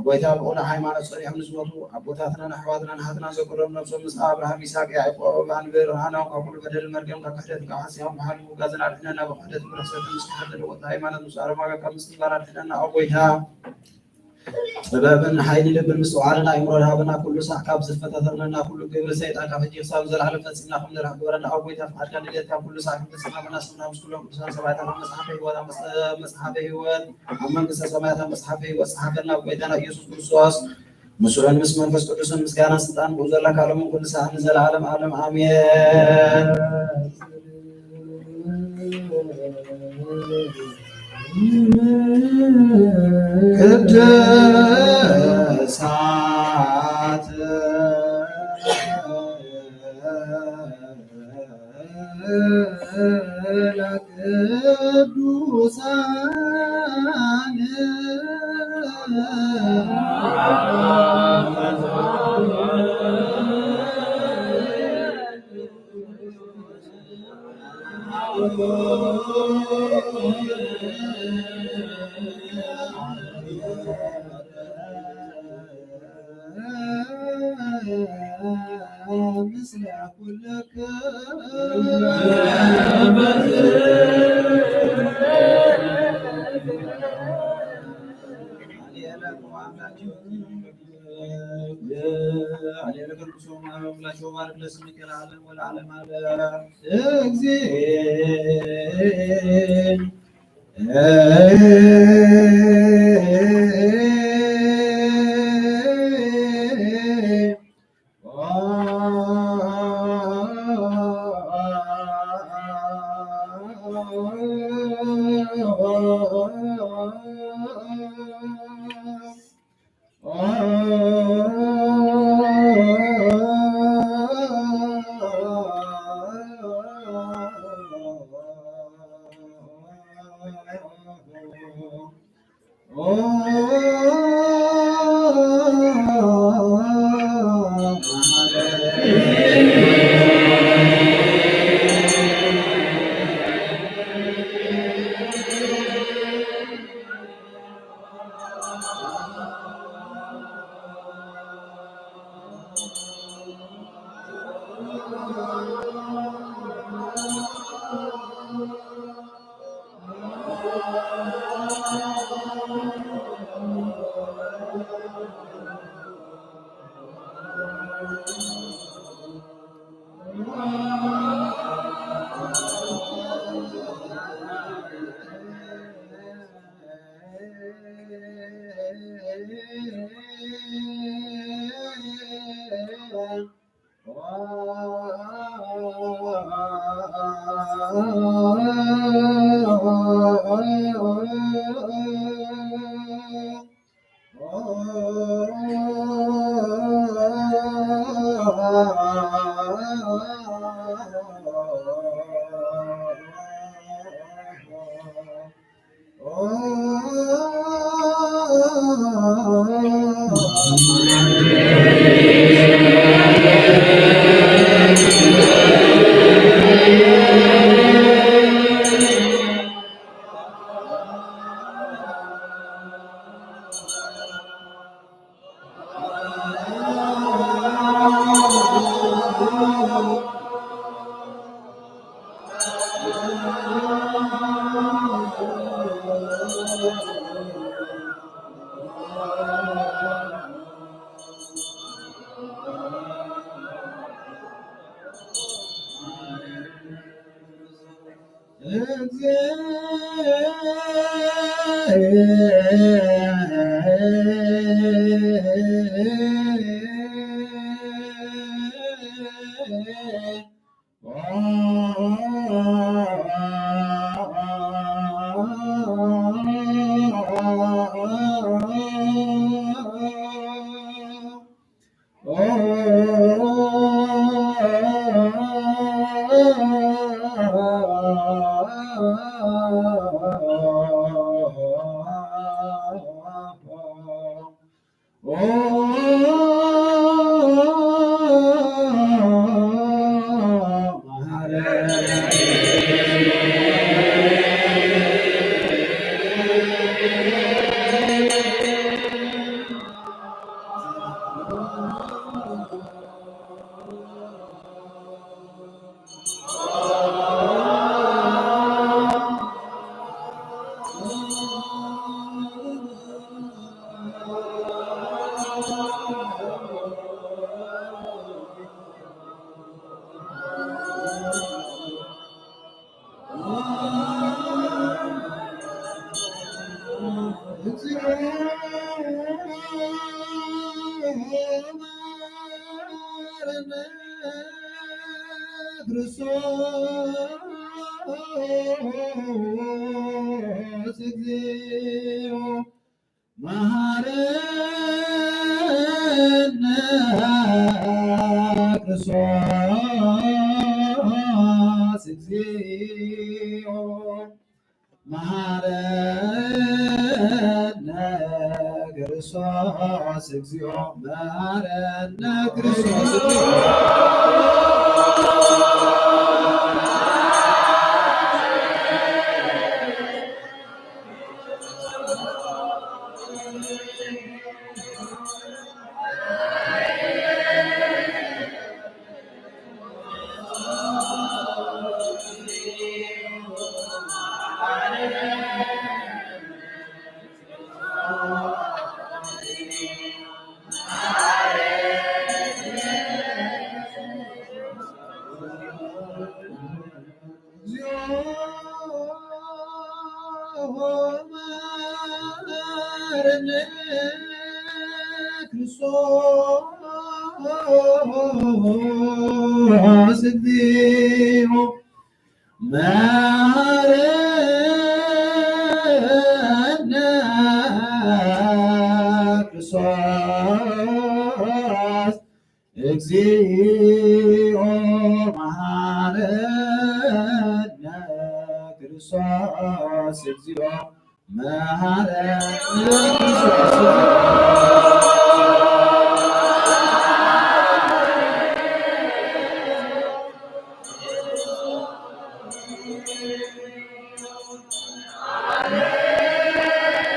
ጎይታ ብቕኑዕ ሃይማኖት ጸኒዖም ንዝሞቱ ኣቦታትናን ኣሕዋትናን ኣሓትናን ዘክሮም። ነፍሶም ምስ ኣብርሃም ይስሐቅ ያዕቆብ ኣንብር። ሃናው ካብ ኩሉ በደል መርገም ካብ ክሕደት ካብ ሓስያ ካብ ሓልፉ ጋዘን ኣድሕነና። ብክሕደት ብርኽሰት ምስ ተሓተ ለወጥ ሃይማኖት ምስ ኣረማጋ ካብ ምስትንባር ኣድሕነና። ኦ ጎይታ ጥበብን ሓይሊ ልብን ምስትውዓልን ኣእምሮን ሃበና። ኩሉ ሳዕ ካብ ዝፈታተነና ኩሉ ግብሪ ሰይጣን ካብ ሕጂ ክሳብ ንዘለዓለም ፈጺምና ከም ንርሕቅ ግበረና። ኦ ጎይታ ፍቃድካን ድልየትካን ኩሉ ሳዕ ክንፍጽም ሃበና። ስምና ምስ ኩሎም ቅዱሳን ሰማዕታት ኣብ መጽሓፈ ህይወት፣ ኣብ መጽ-፣ መጽሓፈ ህይወት ኣብ መንግስተ ሰማያት ኣብ መጽሓፈ ህይወት ጸሓፈና። ኦ ጎይታና ኢየሱስ ክርስቶስ ምስሉን ምስ መንፈስ ቅዱስን ምስጋና ስልጣን ብኡ ዘሎ ካለሙን ኩሉ ሳህን ዘለዓለም ዓለም አሜን። ቅድሳት ለቅዱሳን መሐረነ ክርስቶስ እግዚኦ መሐረነ ክርስቶስ እግዚኦ መሐረነ ክርስቶስ እግዚኦ መሐረነ ክርስቶስ እግዚኦ። መሐረነ ክርስቶስ እግዚኦ መሐረነ ክርስቶስ እግዚኦ መሐረነ ክርስቶስ እግዚኦ መሐረነ ክርስቶስ።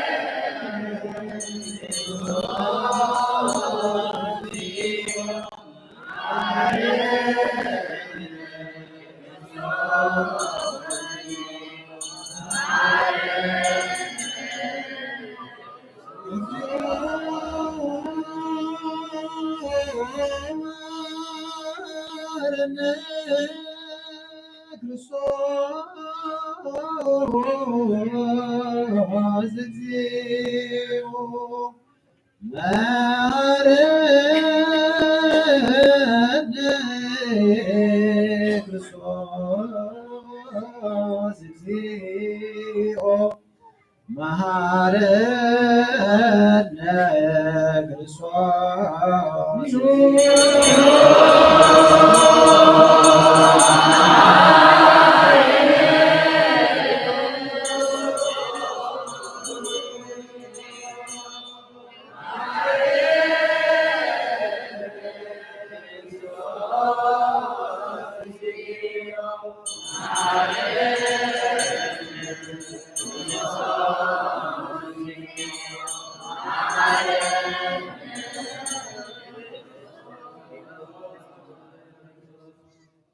ክርስቶስ እግዚኦ መሐረነ ክርስቶስ እግዚኦ መሐረነ ክርስቶስ። እግዚኦ መሐረነ ክርስቶስ።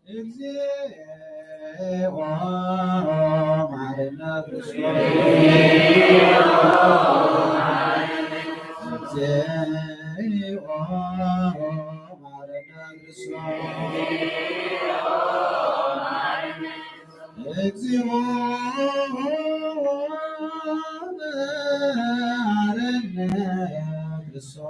እግዚኦ መሐረነ ክርስቶስ። እግዚኦ መሐረነ ክርስቶስ።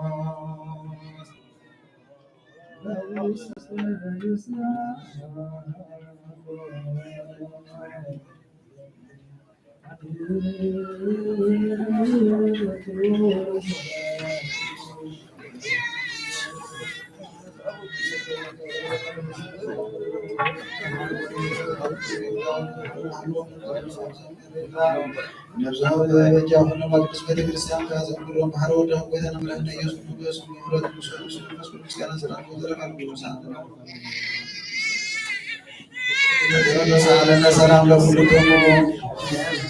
ነብዛው በጃሁን ቅድስት ቤተክርስቲያን ከዘምሮ ባህረ ወደ ጌታነ መድኃኒነ ኢየሱስ ክርስቶስ ምሕረት ምስጋና ሰላም ወዘለቃል ቅዱሳን ሰላም ለኩልክሙ።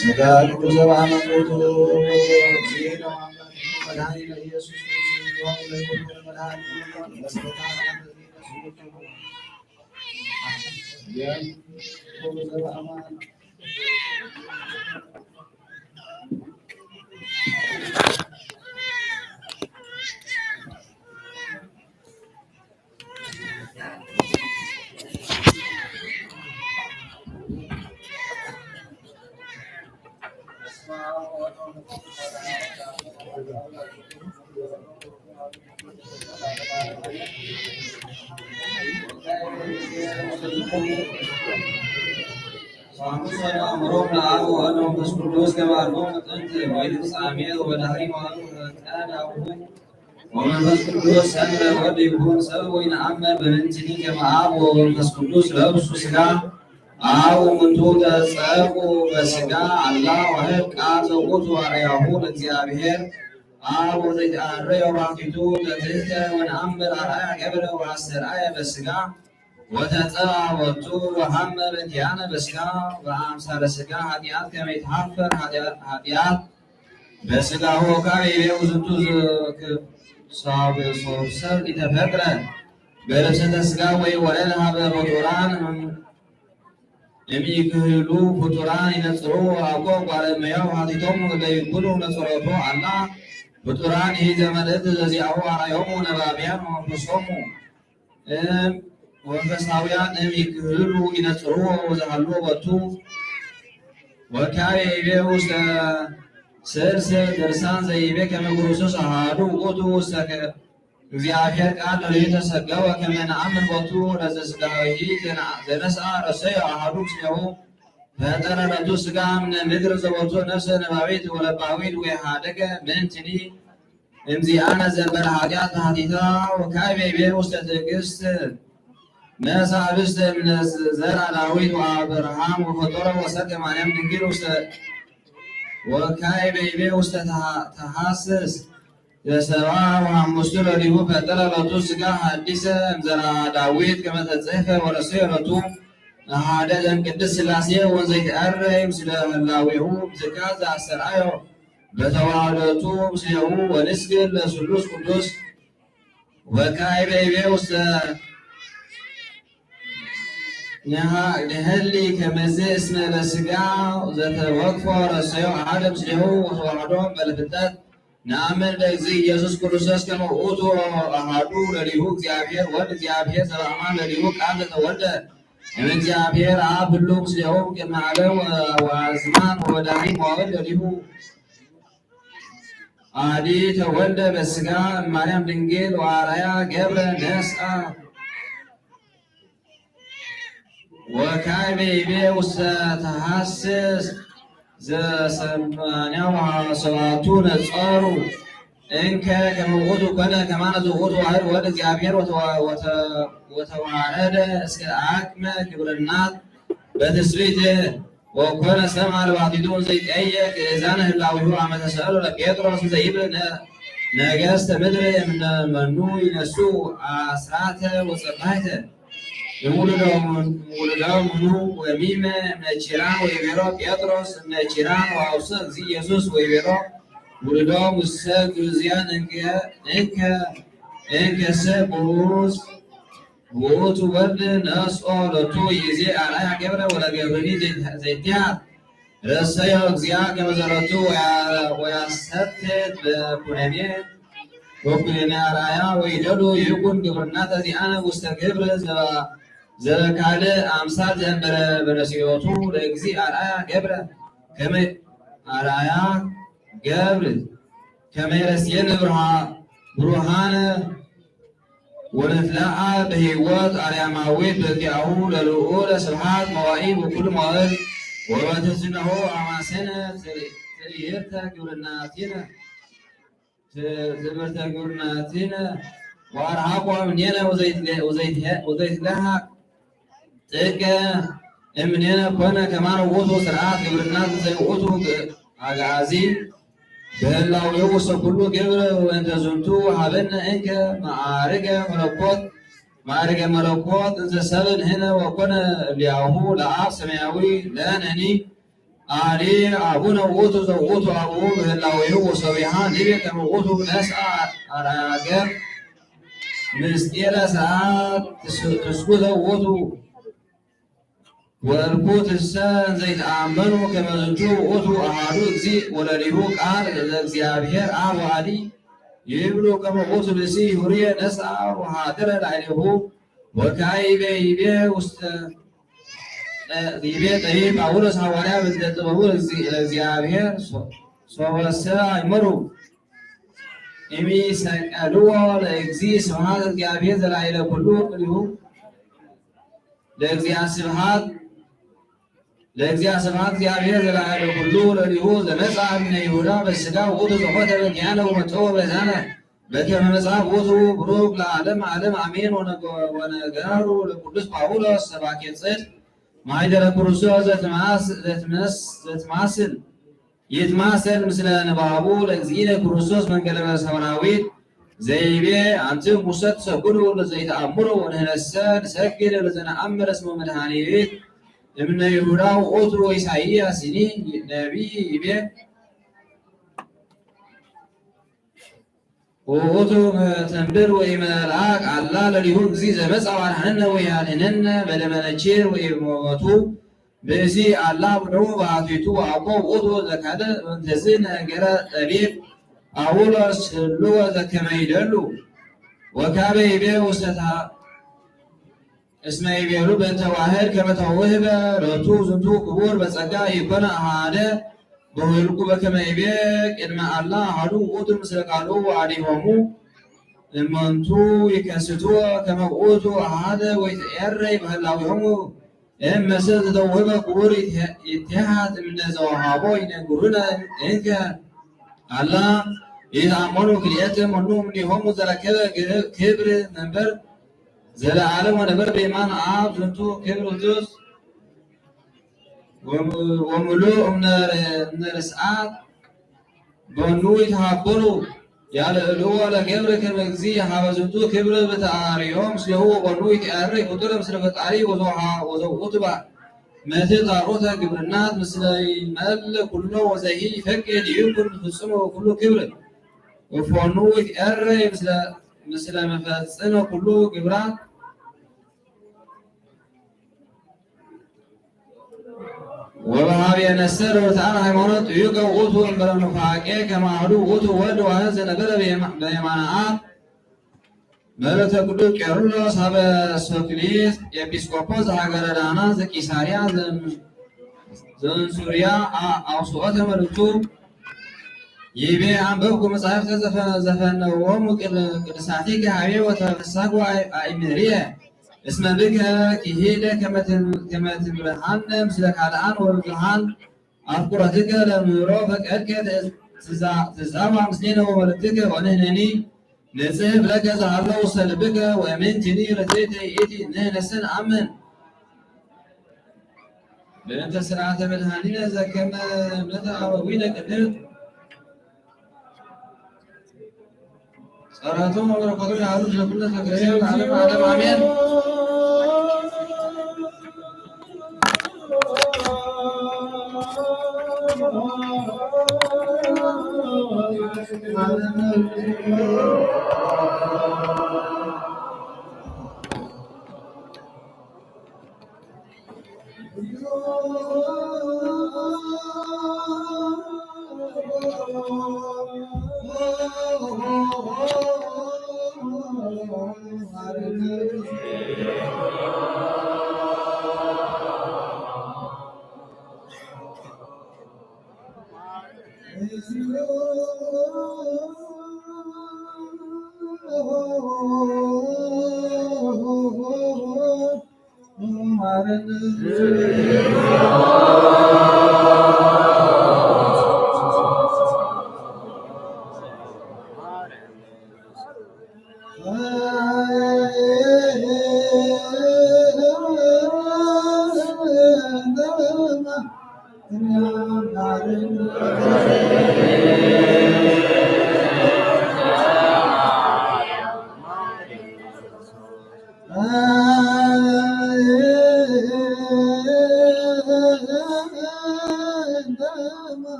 ስጋ ቅዱስ ዘበአማን ውእቱ። መድኃኒነ ኢየሱስ ክርስቶስ መድኃኒነ ሐሙስ ወደ አእምሮም ለአብ ወወልድ ወመንፈስ ቅዱስ ገባርሞ መጠንት ወይም ሳሜል ወደ ሀሪማ ቃል አቡ ወመንፈስ ቅዱስ ሰምረ ወድ ይሁን ሰብ ወይን አመር በምንትኒ ከመ አብ ወመንፈስ ቅዱስ ለብሱ ስጋ አብ ውእቱ ተጸብኡ በስጋ አላ ወህብ ቃል ዘውቱ አርያሁ ለእግዚአብሔር አብ ወዘይትአረዮ ባሕቲቱ ለትሕተ ወነአምር አርአያ ገብረ ወአስተርአየ በስጋ ወተጸብአ ወቱ ወሐመ በእንቲአነ በስጋ በአምሳለ ስጋ ኃጢአት ከመ ይትሐፈር ኃጢአት በስጋሁ ካለ ይቤ ውዝንቱ ሳብ ሶብሰር ኢተፈጥረ በልብሰተ ስጋ ወይ ወለድ ሀበ ፍጡራን እም- እምይክህሉ ፍጡራን ይነጽሩ አኮ ጓለ እመያው ሀቲቶሙ ለይኩኑ ነጽሮቱ አላ ፍጡራን ይህ ዘመልእት ዘዚአሁ አርአዮሙ ነባብያን ወመንፈሶሙ እም ወመንፈሳውያን እም ይክህሉ ይነጽሩ ወዘሃሉ ወቱ ወካቤ ይቤ ውስተ ስልስ ድርሳን ዘይቤ ከመ ክርስቶስ አሃዱ ውእቱ ውስተ እግዚአብሔር ቃል ለልዩ ተሰገወ ከመ ነአምን ቦቱ ለዘስጋዊሂ ዘነስአ ረሰዮ አሃዱ ምስሌሁ ፈጠረ ለቱ ስጋ እምነ ምድር ዘቦቱ ነፍሰ ነባዊት ወለባዊት ወኢሃደገ ምንትኒ እምዚአነ ዘንበለ ኃጢአት ተሐቲታ ወካዕበ ይቤ ውስተ ትዕግስት ነሳ ህብስተ እምነ ዘርአ ዳዊት ወአብርሃም ወፈጠሮ ወሰገ ማርያም ድንግል ውስተ ወካዕበ ይቤ ውስተ ተሐ- ተሐስስ ዘሰብአ ወሐሙስቱ ለሊሁ ፈጠረ ሎቱ ስጋ ሐዲሰ እምዘርአ ዳዊት ከመ ተጽሕፈ ወረሰየ ሎቱ አሐደ ዘእምቅድስት ሥላሴ ወእንዘ ይትዐረይ ምስለ ህላዌሁ እምትካዝ ዘአስተርአዮ በተዋህዶቱ ምስሌሁ ወንስግድ ለስሉስ ቅዱስ ወካዕበ ይቤ ውስተ ነሃ- ነሀሊ ከመዘ እስመ ለስጋ ዘተወክፎ ረሰዮ አሐደ ምስሌሁ ወተዋህዶ በለፍልጠት ነአምን ለእግዚእ ኢየሱስ ክርስቶስ ከመ ውእቱ አሐዱ ለሊሁ እግዚአብሔር ወልድ እግዚአብሔር ዘበአማን ለሊሁ ቃል ዘተወልደ እምእግዚአብሔር አብ ህሉ ምስሌሁ ቅድመ ዓለም ወአዝማን ወወዳኒ መዋዕል ለሊሁ አዲ ተወልደ በስጋ እማርያም ድንግል ወአርአያ ገብረ ነስአ ወካዕበ ይቤ ውስተ ተሐስስ ዘሰማንያ ወሰባቱ ነጸሩ እንከ ከመ ውእቱ ኮነ ከማነ ዘውእቱ ዋሕድ ወልድ እግዚአብሔር ወተዋ- ወተ- ወተዋረደ እስከ አቅመ ግብርናት በትስብእት ወኮነ ሰምዐ ለባሕቲቱ እንዘ ይትዔየቅ እዛነ ህላዌሁ አመ ተሰእሎ ለጴጥሮስ እንዘ ይብል ነ- ነገሥተ ምድር እምነ መኑ ይነስኡ አስራተ ወጸባይተ እምውሉዶሙ- እምውሉዶሙ ወሚመ እምነ ኪራን ወይቤሎ ጴጥሮስ እምነ ኪራን ወአውስእ እግዚእ ኢየሱስ ወይቤሎ ውሉዶሙ እሰ ግኡዛን እንከ እንከ እንከሰ ግኡዝ ውእቱ ወልድ ነስኦ ሎቱ ይዜ አርአያ ገብረ ወለገብርኒ ዘይት- ዘይትሃት ረሰዮ እግዚአ ከመ ዘሎቱ ወያ- ወያሰትት በኩነኔ ወኩነኔ አርአያ ወይደሉ ይኩን ግብርናተ ዚአነ ውስተ ግብር ዘ- ዘበካልእ አምሳል ዘእንበለ በረሲዮቱ ለእግዚእ አርአያ ገብረ ከመ አርአያ ገብር ከመ ይረስየነ ብርሃ- ብሩሃነ ወንትለዐል በሕይወት አርያማዊት በእንቲአሁ ለልዑል ስብሐት መዋዕል ወኩሉ መዋዕል ወበትሕትናሁ አማሰነ ትር- ትርህርተ ግብርናቲነ ት- ትርህርተ ግብርናቲነ ወአርሐቆ እምኔነ ወዘይትለ- ወዘይትለ- ወዘይትለሐቅ ጥቀ እምኔነ ኮነ ከማነ ውእቱ ስርዓት ግብርና ዘውእቱ አግአዚ በህላዌሁ ውስተ ኩሉ ግብር ወእንተ ዝንቱ ሀበነ እንከ መዓርገ መለኮት ማዕርገ መለኮት እንዘ ሰብእ ንሕነ ወኮነ እብሊያሁ ለአብ ሰማያዊ ለነኒ አዲ አቡነ ውእቱ ዘውእቱ አቡሁ በህላዌሁ ወሶቢሃ ንቤ ከመ ውእቱ ነስአ አርአያ ገብ ምስጢረ ስርዓት ትስ- ትስጉተ ውእቱ ወእልኩትሰ እንዘ ይትአመኑ ከመ ዝንቱ ውእቱ አሐዱ እግዚእ ወለሊሁ ቃል ዘእግዚአብሔር አብ ወአዲ ይብሉ ከመ ውእቱ ብእሲ ሁርየ ነስአ ወሐደረ ላዕሌሁ ወካዕበ ይቤ ውስተ ይቤ ጠቢብ ጳውሎስ ሐዋርያ በእንተ ጥበቡ ለእግዚአብሔር ሶበሰ አእመሩ እምይሰቀልዎ ለእግዚእ ስብሐት ለእግዚአብሔር ዘላዕለ ኩሉ ቅድሚሁ ለእግዚአ ስብሐት ለእግዚአ ስብሐት እግዚአብሔር ዘለዓለመ ኩሉ ለሊሁ ዘመጽአ እምነ ይሁዳ በስጋ ውእቱ ዘሞተ በእንቲአነ ወመጠወ በዛነ በከመ መጽሐፍ ውእቱ ብሩክ ለዓለመ ዓለም አሜን። ወነገ-፣ ወነገሩ ለቅዱስ ጳውሎስ ሰባኬ ጽድቅ ማይደረ ክርስቶስ ዘትማስ-፣ ዘትመስ-፣ ዘትማስል ይትማሰል ምስለ ንባቡ ለእግዚእነ ክርስቶስ መንገለ ሰማያዊት ዘይቤ አንትሙ ሙሰ ትሰግዱ ለዘኢተአምሩ ወንሕነሰ ንሰግድ ለዘነአምር እስመ መድኃኒት እምነ ይሁዳ ውእቱ። ወኢሳይያስኒ ነቢይ ይቤ ውእቱ እምትንብር ወኢመልአክ አላ ለሊሁ እግዚእ ዘመጽአ ወአድኃነነ ወኢያድኅነነ በደመ ነኪር ወኢሞቱ ብእሲ አላ ብድዑ በአቲቱ አኮ ውእቱ ዘካለ። ወእንተዝ ነገረ ጠቢብ ጳውሎስ ህልወ ዘከመ ይደሉ ወካበ ይቤ ውስተ ታ-፣ እስመ ይቤሉ በእንተ ዋህድ ከመ ተውህበ ሎቱ ዝንቱ ክቡር በጸጋ ኢኮነ አሃደ በውልቁ በከመ ይቤ ቅድመ አላ አሃዱ ውእቱ ምስለ ካልኡ ወአዲሆሙ እመንቱ ይከስቱ ከመ ውእቱ አሃደ ወይትዔረይ በህላዌሆሙ። እም መሰል ዘተውህበ ክቡር ይትሃት እምነ ዘወሃቦ ይነግሩነ እንከ አላ ኢተአመኑ ክልኤተ መኑ እምኔሆሙ ዘረከበ ክብር መንበር ዘለዓለም ወነበረ በየማነ አብ ዝንቱ ክብር ውእቱ ወም-፣ ወምሉእ እምነ ር-፣ እምነ ርስዓት በኑ ይትሃበሩ ያለ እልዎ ለገብረ ከመ እግዚእ ሀበ ዝንቱ ክብር በተአርዮ ምስሌሁ ወበኑ ይትአረይ ፍጡር ምስለ ፈጣሪ ወዘውሃ-፣ ወዘውእቱ ባ-፣ መትእ ጣሮተ ግብርናት ምስለ ይመል ኩሎ ወዘሂ ይፈቅድ ይኩን ፍጹም ኩሉ ክብር ወፎኑ ይትአረይ ምስለ፣ ምስለ መፈጽመ ኩሉ ግብራት ወበሀቤ ነሰ ለርትዓት ሃይማኖት ጥዩቀ ውእቱ እምበለ ኑፋቄ ከመ አሐዱ ውእቱ ወልድ ዋሕድ ዘነበረ በየማ-፣ በየማነ አብ። መልእክተ ቅዱስ ቄርሎስ ሀበ ሶክሊስ ኤጲስቆጶስ ዘሀገረ ዳና ዘቂሳርያ ዘን-፣ ዘንሱርያ አ-፣ አውስኦተ መልእክቱ ይቤ አንበብኩ መጻሕፍተ ዘፈ-፣ ዘፈነዎሙ ቅድ-፣ ቅዱሳቲከ ሀቤ ወተፈሳኩ አይ-፣ አእምርየ። እስመ ብከ ክሂለ ከመ ትም-፣ ከመ ትምርሃነ ምስለ ካልአን ወብዙሃን አፍቁረትከ ለምህሮ ፈቀድከ ትዛ-፣ ትዛዋ ምስሌነ ወመልእክትከ ወንሕነኒ ንጽሕፍ ለከ ዘሀሎ ውስተ ልብከ ወእምንትኒ ርትዕት ይእቲ ንሕነሰ ነአምን። በእንተ ሥርዓተ መድኃኒነ ዘከመ እምነተ አበዊነ ቅድስት ጸሎቶም ወበረከቶም ያሉ ለኩልነ ለክርስቲያን ለዓለመ ዓለም አሜን።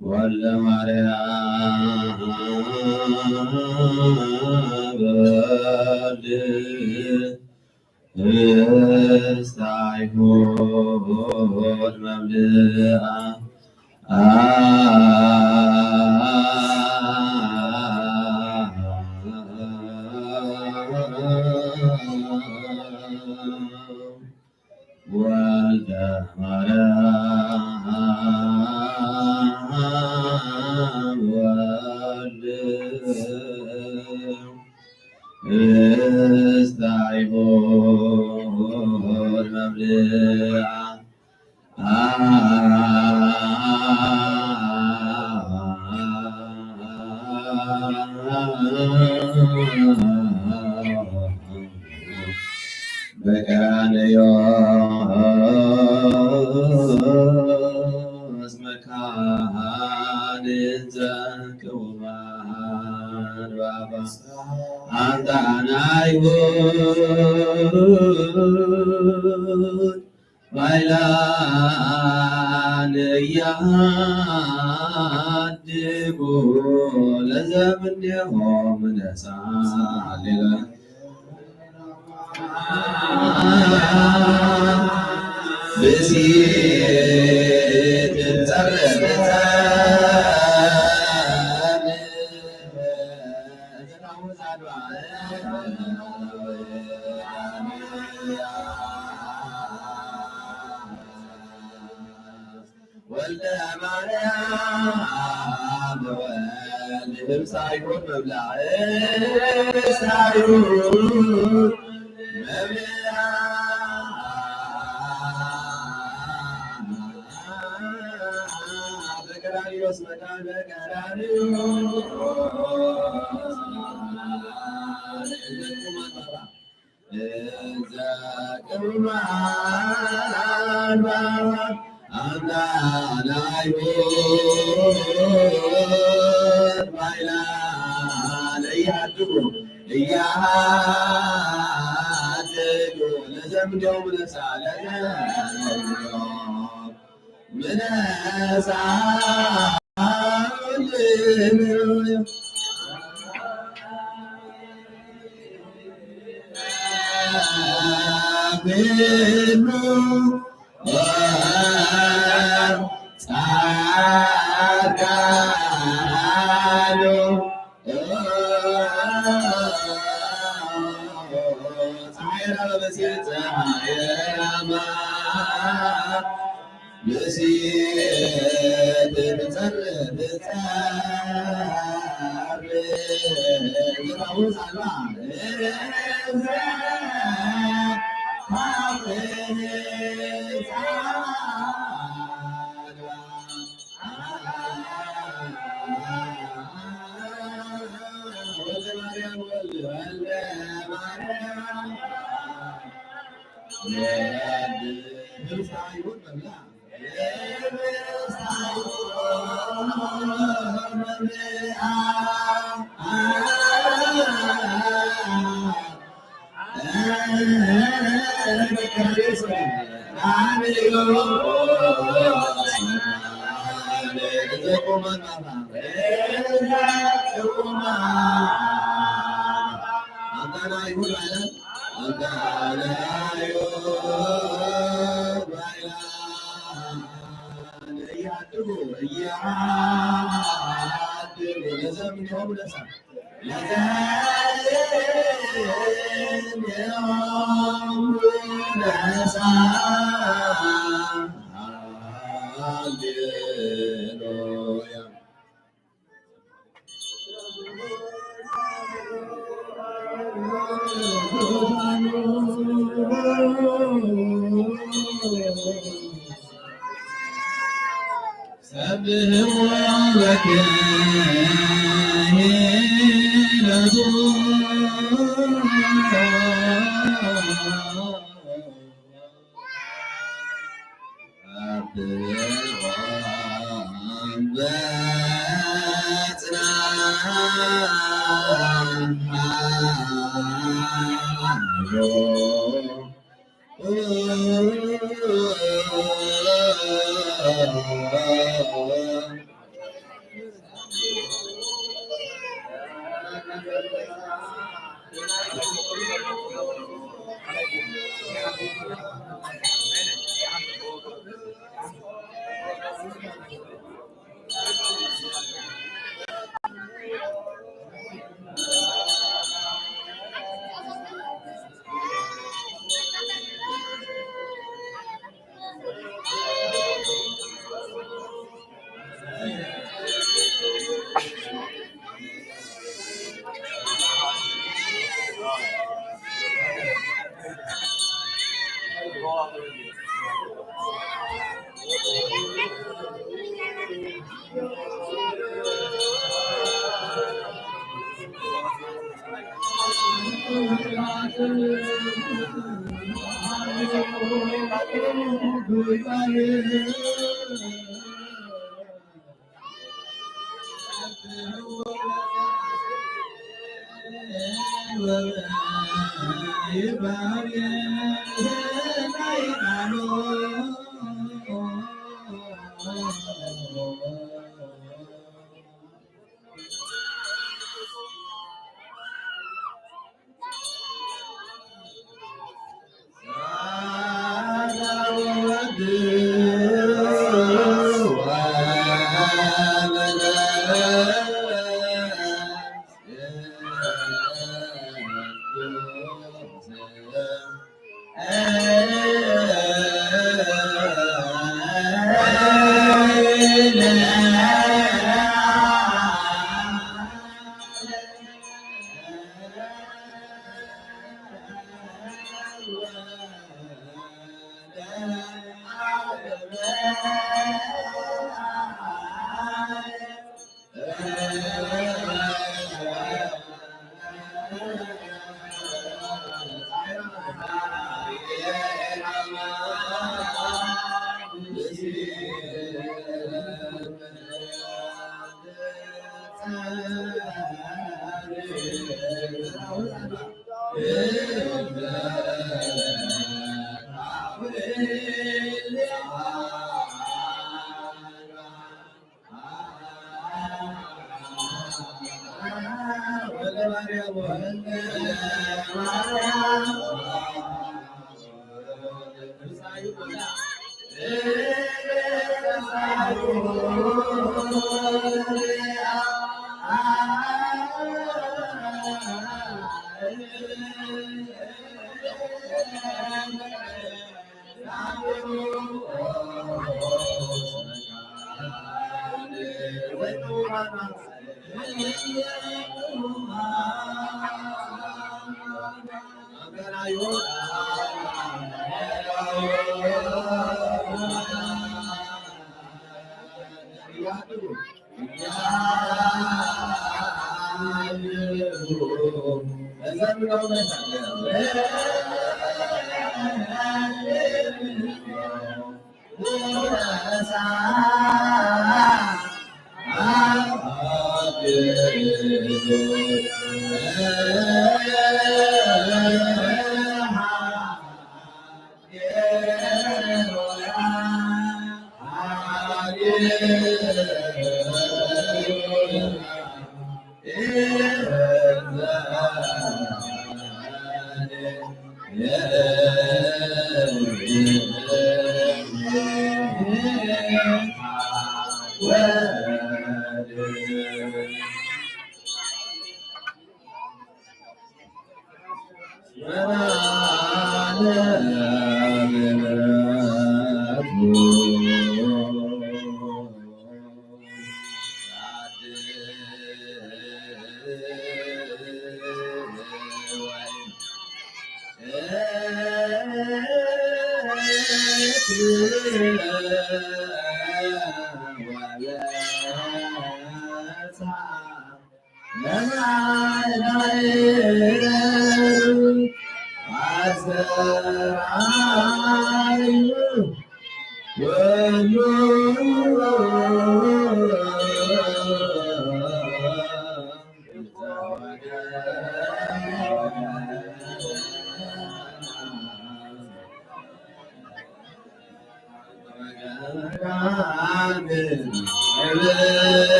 ወልደ ማርያም ወልድ ርእስተ አይሁድ መብልዓ። ወልደ ማርያም ወልድ ርእስተ አይሁድ መብልዓ። በቀራንዮ እስመ ካህን ዘቅውማን ባባ አንተ ናይሁድ ባይላን ያድጉ ለዘምኔሆም ነሳ። ሃሌሉያ። ብእሲት ትጸርፍ ወልደ ማርያም ወልድ ርእስተ አይሁድ መብልዓ። ርእስተ አይሁድ መብልዓ። በቀራንዮ እስመ ካህን በቀራንዮ።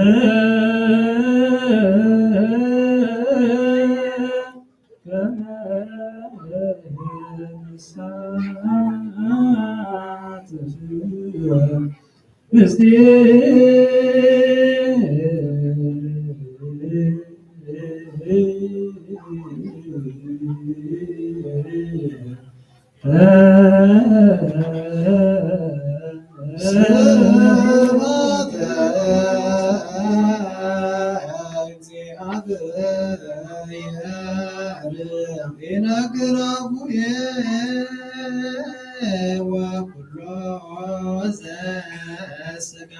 ስብሐት ለእግዚአብሔር። ይነግር አቡየ ወኩሎ ዘስጋ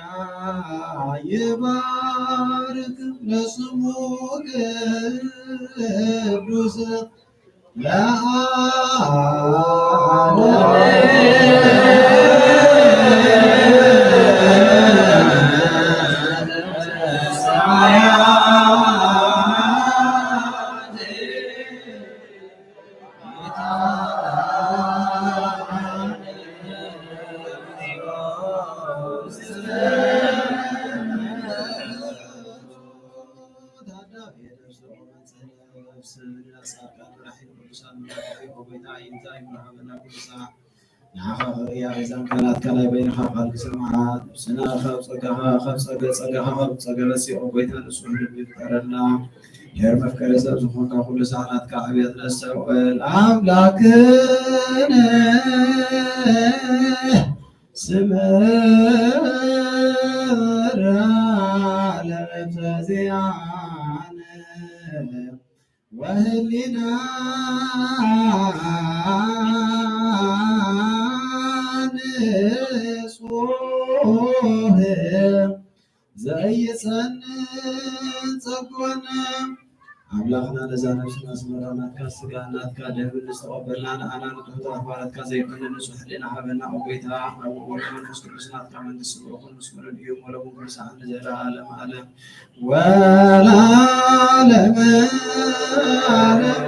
ይባርክ ለስሙ ቅዱስ። ንዓኻ ርእያ እዛን ቃላትካ ናይ በይንኻ ቃል ክሰምዓ፣ ነፍስና ካብ ጸጋኻ፣ ካብ ጸገ-፣ ጸጋኻ፣ ካብ ጸገ ረሲኦ ጎይታ ንጹሕ ልቢ ፍጠረልና። ሄር መፍቀሪ ሰብ ዝኾንካ ኩሉ ሳህናትካ ዕብየት ነስተውዕል ኣምላክነ። ስምራ ለነፍሰ ዚኣነ ወህሊና ንጹህ ዘይጸንን ጸጎነ። ኣምላኽና ነዛ ነፍስና ኣስመራ ናትካ ስጋ ናትካ ደም ንዝተቐበልና ንኣና ንትሑት ኣኽባራትካ ዘይኮነ ንጹሕ ሕሊና ሃበና ኦ ጎይታ። ኣብ ወልድ መንፈስ ቅዱስ ናትካ መንግስቲ ብሩኽን ምስጉንን እዩ፣ ወለቡ ቅዱሳን ንዘለዓለም ዓለም ወለዓለመ ዓለም።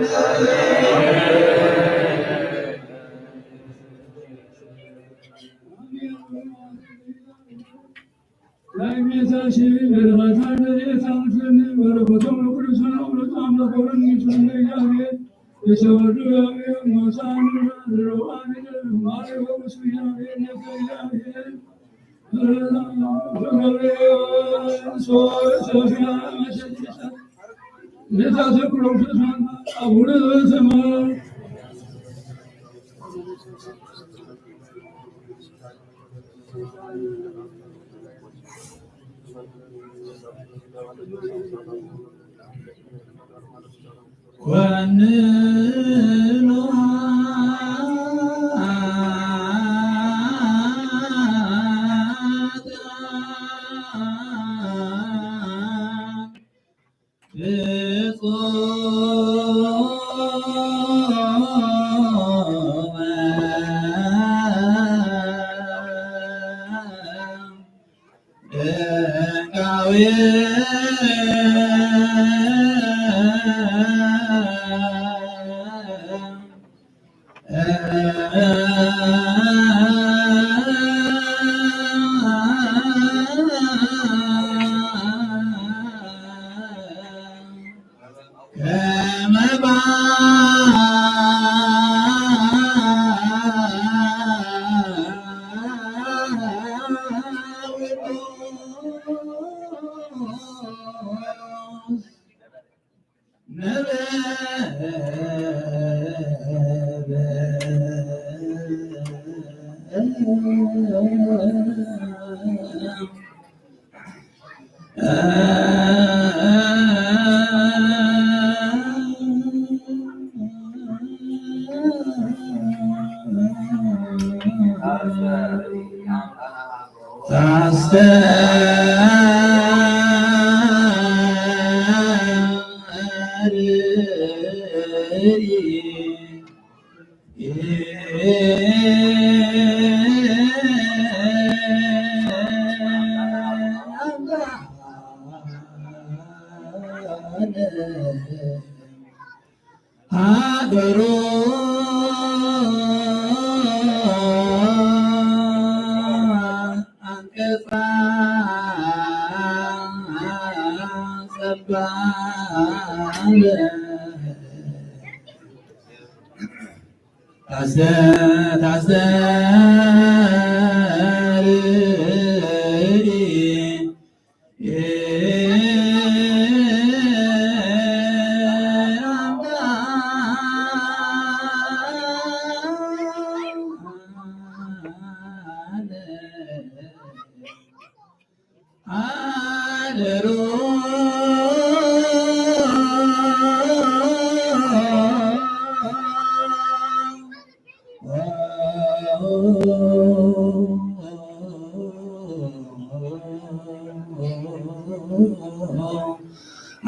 ኮንኑ ኃጥኣን ፍጹም ደንጋዊ ሀገሩ አንቀጻ ታሰ- ታሰሪ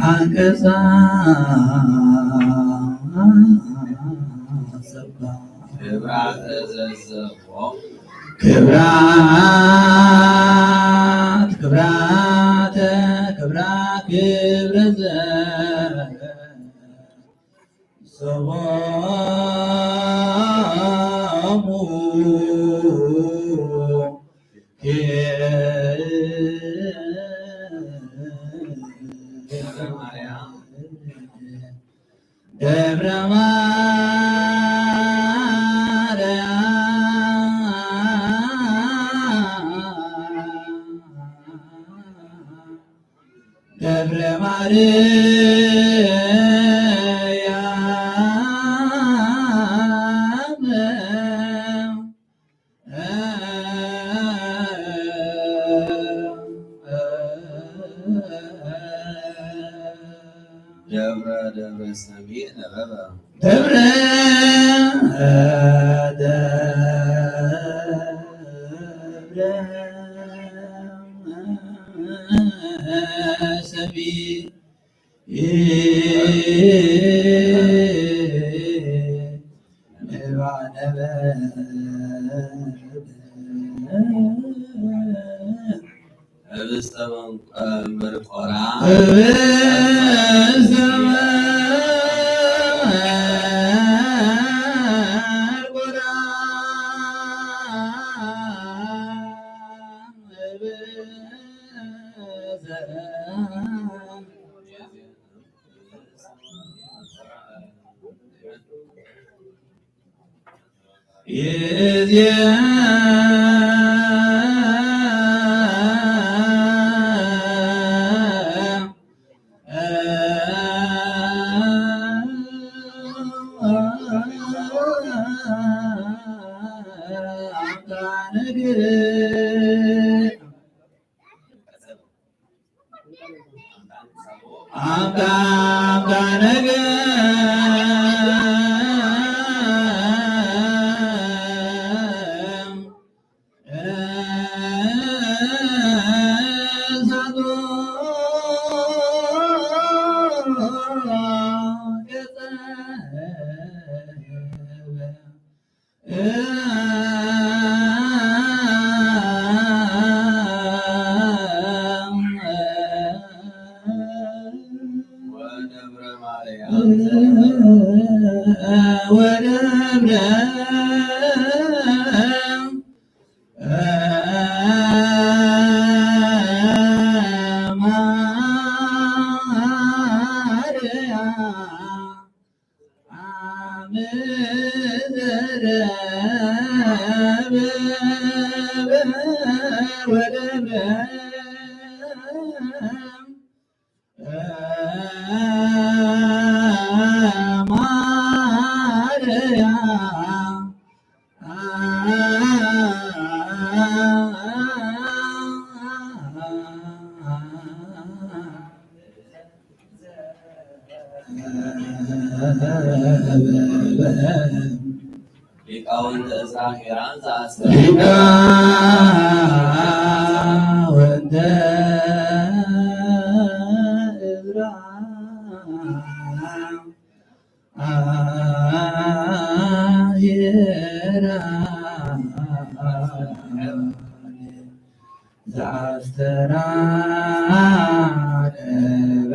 አንቀጸ ሰባ። ክብራት ዘሰቦሙ። ክብራት፣ ክብራተ፣ ክብራ፣ ክብረ ዘ- ሰቦሙ። ደብረ ማርያም። ደብረ ማርያም። ደብረ ማርያም። ደብረ፣ ደብረ ሰሚዕ ነበበ። ደብረ፣ ደብረ ሰሚዕ። ህብስተ መርቆራ። ህብስተ መርቆራ። ወደብረ ማርያም። ወደብረ ማርያም። ሊቃውንተ እዝራ ሄራን ዘአስተርአየ። ሊቃውንተ እዝራ ሄራን ዘአስተራገበ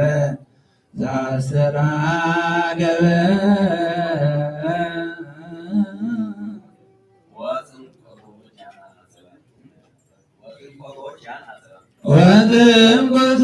ዘአስተራገበ። ወጥምቀቱ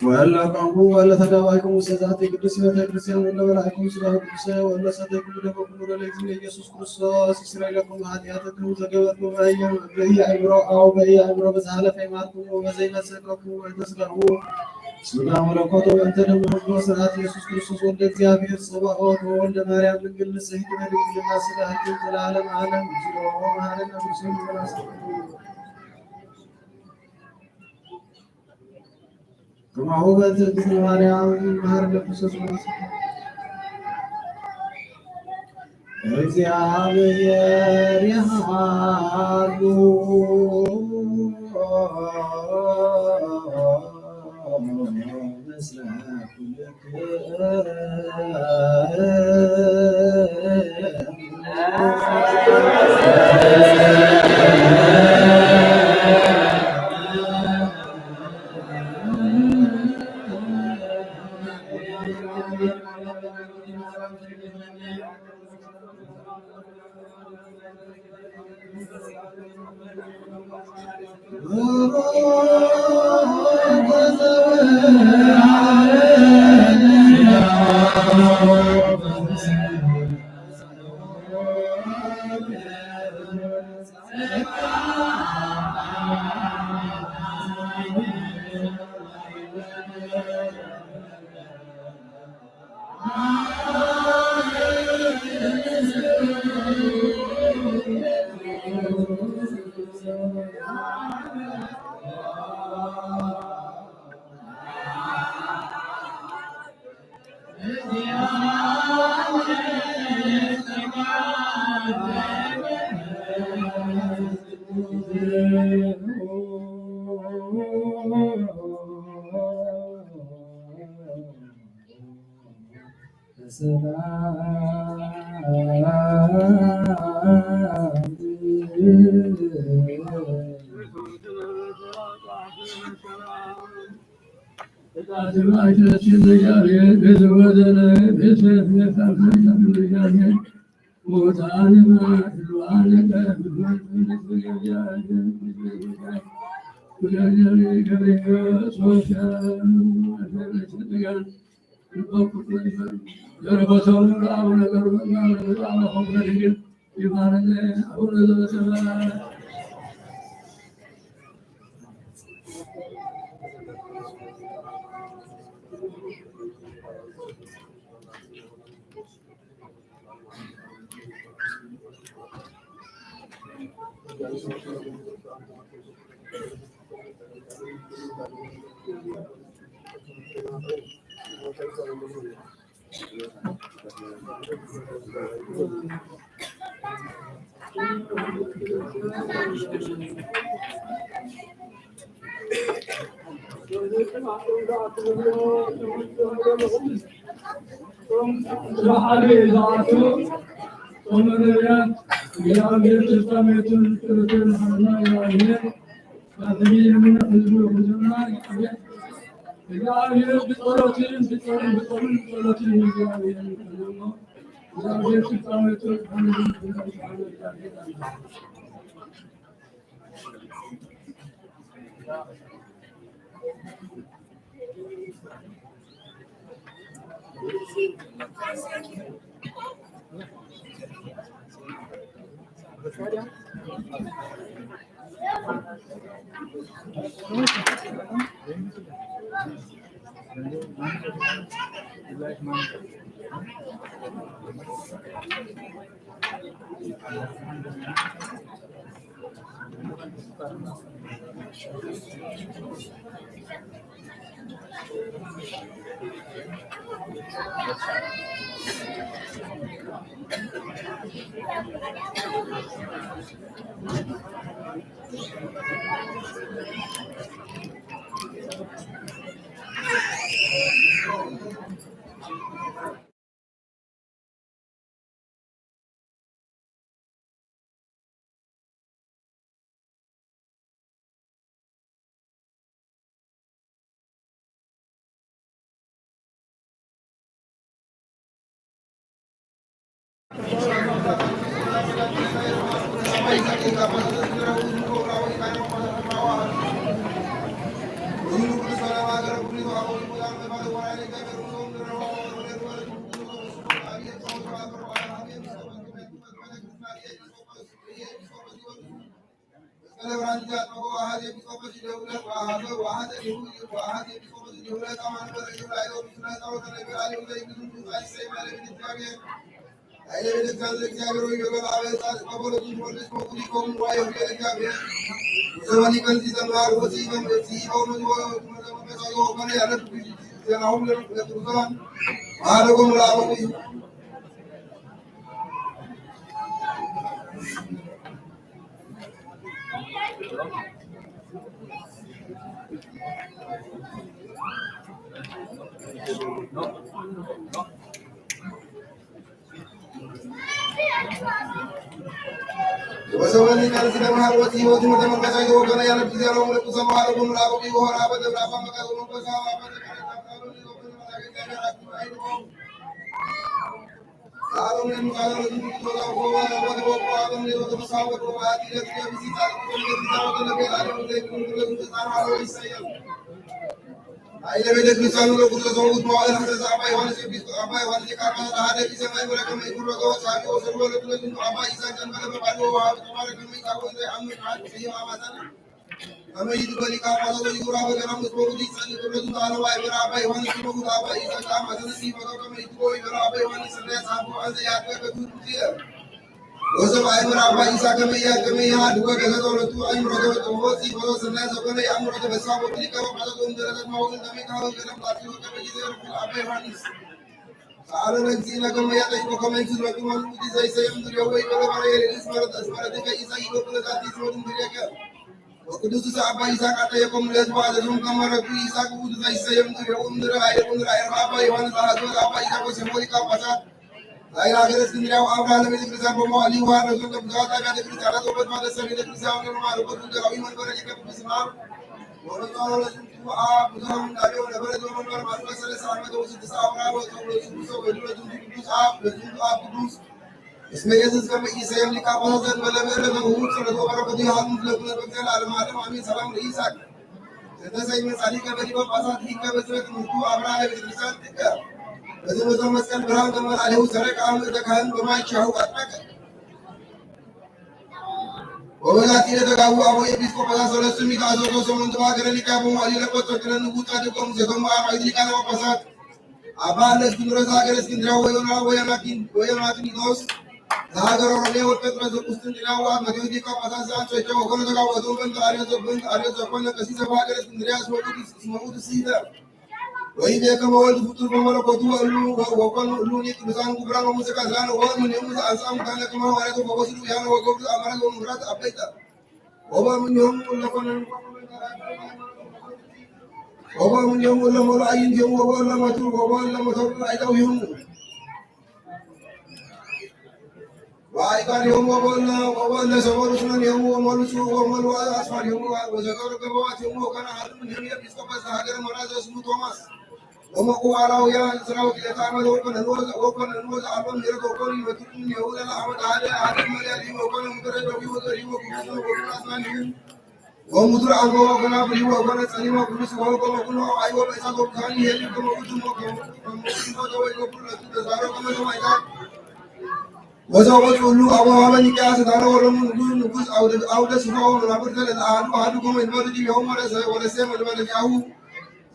ወእለ አቃንኩም ወእለ ተዳባይኩም ውስተ ዛቲ ቅድስት ቤተ ክርስቲያን ወእለ በላዕኩም ስጋሁ ቅዱሰ ወእለ ሰተይኩም ደሙ ክቡረ ለእግዚእነ ኢየሱስ ክርስቶስ ይስረይ ለኩም ኃጢአተክሙ ዘገበርኩም በኢአእምሮ አው በኢአእምሮ በዘሐለፈ ይማርኩም ወበዘይመጽእ ከፍኡ ወይተስጋሁ ስጋ መለኮት ወእንተ ደሙ ስርዓት ኢየሱስ ክርስቶስ ወልደ እግዚአብሔር ጸባኦት ወወልደ ማርያም ድንግል ንጽሕት በድንግልና ስጋ ህግም ዘላለም ዓለም ምስሎ መሐረነ ክርስቶስ ወላሰ ከማሁ በእንተ እግዝእትነ ማርያም መሐረነ ክርስቶስ ወላሰ እግዚአብሔር ያሉ ምስለ ኩልክሙ። ወበዛቲ ለተጋቡ አበው ኤጲስቆጶሳት ሰለስቱ ሚካኤል ዘውትር ሰሞን ተባገረ ሊቃ በመዋዕል ለቆጠር ክለ ንጉሥ ጻድቆም ዘገሙ አርባዕቱ ሊቃነ ጳጳሳት አባ ለእስክንድሮስ ዘሀገረ እስክንድርያ ወዮና ወዮናኪን ወዮናኪኒዶስ ዘሀገረ ሮሜ ወጴጥሮስ ዘቁስጥንጥንያ ወአብ መክዮስ ሊቀ ጳጳሳት ዘአንጾኪያ ወኮነ ተጋቡ አቶም በእንተ አርዮስ ዘበእንተ አርዮስ ዘኮነ ቀሲሰ በሀገረ እስክንድርያ እስመ ውእቱ እስመ ውእቱ ሲተ ወይቤ ከመ ወልድ ፍጡር በመለኮቱ ወእሉ ወኮኑ እሉኒ ቅዱሳን ግብራን ወሙስካዝራን ወእምኔሁ ዘአንስአ ሙታነ ከመ ሐዋርያት ወፈወሱ ድውያነ ወገብሩ ተአምራት ወምሁራት አበይተ ወበእምኔሆሙ ለኮነ ወበእምኔሆሙ ለመሉ አዕይንቲሆሙ ወበእለ መትሩ ወበእለ መተሩ ለአዕዳዊሆሙ ወአይቃሪሆሙ ወበእለ ወበእለ ሰበሩ ስነኒሆሙ ወመሉ ስሩ ወመሉ አስፋሪሆሙ ወዘገሩ ገበዋቲሆሙ ወኮነ አሐዱ እምኔሆሙ ኤጲስቆጶስ ዘሀገረ መራ ዘስሙ ቶማስ ወመቁ አላውያን ስራው ክልኤተ አመት ወኮነንወ ወኮነንወ ዘአልቦ ምሕረት ወኮኑ ይመትሩ እምኔሁ ለለአመት አሐደ አሐደ እምአልያሊሁ ወኮነ ምድረ ደዊሁ ወዘሪሁ ወኩሉ ስነ ወኩሉ አስናኒሁ ወምድር አንጎ ወኮና ብሪው ወኮነ ጸሊማ ኩሉ ስጋው ከመ ኩሉ አይ ወበእሳት ወብርሃን ይሄድ ከመ ውእቱ ከመ ውእቱ ከመ ውእቱ ወይገብሩ ለቱ ተዛሮ ከመ ሰማይታት ወዘወቱ ሁሉ አበዋበ ኒቃያ ስልጣነ ወለሙ ንጉስ ንጉስ አውደ አውደ ስፋው መናብርተ ለአሐዱ አሐዱ ከመ ይንበሩ ዲቤሆሙ ወለሰ ወለሰ መንበረ ዚአሁ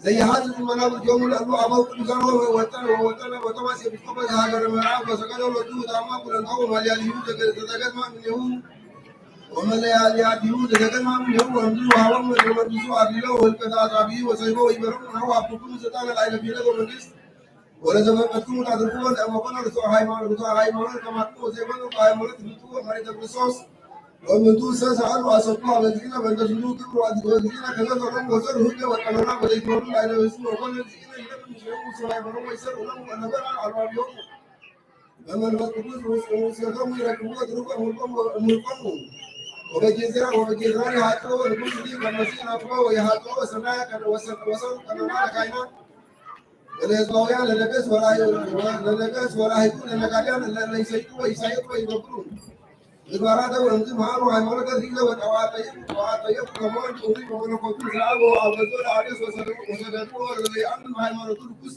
ዘይሐጽጽ መናብርቲሆሙ ለእሉ አበው ቅዱሳን ወወጠነ ወወጠነ ወቶማስ ኤጲስቆጶስ ዘሀገረ መራ ወሰገደ ሎቱ ወታማ ኩለንታሁ ወማልያሊሁ ዘተገዝማ እምኔሁ ወመለያልያቲሁ ዘተገዝማ እምኔሁ ወእምድሩ ወሀቦሙ ወተመርኩሱ አክሊለ ወህልቀተ አጻብዒ ወሰይፈ ወይቤሎሙ ናሁ ወሀብኩሙ ስልጣነ ላዕለ ፍየለት ወመንግስት ወለዘፈቀድኩሙ ታድርጉ ወለእመኮነ ርቱዐ ሃይማኖት ርቱዐ ሃይማኖት ከማክሙ ወዘይኮነ ርቱዐ ሃይማኖት ፍልጡ ወመሬተ ክርስቶስ ወእምንቱ ሰሰአሉ አሰብኩ አበ እግዚእነ በእንተ ዝንቱ ክብር ወአድግ ወእግዚእነ ከዘ ዘሮም ወዘር ህገ ወቀኖና ወዘይትወሉ ላዕለ ህዝቡ ወኮነ እግዚእነ ይነብር ምስሌሁ ውስተ ማይበሮም ወይሰር ኡለሙ ወነበረ አልባቢሆሙ በመንፈስ ቅዱስ ውስጥ ውስጥ ይረክቡ ወትሩፈ ሙልቆሙ ሙልቆሙ ወበጌዝራ ወበጌዝራ ይሃጥሮ ወንጉስ ሊ ከመሲ ናፍቆ ወይሃጥሮ ወሰናያ ከነ ወሰን ወሰን ከነና ለካይና ለህዝባውያን ለነገስ ወራይ ለነገስ ወራይ ለነጋዲያን ለይሰይጡ ወይሳይጡ ወይገብሩ ምግባራተ ወእንዚ መሃሩ ሃይማኖተ ሪዘ ወጠዋጠይብ ወጠዋጠይብ ከሞን ኡሪ በመለኮቱ ስርዓት ወአበዞ ለአርዮስ ወሰደዱ ወሰደዱ ወለዘይአምን ሃይማኖቱ ርኩስ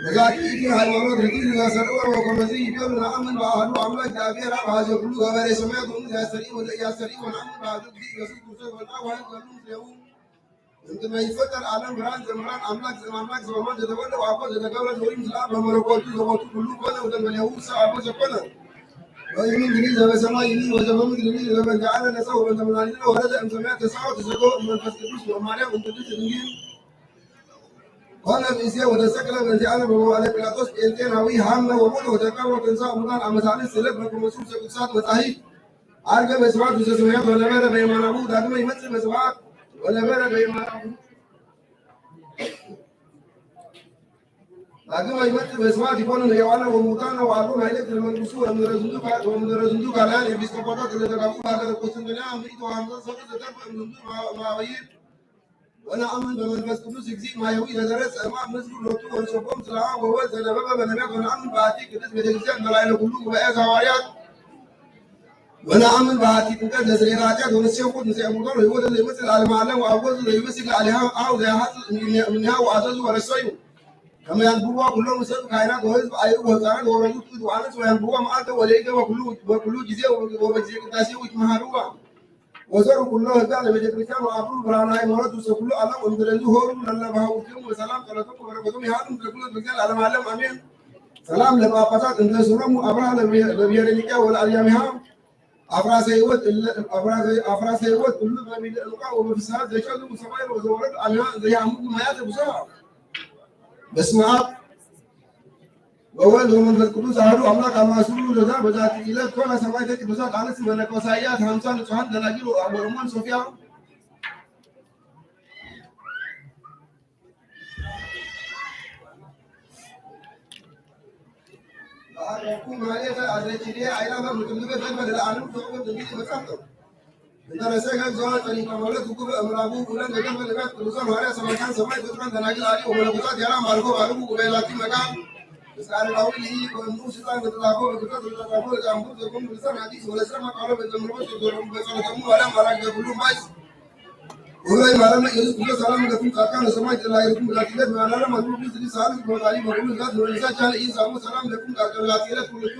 Везатиз итим гьайманот рикӀиз ясарвал ва комазиз ибёр наамен ва агьлу амлак ябер ва гьажа кулу гаваре шамаят умуд ясари ва ясари ва наамен ва гьажа кулу ясари курсай ва наамен ва гьажа кулу. Ентемай фатар алам бран замран амлак заман амлак заман жедавалла ва апа жедагавла зорим зла ва морокоту зоготу кулу кона удан ва яуса апа жакона. Ва имин дини зава сама имин ва замамин дини зава жаана наса ва заманани ва гьарада ам замаят саат заго ман фаскетус ва маря унтудус дини. Къала мизе ва дасакла мизе ана ва ала Пилатос элтен ави гьамна ва муду ва дакавра тенза мудан амазани селеб ва кумасур се кусат ва тахи. Арга мезва дузе зуя ва левера беймана бу дагма имат мезва ва левера беймана бу. Дагма имат мезва дикона яwana ва мутана ва аргу майле тирман кусу ва мударазунду ка ва мударазунду калан епископата тиле дагабу дагада кусун диле амри то амза сокуз дагма имунду ма ма вайир. Ва наамен ва манфас кудус икзи маявуй ва дарас ама мизгу лоту ва шобом злаа ва ва зелева ва наме ва наамен ва атик кудус ва дегизян ва лайлу куллу ва эз гьаварият. Ва наамен ва атик кудус ва зелератят ва насия кудус ва мудор ва ва зелева ва алим алам ва ва зелева ва сигла алиха ав ва яхаз миня ва азаз ва расаю. Кама ян бува куллу мусаб кайна ва хизб айру ва зара ва разу куд ва анас ва ян бува ма анта ва лейка ва куллу ва куллу жизе ва ва жизе кудас ва итмахарува. Ва зор куллу гьадале ва декритан ва абру бранай морад ва куллу алам ундурезу гьору лалла ва гьавуртун ва салам салатун ва баракатун гьарун ва куллу бигел алам алам амин. Салам ле папатат ундурезу руму абрагь ле виярелике ва алямиха. Афрасейват, афрасей-, афрасейват уллу ва милли алкъа ва муфисат зекел ва сабай ва заварат амиха заяхму маят буза. Бесмаат. Ва валад ва манфас кудус агьлу амлак амасуру лазар ва зати илат квана самай теки бузат анас ва наквасаят гьамсан цугьан данагир ва абуруман София. Ва яку малеса азречилия айла ва мутумдуга зенба дела анум соку дунги ва сахту. Инда расега зоа тани камалат гукуб амрабу улан гаган ва легат кулусан варя самаркан самай кутман данагил али ва малакутат яра марго аругу губайлати маган. Бискари лавили ва нуситан ва тадабу ва кутат ва тадабу ва амбу ва кум ва лисан хадис ва лисан ма калу ва замру ва тузуру ва салатаму ва ла марак ва кулум байс. Улай марана язу кула салам лакум какан ва самай тела иркум ва тилат ва ла мару ва зили салам ва тали ва кулум ва лисан чан ин саму салам лакум какан ва тилат кулум.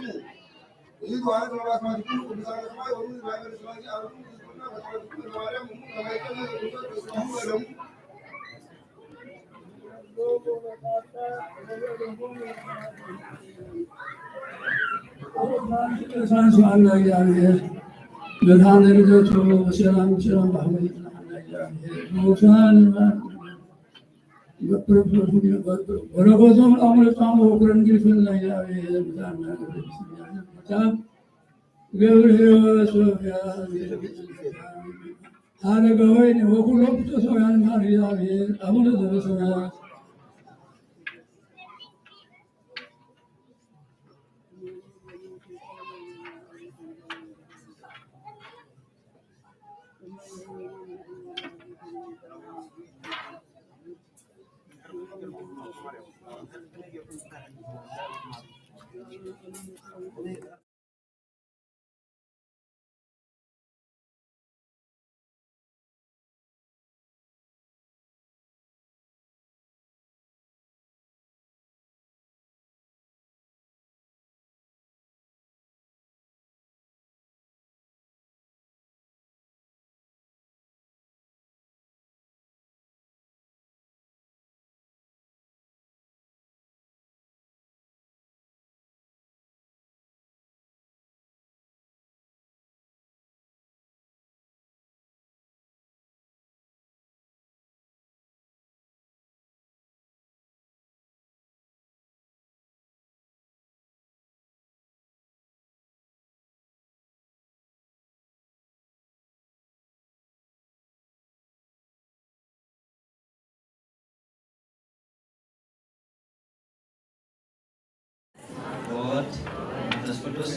ወወልድ ወመንፈስ ቅዱስ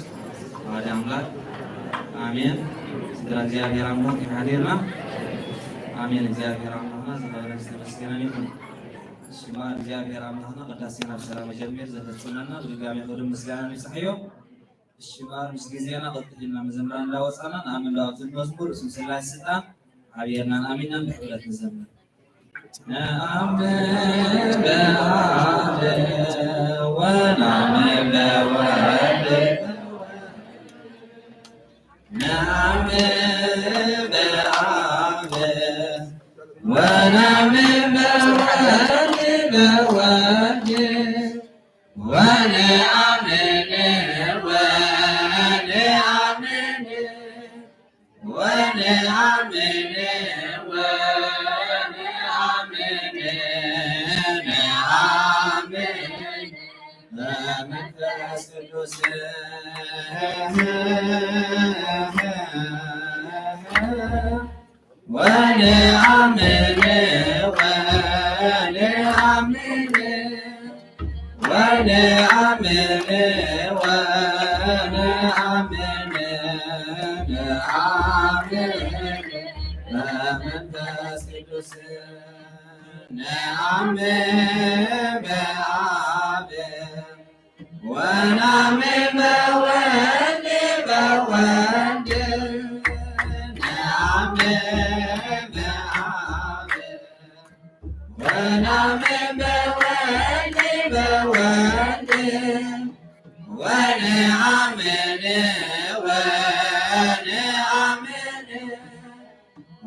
አሐዱ አምላክ አሜን። ስለ እግዚአብሔር አምላክ ይሃዲርና አሜን። እግዚአብሔር አምላክና ዘበለስ ተመስገነ ይሁን። እሺ፣ እምበኣር እግዚአብሔር አምላክና ቅዳሴና ብሰላም መጀመር ዘተጽናና ብድጋሚ ክብርን ምስጋናን ይብጻሕዮ። እሺ፣ እምበኣር ምስ ጊዜና ቀጥልና መዘምራን እንዳወጻና ንኣምን እንዳወትን መዝሙር እስም ስላሴ ስልጣን ኣብየናን ኣሚናን ብሕብረት ንዘምር። ነኣምን በኣብ ونعم بوالد، نعم بآب، ونعم بوالد، بوالد، ونعم، ونعم، ونعم، ونعم، نعم، منفس قدوس. ونعم، ونعم، ونعم، ونعم، نعم، منفس قدوس. نعم بآب، ونعم بولد، بولد، نعم بآب، ونعم بولد، بولد، ونعم، ونعم، ونعم،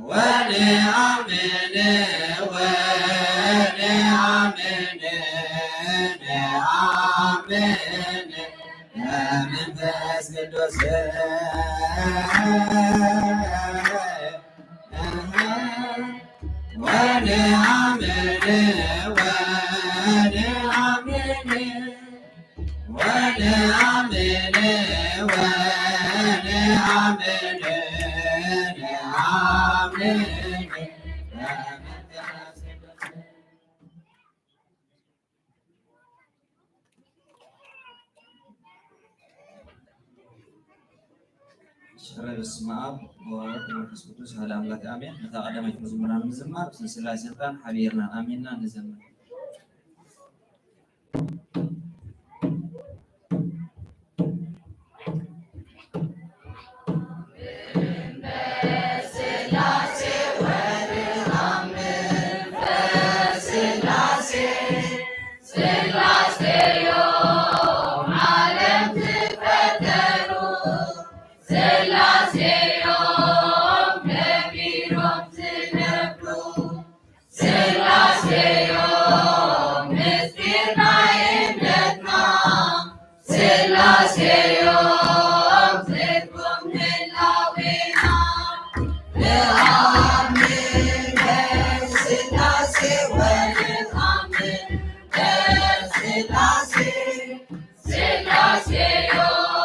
ونعم، نعم، منفس قدوس. ونعم، ونعم، ونعم، ونعم، نعم. ሸረ በስመ አብ ወወልድ ወመንፈስ ቅዱስ አሐዱ አምላክ አሜን። እታ ቀዳማዊት መዝሙር እንዝማር፣ ስላሴ ቃል ሐቢርና አሚንና እንዘምር። ስላሴዮም ምስጢር ናይምነትና፣ ስላሴዮም ጽድቅም ህላዌና። ንአምን በስላሴ ወንአምን በስላሴ፣ ስላሴዮም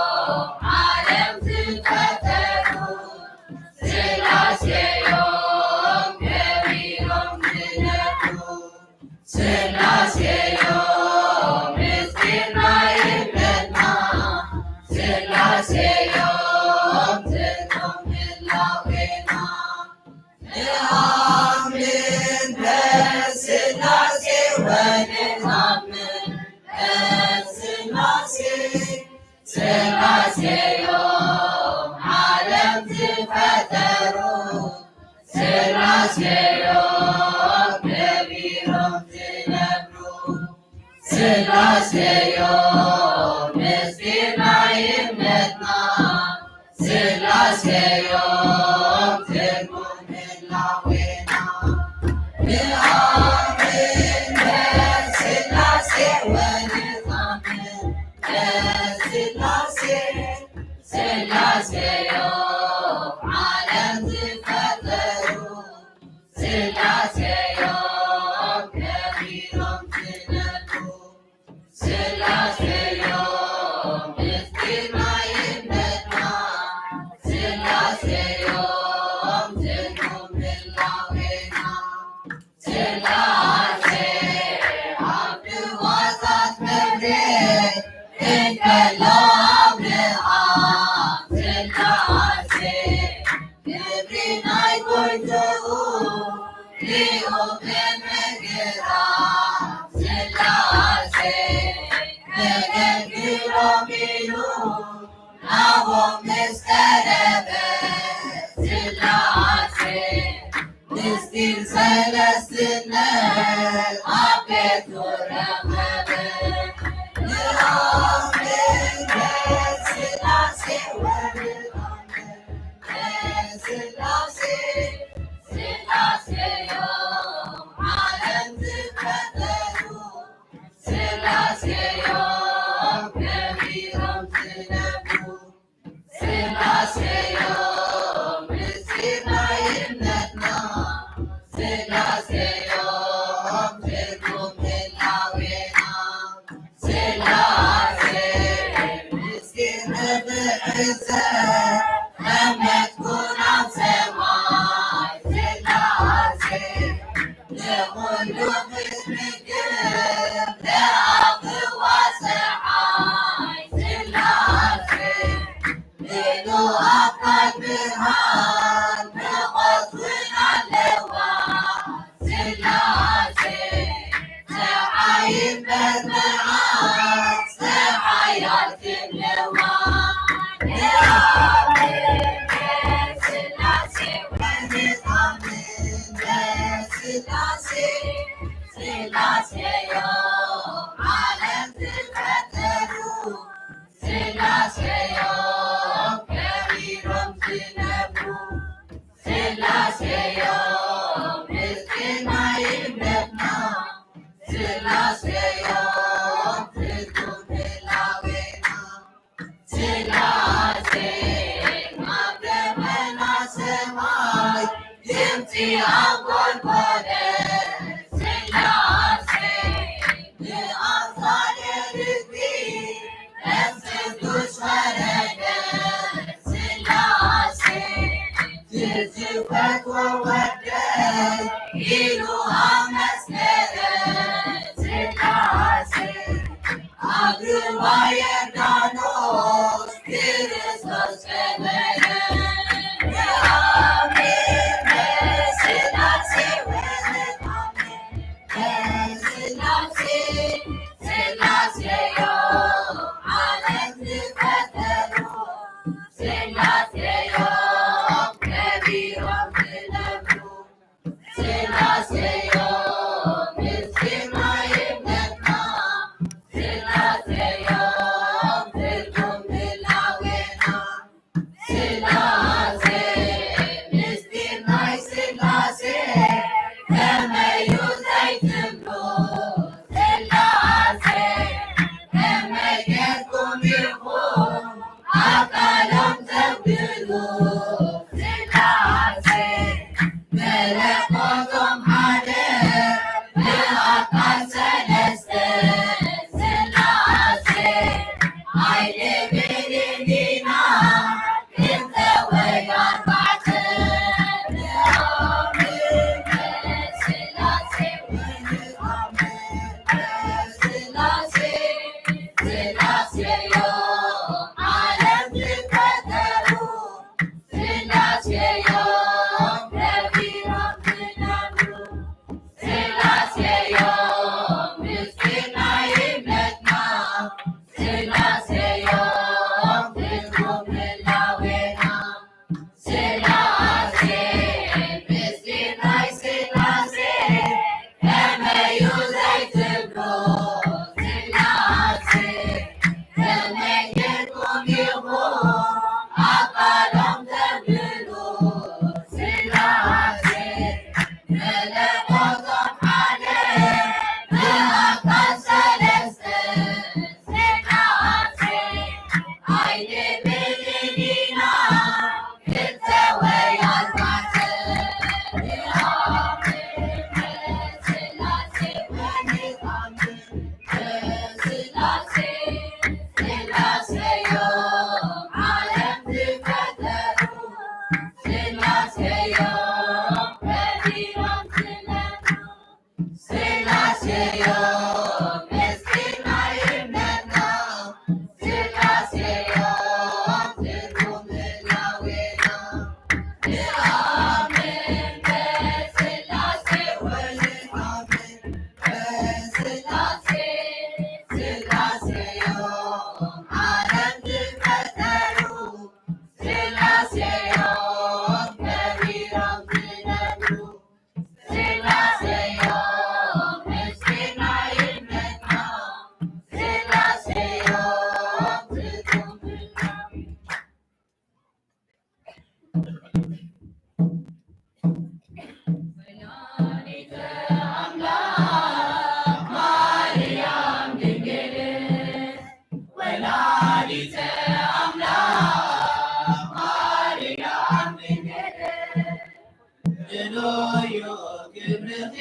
ዓለም ዝፈጠሩ፣ ስላሴዮም ከቢሮም ዝነብሩ፣ ስላሴዮም ምስጢር ናይምነትና፣ ስላሴዮም ጽድቅም ህላዌና። ንአምን በስላሴ ወንአምን በስላሴ፣ ስላሴዮም ዓለም ዝፈጠሩ፣ ስላሴዮም ከቢሮም ዝነብሩ፣ ስላሴዮም ምስጢር ናይምነትና፣ ስላሴዮም ትርጉም ህላዌና። ንአምን በስላሴ ወንአምን በስላሴ፣ ስላሴዮም ዓለም ዝፈጠሩ፣ ስላሴዮም ከቢሮም ዝነብሩ፣ ስላሴዮም ምስጢር ናይምነትና፣ ስላሴዮም ትርጉም ህላዌና። ስላሴ አብ ዋሳት መብሬ እንከላ ብርሃን፣ ስላሴ ክብሪ ናይ ጎይትኡ ሊኡ ብምግራ፣ ስላሴ መገግሮ ቢሉ ናሆም ምስከረበ፣ ስላሴ ምስጢር ሰለስትነት አብ ቤቱ ረኸበ። እዘ ኸመትኩን አብ ሰማይ ሥላሴ፣ ለኹሉ ፍጥረት ለአኽዋ ጸሓይ ሥላሴ፣ እሉ አካል ብርሃን ንቆጽርን አለዋ። ሥላሴ ጸሓይን በመዓልት ጸሓያት ክምዋ ንአምን በሥላሴ ወንአምን በሥላሴ። ሥላሴዮ ዓለም ዝፈጠሩ፣ ሥላሴዮ ከቢሮም ዝነብሩ፣ ሥላሴዮ ምስጢር ናይ እምነትና፣ ሥላሴዮ ትርጉም ህላዌና። ሥላሴ ማብ ደመና ሰማይ ድምጺ አንጎልጎለ። ሥላሴ ንአምሳለ ርግቢ መንፈስ ቅዱስ ወረደ። ሥላሴ ትዝፈት ወወርደ ኢሉ አመስገነ። ሥላሴ አግርባ ዮርዳኖስ ክርስቶስ ጸበለ። አሜን በሥላሴ ወአሜን በሥላሴ። ሥላሴዮ ዓለም ዝፈጠሩ፣ ሥላሴዮ ከቢሮም ዝነብሩ፣ ሥላሴዮ ምስጢር ናይ እምነትና፣ ሥላሴዮ ትርጉም ህላዌና። ሥላሴ ምስጢር ናይ ሥላሴ ከመዩ ዘይትብሉ፣ ሥላሴ ከመይ ጌርኩም ኢኹም አካሎም ተብሉ። ሥላሴ መለኮቶም ሓደ ብአካል ሰለስተ፣ ሥላሴ ኣይትብሉኒና ክልተ ወይ ኣርባዕተ። ንአምን በሥላሴ ወንአምን በሥላሴ። ሥላሴዮ ዓለም ዝፈጠሩ፣ ሥላሴዮ ከቢሮም ዝነብሩ፣ ሥላሴዮ ምስጢር ናይ እምነትና፣ ሥላሴዮ ትርጉም ህላዌና። ሥላሴ ምስጢር ናይ ሥላሴ ከመዩ ዘይትብሉ፣ ሥላሴ ከመይ ጌርኩም ኢኹም ኣካሎም ተብሉ፣ ሥላሴ መለኮቶም ሓደ ብኣካል ሰለስተ፣ ሥላሴ ኣይትብሉኒና ክልተ ወይ ኣርባዕተ። ንኣምን በሥላሴ ወንኣምን በሥላሴ። ሥላሴዮ ዓለም ዝፈጠሩ፣ ሥላሴዮ ከቢሮም ዝነብሩ፣ ሥላሴዮ ምስጢር ናይ እምነትና፣ ሥላሴዮ ትርጉም ህላዌና። ንኣምን በሥላሴ ወንኣምን በሥላሴ። ሥላሴዮ ዓለም ዝፈጠሩ፣ ሥላሴዮ ከቢሮም ዝነብሩ፣ ሥላሴዮ ምስጢር ናይ እምነትና፣ ሥላሴዮ ትርጉም ህላዌና። ወላዲተ አምላክ ማርያም ድንግል፣ ወላዲተ አምላክ ማርያም ድንግል፣ ምሉእ ዩ ክብርኺ፣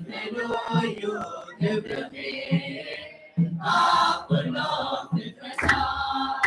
ምሉእ ዩ ክብርኺ፣ ካብ ኩሎም ፍጥረታት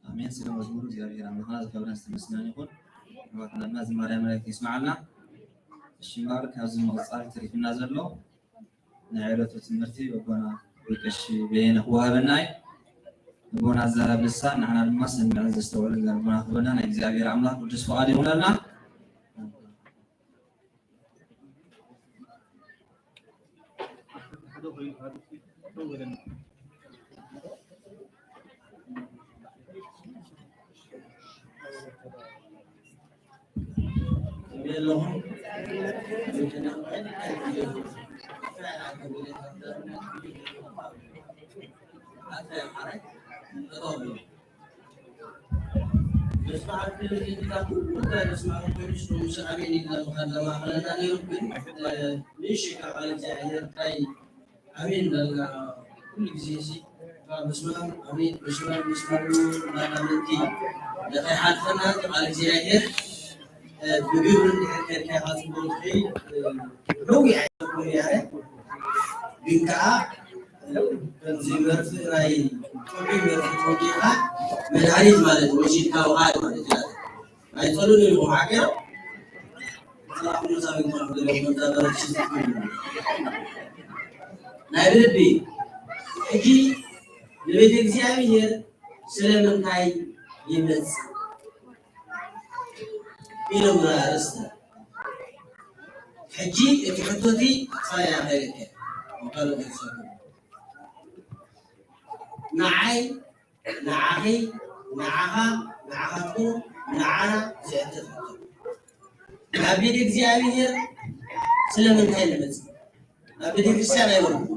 አሜን። ስለ መዝሙሩ እግዚአብሔር ኣምላኽና ዝከበረን ዝተመስገነ ይኹን። ኣሕዋትና ድማ ዝማሬ መላእክት የስምዓልና። እሺ፣ እምበኣር ካብዚ ምቕጻል ተሪፍና ዘሎ ናይ ዕለቱ ትምህርቲ ኣቦና ቀሺ በየነ ክወሃበና እዩ። ኣቦና ዘራብ ልሳን፣ ንዓና ድማ ሰሚዕን ዘስተውዕልን ልቦና ክህበና ናይ እግዚኣብሔር ኣምላኽ ቅዱስ ፍቓድ ይኹነልና። ኣሜን። በልና ኩሉ ጊዜ እዚ በስመ ኣብ፣ ኣሜን፣ በስመ ኣብ፣ በስመ ኣብ እናበልና ከይሓልፈና ቃል እግዚኣብሔር፣ እ፣ ብግብሪ እንድሕር ከድካ ኢኻ ጽቡቕ ትኸይድ፣ እ፣ ነዊሕ ኣይኮን ያለ፣ ግን ከኣ፣ እ፣ ከምዚ መርፍእ ናይ ጥዑይ መርፍእ ተወጊእካ መድሃኒት ማለት ወሲድካ ውሃድ ማለት እዩ። ኣይጸሉን ኢኹም ሓቂ ዶ? ናይ ብልቢ ሕጂ ንቤተ እግዚኣብሔር ስለምንታይ ይመጽእ ኢሎም ኣርእስተ። ሕጂ እቲ ሕቶ እቲ ኣጥፋእ ያኸለከ ወካሎ ተሰሩ ንዓይ ንዓኺ፣ ንዓኻ፣ ንዓኻትኩም፣ ንዓና ዝሕተት ሕቶ። ናብ ቤተ እግዚኣብሔር ስለምንታይ ንመጽእ? ናብ ቤተ ክርስቲያን ኣይወርድን።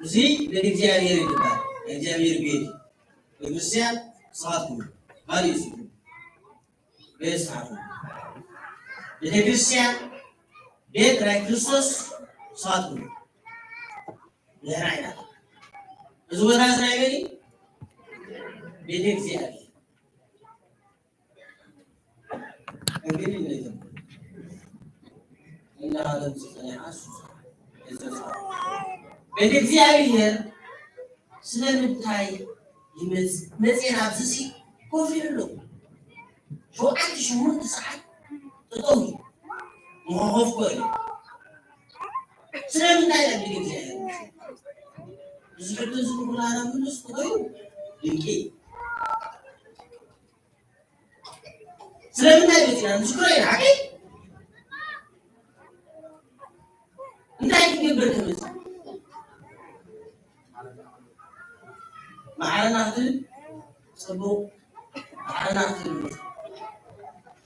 እዚ ቤተ እግዚኣብሔር ይባሃል። ናይ እግዚኣብሔር ቤት እዩ። ቤተ ክርስቲያን ንስኻትኩም፣ ካሊእ እዩ። ቤት ንስኻትኩም። ቤተ ክርስቲያን ቤት ናይ ክርስቶስ ንስኻትኩም። ንሕና ኢና። እዚ ቦታ እዚ ናይ መን እዩ? ቤተ እግዚኣብሔር። እንግዲህ እንደ ዓለም ዝጸንሐ እሱ ቤተ እግዚኣብሔር ስለምንታይ ይመጽእ? መጽኤ ናብዚ ሲ ኮፍ ኢሉ ኣሎ። ሸውዓተ ሽሙንተ ሰዓት ጠጠው ኢሉ። መኾኾፍ እኮ እዩ። ስለምንታይ ናብ ቤተ እግዚኣብሔር? እዚ ሕቶ እዚ ንኹላና ምሉስ ተኾይኑ ድንቂ። ስለምንታይ መጺና? ንዝክሮ ኢና፣ ሓቂ? እንታይ ክንገብር ከመጽእ? ማዕረና ክትብል ጽቡቕ፣ ማዕረና ክትብል።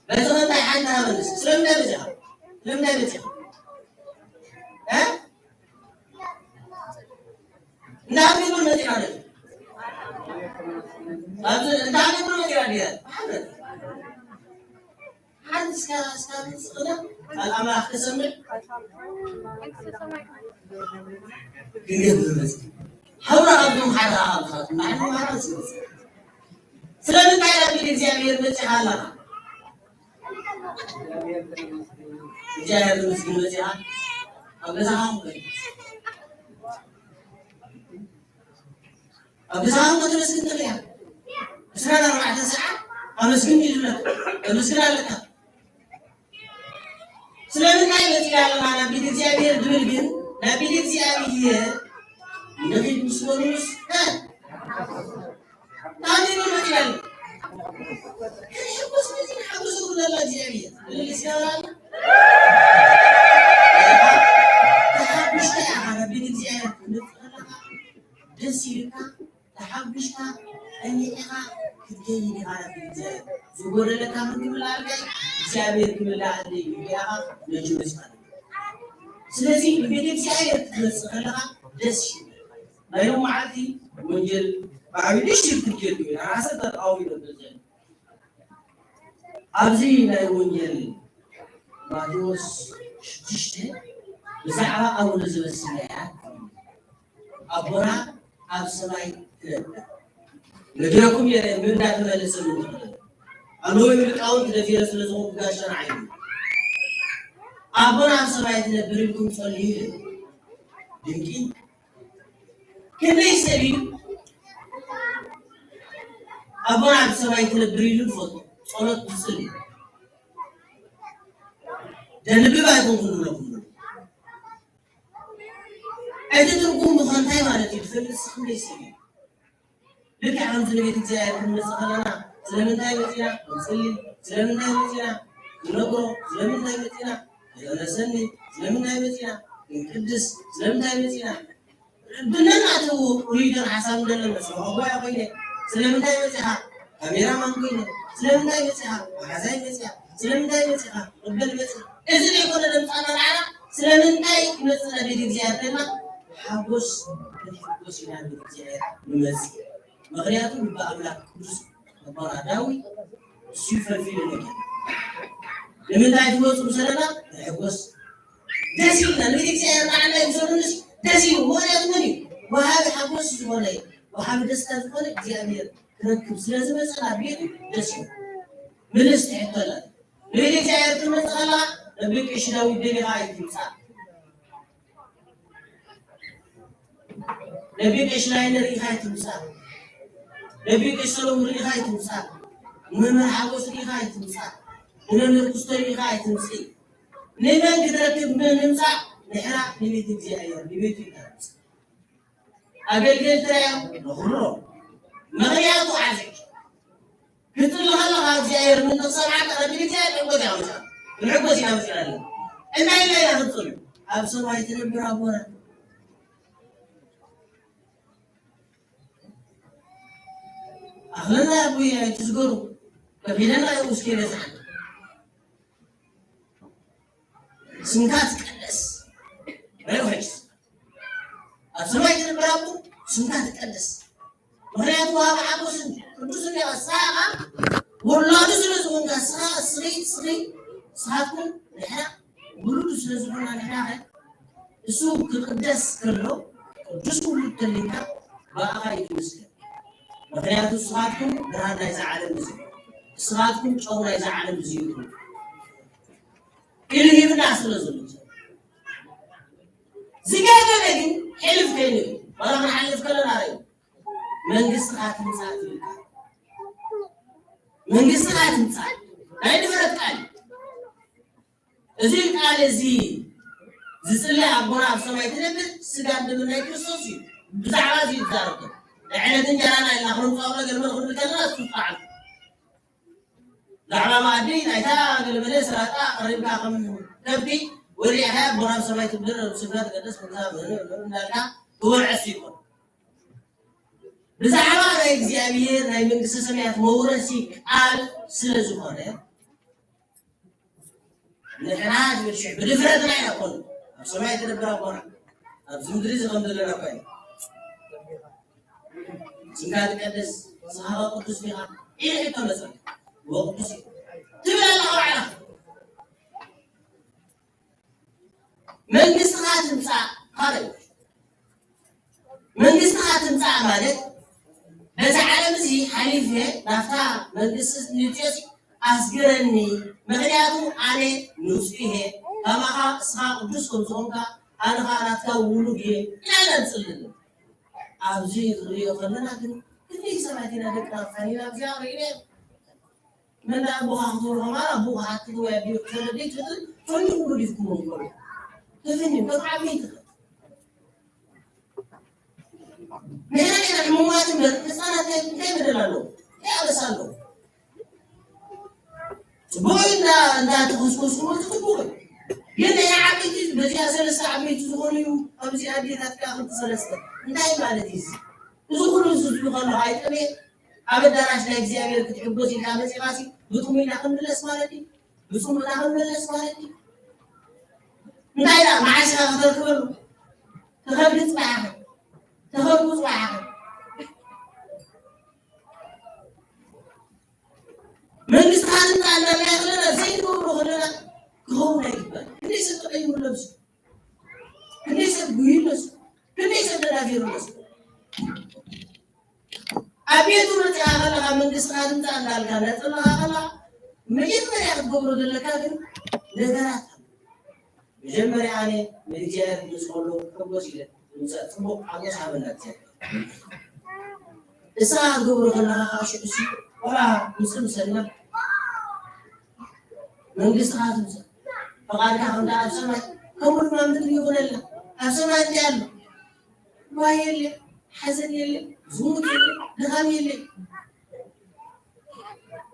በዚ ኸ እንታይ ሓንቲ ሃበንስ? ስለምንታይ መጺኻ? ስለምንታይ መጺኻ? እ? እንታይ ክንብል መጺኻ? ኣብዚ እንታይ ክንብል መጺኻ? ሓንቲ እስከ፣ እስከ፣ እስከ ቃል ኣምላኽ ክሰምዕ ክንገብር መጺ። ሐውራ ኣብቶም ሓደ ኣኻትኩም ንሕና ማለት ነው። ስለምንታይ እግዚኣብሔር መጺኻ ኣለኻ። እግዚኣብሔር ተመስገን መጺኻ። ኣብ ገዛኻ ኣብ ገዛኻ ከተመስግን ትኽእል ኢኻ። ዕስራን ኣርባዕተን ሰዓት ኣመስግን እዩ ዝብለካ። ተመስግን ኣለካ። ስለምንታይ መጺና ኣለና ናብ ቤተ እግዚኣብሔር ድብል ግን፣ ናብ ቤተ እግዚኣብሔር ንኺድ ምስ በሉስ፣ እ፣ ታዲያ መጺና ኣለና። ክንሕጎስ መጺና፣ ሓጎስ ይኹነልና እግዚኣብሔር። እልል እስኪ በሉ። ተሓጒስካ ኢኻ ናብ ቤተ እግዚኣብሔር ክትመጽእ ከለኻ፣ ደስ ኢልካ፣ ተሓጒስካ፣ ቀኒዕካ ክትከይድ ኢኻ ናብ ቤተ እግዚኣብሔር። ዝጎደለካ ምን ክምላእ ኣልካ? እግዚኣብሔር ክምላእ ኣለ ኢልካ ኢኻ ነጂ መጺኻ። ስለዚ ንቤተ እግዚኣብሔር ክትመጽእ ከለኻ ደስ ይብል። ናይ ሎም መዓልቲ ወንጌል ብዓቢ ደስ ይብል ክትከይድ እዩ። ኣሰር ተቃዊ ነበር ዘለ ኣብዚ ናይ ወንጌል ማቴዎስ ሽዱሽተ ብዛዕባ ኣቡነ ዘበሰማያት፣ ኣቦና ኣብ ሰማይ ትነብር። ነጊረኩም እየ ምን እንዳተመለሰ ምን ተብለ። ኣለዉ ሊቃውንት ነጊረ ስለ ዝኾንኩ ጋሻ ንዓይ እዩ። ኣቦና ኣብ ሰማይ ትነብር ኢልኩም ጸልዩ ይብል። ድንቂ። ክንደይ ሰብ እዩ ኣቦና ኣብ ሰማይ ትነብር ኢሉ ዝፈልጦ? ጸሎት ዝጽሊ። ደንብብ ኣይኮንኩን ዝብለኩም ዘሎ። እቲ ትርጉም ብኸ እንታይ ማለት እዩ ትፈልጥ? ክንደይ ሰብ እዩ? ልክዕ ከምዚ ንቤት እግዚኣብሔር ክንመጽእ ከለና ስለምንታይ መጺና ክንጽሊ፣ ስለምንታይ መጺና ክንነግሮ፣ ስለምንታይ መጺና ንእነሰኒ፣ ስለምንታይ መጺና ክንቅድስ፣ ስለምንታይ መጺና ብነናቱ ሪኢቶን ሓሳብ እንደለን መስሎ፣ ኣቦያ ኮይነ፣ ስለምንታይ መጺኻ? ካሜራማን ኮይነ፣ ስለምንታይ መጺኻ? መሓዛይ መጺኻ፣ ስለምንታይ መጺኻ? ቅበል መጺኻ። እዚ ዘይኮነ ደምጻና ንዓና፣ ስለምንታይ ይመጽእ ናብ ቤተ እግዚኣብሔር ደማ? ሓጎስ፣ ንሕጎስ ኢና ናብ ቤተ እግዚኣብሔር ንመጽእ። ምኽንያቱ ልበ ኣምላክ ቅዱስ ኣቦና ዳዊት እሱ ይፈልፍል ነገር። ንምንታይ ትመጹ ምሰለና? ንሕጎስ። ደስ ይብልና። ንቤተ እግዚኣብሔር ንዓና ይብሰሉንስ ደስ ይብል። ምኽንያቱ መን እዩ? ወሃቢ ሓጎስ ዝኾነ፣ ወሃቢ ደስታ ዝኾነ እግዚኣብሔር ክረክብ ስለ ዝመጸ ናብ ቤቱ ደስ ይብል። ምልስቲ ሕቶ ኣላ። ንቤተ እግዚኣብሔር ክትመጽእ ከለኻ ነቢ ቀሺ ዳዊት ደሊኻ ኣይትምጻእ። ነቢ ቀሺ ላይነ ርኢኻ ኣይትምጻእ። ነቢ ቀሺ ሰሎሞን ርኢኻ ኣይትምጻእ። ንመምህር ሓጎስ ርኢኻ ኣይትምጻእ። ንመምህር ክስቶ ርኢኻ ኣይትምጽእ። ንመን ክትረክብ ምን ምጻእ? ንሕና ንቤት እግዚኣብሔር፣ ንቤቱ ኢና ንምጻእ። ኣገልገልቲ ርኣዮም፣ ነኽብሮ። ምኽንያቱ ዓዘ ክትጽሊ ከለኻ እግዚኣብሔር ምን ንኽሰምዓካ ረቢ እግዚኣብሔር ሕጎስ ኢና መጺና። ክንሕጎስ ኢና መጺና ኣለና። እንታይ ኢልና ኢና ክንጽሊ? ኣብ ሰማይ ትነብር ኣቦና። ኣኽለና ኣቦይ ኣይትዝገሩ። ከፊለና እዩ እስኪ በዝሓ። ስምካ ትቀደስ። ሬው ሄስ ኣብ ሰማይ ትነብር ኣቦ ስምካ ትቀደስ። ምኽንያቱ ወሃቢ ሓጎስን ቅዱስን ኢኻ። ንስኻ ውላዱ ስለ ዝኾንካ፣ ንስኻ፣ ንስኺ፣ ንስኺ፣ ንስኻትኩም ንሕና ውሉዱ ስለ ዝኾንና ንሕና ኸ እሱ ክቕደስ ከሎ ቅዱስ ውሉድ ተሊካ ብኣኻ እዩ ዝምስገን። ምኽንያቱ ንስኻትኩም ብርሃን ናይዛ ዓለም እዚ፣ ንስኻትኩም ጨው ናይዛ ዓለም እዚ ኢኹም ኢሉ ሂብና ስለ ዘሎ። ዝገበረ ግን ሕልፍ ከይኑ፣ ዋላ ክንሓልፍ ከለና ርእ፣ መንግስትኻ ትምጻእ ትብል ቃል። መንግስትኻ ትምጻእ። ናይ ድፍረት ቃል። እዚ ቃል እዚ ዝጽሊ ኣቦና ኣብ ሰማይ ትነብር፣ ስጋን ደምን ናይ ክርስቶስ እዩ። ብዛዕባ እዚ ይዛረብ። ዕለት እንጀራና ኢልና ክነምጽኦ ገለ መለ ክንብል ከለና እሱ ይጣዓም። ዛዕባ መኣዲ ናይታ ገለመለ ሰላጣ ቀሪብካ ከም ከብቲ ወዲእካ ኣቦና ኣብ ሰማይ ትነብር፣ ስምካ ይትቀደስ፣ መንግስትካ ትምጻእ እንዳልካ ትወርዕስ ይኾን። ብዛዕባ ናይ እግዚኣብሔር ናይ መንግስተ ሰማያት መውረሲ ቃል ስለ ዝኾነ፣ ንሕና ዝብል ሽሕ ብድፍረትና ኢና ኮን ኣብ ሰማይ ትነብር ኣቦና፣ ኣብዚ ምድሪ እዚ ከም ዘለና እኳ ኢና። ስምካ ትቀደስ፣ ንስኻ ቅዱስ ዲኻ? ኢሉ ሕቶ መጸ። ወቅዱስ ትብል ኣለኻ ባዕላ። መንግስትኻ ትምጻእ ማለት፣ መንግስትኻ ትምጻእ ማለት፣ በዚ ዓለም እዚ ሓሊፈ ናብታ መንግስቲ ንእትዮ ኣስግረኒ፣ ምኽንያቱ ኣነ ንጹህ እየ፣ ከማኻ እስኻ ቅዱስ ከም ዝኾንካ፣ ኣነ ኸኣ ናትካ ውሉድ እየ፣ ኢልና ንጽሊ። ኣብዚ ክንሪኦ ከለና ግን፣ ክንደይ ሰባት ኢና ደቅና ኣፋኒና ኣብዚኣ ርኢና። መን ደኣ ኣቦኻ ክትብሎ ከማን ኣቦኻ ክትብሎ ወይ ኣዲኡ ክትብሎ ደይ ትብል፣ ፈኒኹም ገዲፍኩሞ እኮ። ተፈኒኹም፣ ከም ዓበይቲ። ንሕና ኢና ሕሙማት እምበር፣ ህጻናት እንታይ፣ እንታይ በደል ኣለዎ? እንታይ ኣበሳ ኣለዎ? ጽቡቕ እንዳ፣ እንዳተኾስኮስኩሞ ጽቡቕ እዩ። ግን ንሕና ዓበይቲ፣ በዚኣ ሰለስተ ዓበይቲ ዝኾኑ እዩ፣ ኣብዚ ኣዴታት ከኣ ክልተ ሰለስተ። እንታይ ማለት እዩ እዚ? እዚ ኩሉ ህዝቢ ከሎ ኣይጠመየ? ኣብ ኣዳራሽ ናይ እግዚኣብሔር ክትሕጎስ ኢልካ መጺኻሲ፣ ብጥሙይ ኢና ክንምለስ ማለት እዩ? ብጽሙእ ኢና ክንምለስ ማለት እዩ? እንታይ ደኣ መዓስ ኢኻ ከተርክበሉ? ተኸርግጽ በዓኸ፣ ተኸርጉጽ በዓኸ። መንግስቲ ሃንጻ እንዳበልና ከለና፣ ዘይንገብሮ ከለና ክኸውን ኣይግባእን። ክንደይ ሰብ ተቐይሩ ኣሎ፣ ክንደይ ሰብ ጉሂ ኣሎ፣ ክንደይ ሰብ ተዳፊሩ ኣሎ። ኣብ ቤቱ መጺኻ ከለኻ መንግስቲ ሃንጻ እንዳልካ እንዳጸለኻ ከለኻ፣ መጀመርያ ክትገብሮ ዘለካ ግን ነገራት መጀመርያ ኣነ ንእግዚኣብሔር ምስ ከሎ ሕጎስ ኢለ፣ ምስ ጽቡቕ ሓጎስ ሃበና እግዚኣብሔር። ንስኻ ክትገብሮ ከለኻ ከዓ ሽዑ ሲ፣ ቆላ ምስ ምሰልና፣ መንግስትኻ ትምጻእ፣ ፈቓድካ ከምታ ኣብ ሰማይ፣ ከምኡ ድማ ኣብ ምድሪ ይኹነልና። ኣብ ሰማይ እንታይ ኣሎ? ጓሂ የለ፣ ሓዘን የለ፣ ዝሙት የለ፣ ድኻም የለ።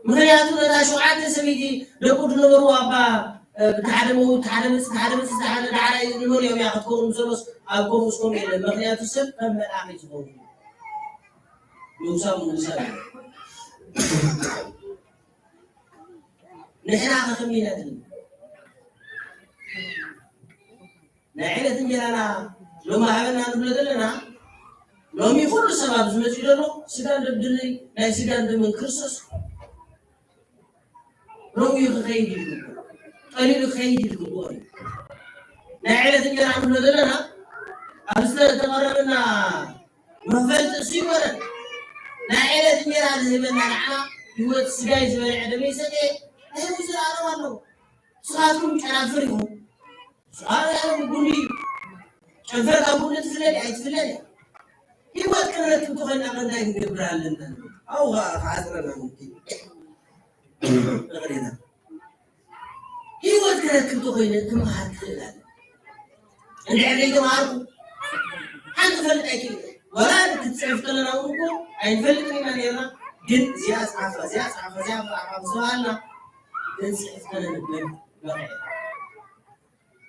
ምኽንያቱ ነታ ሸውዓተ ሰበይቲ ደቁ ዝነበሩ ኣባ፣ እ፣ ብቲ ሓደ መውት፣ ሓደ መጽ-፣ ሓደ መጽ-፣ ሓደ ዳዕራይ ንመን እዮም እያ ክትከውን ዘሎስ ኣብ ከምኡስ ከምኡ የለን። ምኽንያቱ ሰብ ከም መልኣኽ እዩ ዝኸውን። ንጉሳም ንጉሳም እዩ። ንሕና ከ ከመይ ኢና ዘለና? ናይ ዕለት እንጀራና ሎሚ ሃበና ንብሎ ዘለና፣ ሎሚ ኩሉ ሰብ ኣብዚ መጺኡ ዘሎ ስጋን ደም ድልይ ናይ ስጋን ደምን ክርስቶስ ረዊኡ ክኸይድ ይግብኦ፣ ጠሊሉ ክኸይድ ይግብኦ እዩ። ናይ ዕለት እንጀራ ንብሎ ዘለና፣ ኣብ ዝተቐረበና መኽፈልቲ እሱ ይኮነን። ናይ ዕለት እንጀራ ዝህበና ንዓና፣ ህይወት ስጋይ ዝበልዐ ደመይ ዝሰትየ ናይ ህይወት ዘለኣለም ኣለዎ። ንስኻትኩም ጨናፍር ኢኹም። ሱኣል ያለው ጉንዲ፣ ጨንፈር ካብ ጉንዲ ትፍለድ ኣይትፍለድ እያ። ህይወት ክንረክብ ተኾይና ከ እንታይ ክንገብር ኣለና? ኣው ኸ-፣ ከዓጽረና ምምኪን። እቕሪና። ህይወት ክረክብ ተኾይነ ክመሃር ክኽእል ኣለ። እንድሕር ዘይተመሃርኩ ሓንቲ ክፈልጥ ኣይክእልን። ወላ ክትጽሕፍ ከለና እውን እኮ ኣይንፈልጥን ኢና ነይርና። ግን እዚኣ ጸሓፋ፣ እዚኣ ጸሓፋ፣ እዚኣ ጸሓፋ ምስ በሃልና ክንጽሕፍ ከነንብብ በቒዕና።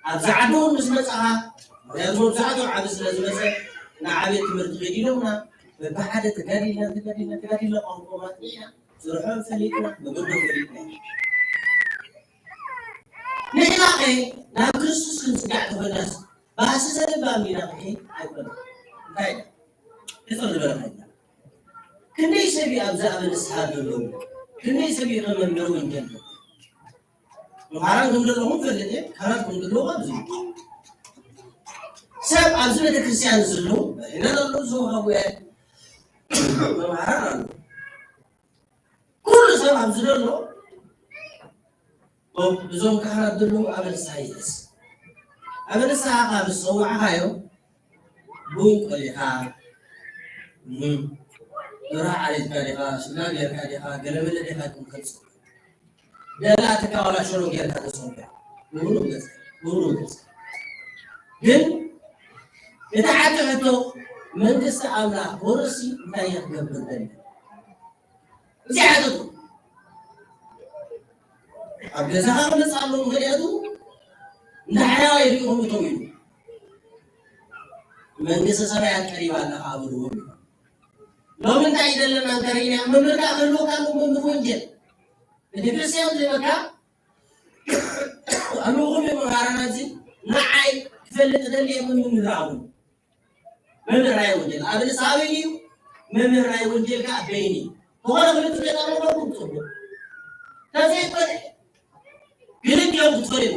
ኣብዚ ዓዲ እውን ምስ መጻኻ፣ ምኽንያቱ መብዛሕትኡ ዓቢ ስለ ዝመጸ፣ ንዓብየት ትምህርቲ ከይዱ ኢሎምና፣ በብሓደ ተጋዲልና፣ ተጋዲልና፣ ተጋዲልና፣ ቋንቋኦም ኣጥኒዕና፣ ስርሖም ፈሊጥና፣ መገዶም ፈሊጥና። ንሕና ኸ ናብ ክርስቶስ ክንጽጋዕ ተኾይናስ፣ ባእሲ ዘለባ ሚና ኸ ኣይኮነን። እንታይ ኢና? ሕጽር ዝበለ ኸይና። ክንደይ ሰብ እዩ ኣብዚ ኣብ ንስሓ ዘለዉ? ክንደይ ሰብ እዩ ከ መምህር ወንጌል? መምሃራን ከም ዘለኹም ፈልጥ እየ፣ ካህናት ከም ዘለዉ ኣብዚ። ሰብ ኣብዚ ቤተክርስትያን ዘለዉ፣ በይነ ዘለዉ ዝወሃቡ እየ። መምሃራን ኣለዉ። ኩሉ ሰብ ኣብዚ ዘሎ፣ እዞም ካህናት ዘለዉ ኣብ ንስሓ ይእስ። ኣብ ንስሓ ካብ ዝጸዋዕኻዮ፣ ቡን ቆሊኻ፣ እም፣ ደርሆ ዓሪድካ ዲኻ፣ ስጋ ጌርካ ዲኻ፣ ገለመለ ዲኻ ትምከጽ። ደላትካ ዋላ ሽሮ ጌርካ ተጸውዕ። ብሩህ ገጽ፣ ብሩህ ገጽ። ግን እቲ ሓቂ ሕቶ መንግስቲ ኣምላኽ ክወርስሲ እንታይ እየ ክገብር ደሊ? እዚ ሓቂ ሕቶ። ኣብ ገዛኻ ክመጽእ ኣለዎ፣ ምኽንያቱ እንዳ ሓያዋይ ሪኢኹም እተው ኢሉ። መንግስተ ሰማያት ቀሪባ ኣላ ከኣ በልዎም ኢሉ። ሎሚ እንታይ እዩ ዘለና እንተሪእና፣ መምህር ከኣ ክህልወካ ኣለዎ፣ መምህር ወንጌል። ቤተክርስትያን ዘይብልካ፣ ኣለኹም እዮም መምሃራን ኣብዚ፣ ንዓይ ክፈልጥ እደሊ እየ፣ መምህር ኣብኡ። መምህር ናይ ወንጌል ኣብ ንስሓ በይኑ እዩ፣ መምህር ናይ ወንጌል ከኣ በይኑ እዩ። ተኾነ ክልቲኡ ተጠርነፈኩም ጽቡቕ። ተዘይኮነ ክልቲኦም ክትፈልዩ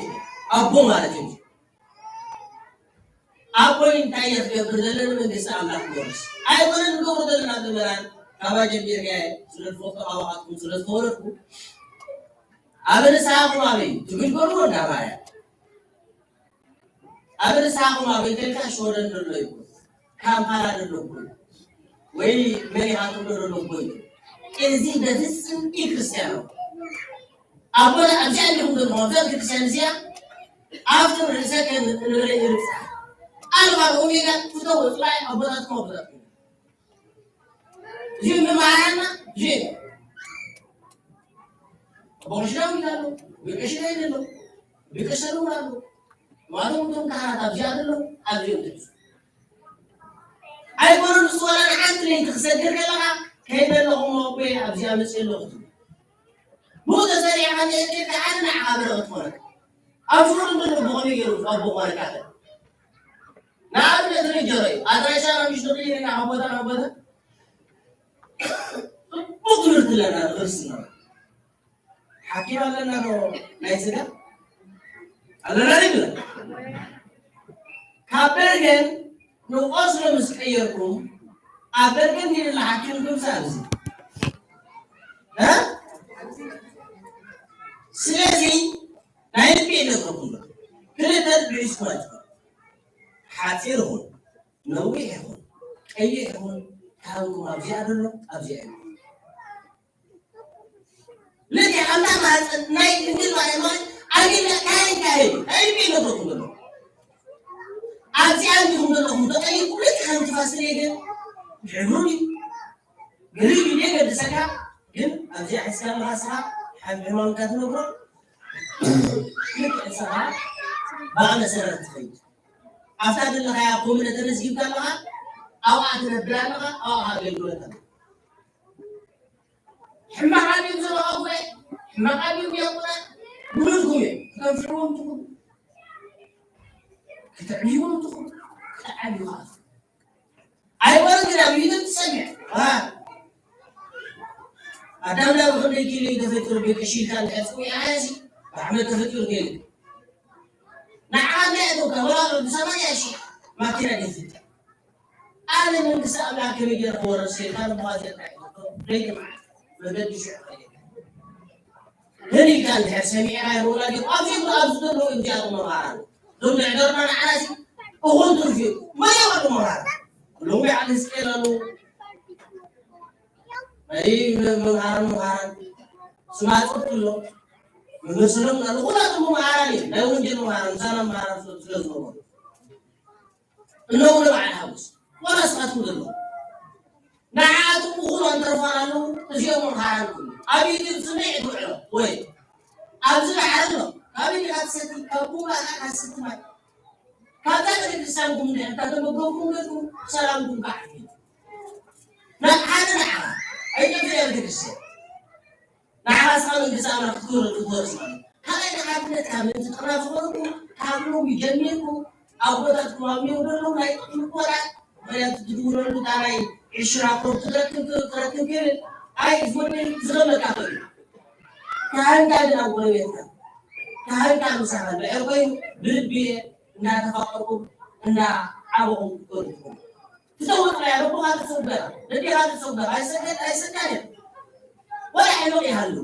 ኣቦ ማለት እዩ። ኣቦይ እንታይ እየ ክገብር ዘለኒ መንግስቲ ኣምላኽ ክወርስ? ኣይኮነን ንገብሮ ዘለና ምእመናን፣ ካባ ጀሚርኩ ስለዝፈለጥኩ፣ ካባ ካትኩም ስለዝፈለጥኩ፣ አበ ንስሐኩም አበይ ትግል ገርቦ እንዳባያ። አበ ንስሐኩም አበይ ተልካ ሽወደን ደሎ ይኩን፣ ካምፓላ ደሎ ይኩን፣ ወይ መሪሃቱ ደሎ ይኩን። እዚ በፍጽም ኢ ክርስቲያን ነው። አቦና አብዚያ እንዲሁም ደግሞ አብዚያ ቤተክርስቲያን እዚያ አፍጥር ርእሰከ ንብረ ይርጻ። አልፋ ኦሜጋ ፍተው ጽላይ አቦታትኩም አቦታትኩም። እዚህ መማራና እዚህ ቦሽራው ይላሉ፣ ቢቀሽራ ይላሉ፣ ቢቀሽሩ ይላሉ። ዋሉ እንትን ካህናት አብዚያ አይደለም፣ አብዚያ አይደለም። አይቆረን እሱ ወላ አንተ ላይ ተሰደር ከለካ ከይደለሁም ወይ አብዚያ መጽለሁት። ሞተ ሰሪያ ማን ይከታና አብረው ተወረ። አብረው እንደሆነ በሆነ ይገሩ አቦ ወረካተ ናብነት ርጀረይ አድራሻ ነው ሚሽነሪ ና አቦታ አቦታ ጽቡቅ ትምህርት ለና እርስ ነው። ሐኪም አለና ነው ናይ ስጋ አለና ነው። ካበርገን ንቆስ ነው ምስቀየርኩም። አበርገን ግን ለሐኪም ኩም ሳብዚ እ ስለዚህ ናይ ልቢ የለበኩም። ክልተ ቢስኳት ሓጺር ይኹን ነዊሕ ይኹን ቀይሕ ይኹን፣ ካህንኩም አብዚያ ደሎ፣ አብዚያ ይኹን። ለዚ አምና ማህፀን ናይ ድንግል ማርያም ማለት አግና ካህን ካህን፣ ካህን ቢል ነብረኩም ደሎ። አብዚያ እንዲሁም ደሎ፣ ተጠይቁ፣ ለካህን ትፋስል የገ፣ ይሕብሩኒ። ገሪብ ይገድሰካ፣ ግን አብዚያ ሒዝካ ለኻ ስኻ፣ ሐም ሕማምካ ትነግሮ፣ ልክ ንስኻ ብኣ መሰረት ትኸይድ። ኣብታ ዘለኻያ ኮሚነ ተመዝጊብካ ኣለኻ፣ ኣብኣ ትነብር ኣለኻ፣ ኣብኣ ኣገልግሎት ኣለኻ። ሕማቕ ኣቢሉ ዘለኻ ጉባኤ፣ ሕማቕ ኣቢሉ የቁና፣ ውሉድኩም እዩ። ከተንፍዕዎም ትኽእሉ፣ ከተዕብይዎም ትኽእሉ፣ ክትዓብዩ ኸኣ ትኽእሉ። ኣይወርድን ኣብ ዩቱብ ትሰምዕ። ዋ። ኣዳም ናብ ክንደይ ኪሎ እዩ ተፈጢሩ? ብቀሺልካ እንድሕር ጽዊዕኻ እዚ ብዓመት ተፈጢሩ ከይሉ። ንዓኻ እንታይ ኣእተውካ? ወላ ብሰማንያ ሺሕ ማኪና ገዚእካ። ኣነ መንግስቲ ኣምላኽ ከመይ ገይረ ክወርስ ኢልካ ልብኻ ዘርጋሕ ኢልካ። ደቂ መዓት መገዲ ሽዑ ከይዱ። መን ኢልካ እንድሕር ሰሚዕካ ይኽእላ ዲኹ? ኣብዚ ኣብዚ ዘለዉ እዮም እዚኣቶም መምሃራን። እዞም ዘሕደሩና ንዓና ሲ እኹል ትርፊ እዩ። መን እዮም እዞም መምሃራን? ኩሎም ይዓል ህዝቅኤል ኣለዉ። ናይ መ-፣ መምሃራን መምሃራን ስማጽ ኩሎ መምህር ሰለሙን ኣለዉ። ኩላቶም መምሃራን እዮም። ናይ ወንጌል መምሃራን፣ ምሳና መምሃራን ስለ፣ ስለ ዝነበሩ። እነሆ ንባዕል ሓጎስ። ዋላ ስኻትኩም ዘሎ። ንዓኹም እኹል ኣንተርፋን ኣለዉ፣ እዚኦም መምሃራንኩም። ኣብ ዩቱብ ስምዒ ትውዕሎ፣ ወይ ኣብዚ ባሕሪ ኣሎ። ካበይ ኢኻ ትሰቲ? ካብ ቡንባ ኢኻ ትሰቲ ማይ። ካብዛ ቤተክርስትያንኩም እንድሕር ተተመገብኩም ገጽኩም ሰላምኩም ከዓ። ናብ ሓደ ንዓኻ። ኣይጠፍእ እያ ቤተክርስትያን። ንዓኻ ስኻ መንግስቲ ኣምላኽ ክትወርስ፣ ክትወርስ ማለት። ካልኣይ ንሓድነትካ ምእንቲ ጥራይ ዝኾንኩም፣ ካብ ሎሚ ጀሚርኩም ኣቦታትኩም ኣብ ኔው ዘለዉ ናይ ጥቕሚ ኮራ፣ ምኽንያቱ ትድውለሉ እታ ናይ ዕሽራ ኮር ክትረክብ፣ ክትረክብ ክብል፣ ኣይ ዝወደይ ዝኸመካ ኾይኑ። ካህንካ ግን ኣብ ጎረቤትካ፣ ካህንካ ምሳኻ እንድሕር ኮይኑ፣ ብልቢ እንዳተፋቀርኩም፣ እንዳዓበኹም ክትከዱ ትኽእሉ። ትሰውር ጥራይ፣ ኣቦኻ ትሰውር፣ ደዴኻ ትሰውር፣ ኣይሰገድ፣ ኣይሰጋድ። ወላ ሕሉቕ ይሃሉ።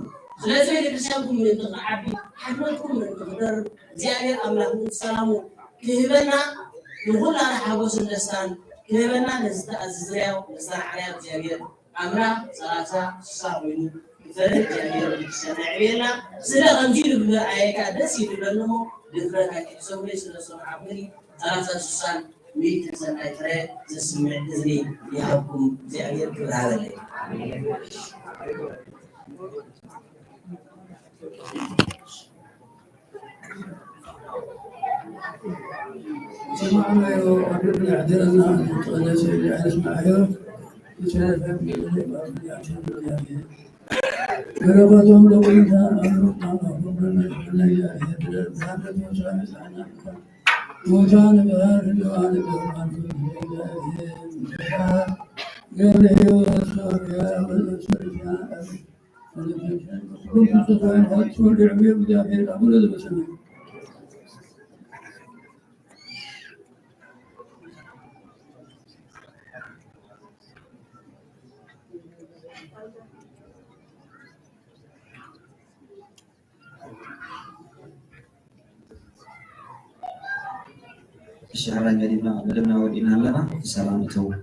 ስለዚ ቤተክርስትያንኩም ምእንቲ ክዓቢ፣ ሓድነትኩም ምእንቲ ክደርብ፣ እግዚኣብሔር ኣምላኽ ምእንቲ ሰላሙ ክህበና፣ ንኹላና ሓጎስን ደስታን ክህበና፣ ነዚ ተኣዝዝናዮ፣ ነዝተራዕናዮ እግዚኣብሔር ኣምላኽ ሰላሳ ስሳ ኮይኑ ክፈርድ እግዚኣብሔር ቤተክርስትያንና የዕብየልና። ስለ ከምዚ ኢሉ ብምርኣየይ ከኣ ደስ እዩ ዝብለኒ እሞ፣ ድፍረት ኣይትሕሰቡለይ፣ ስለ እሶም ሓቁኒ ሰላሳ ስሳን ሚእትን ሰናይ ፍረ ዘስምዕ እዝኒ ይሃብኩም እግዚኣብሔር፣ ክብሪ ሃበለይ። ሰማዕናዮ፣ ኣድርግና፣ ኣሕድረና፣ ንትቐደሰ፣ ንስማዓዮ፣ ንትረፈ፣ በረከቶም ለኩልነ ኣምሩና፣ ኣምሩና፣ Шегьердин муаллимлер, муаллимлер, инанлар, салам ту.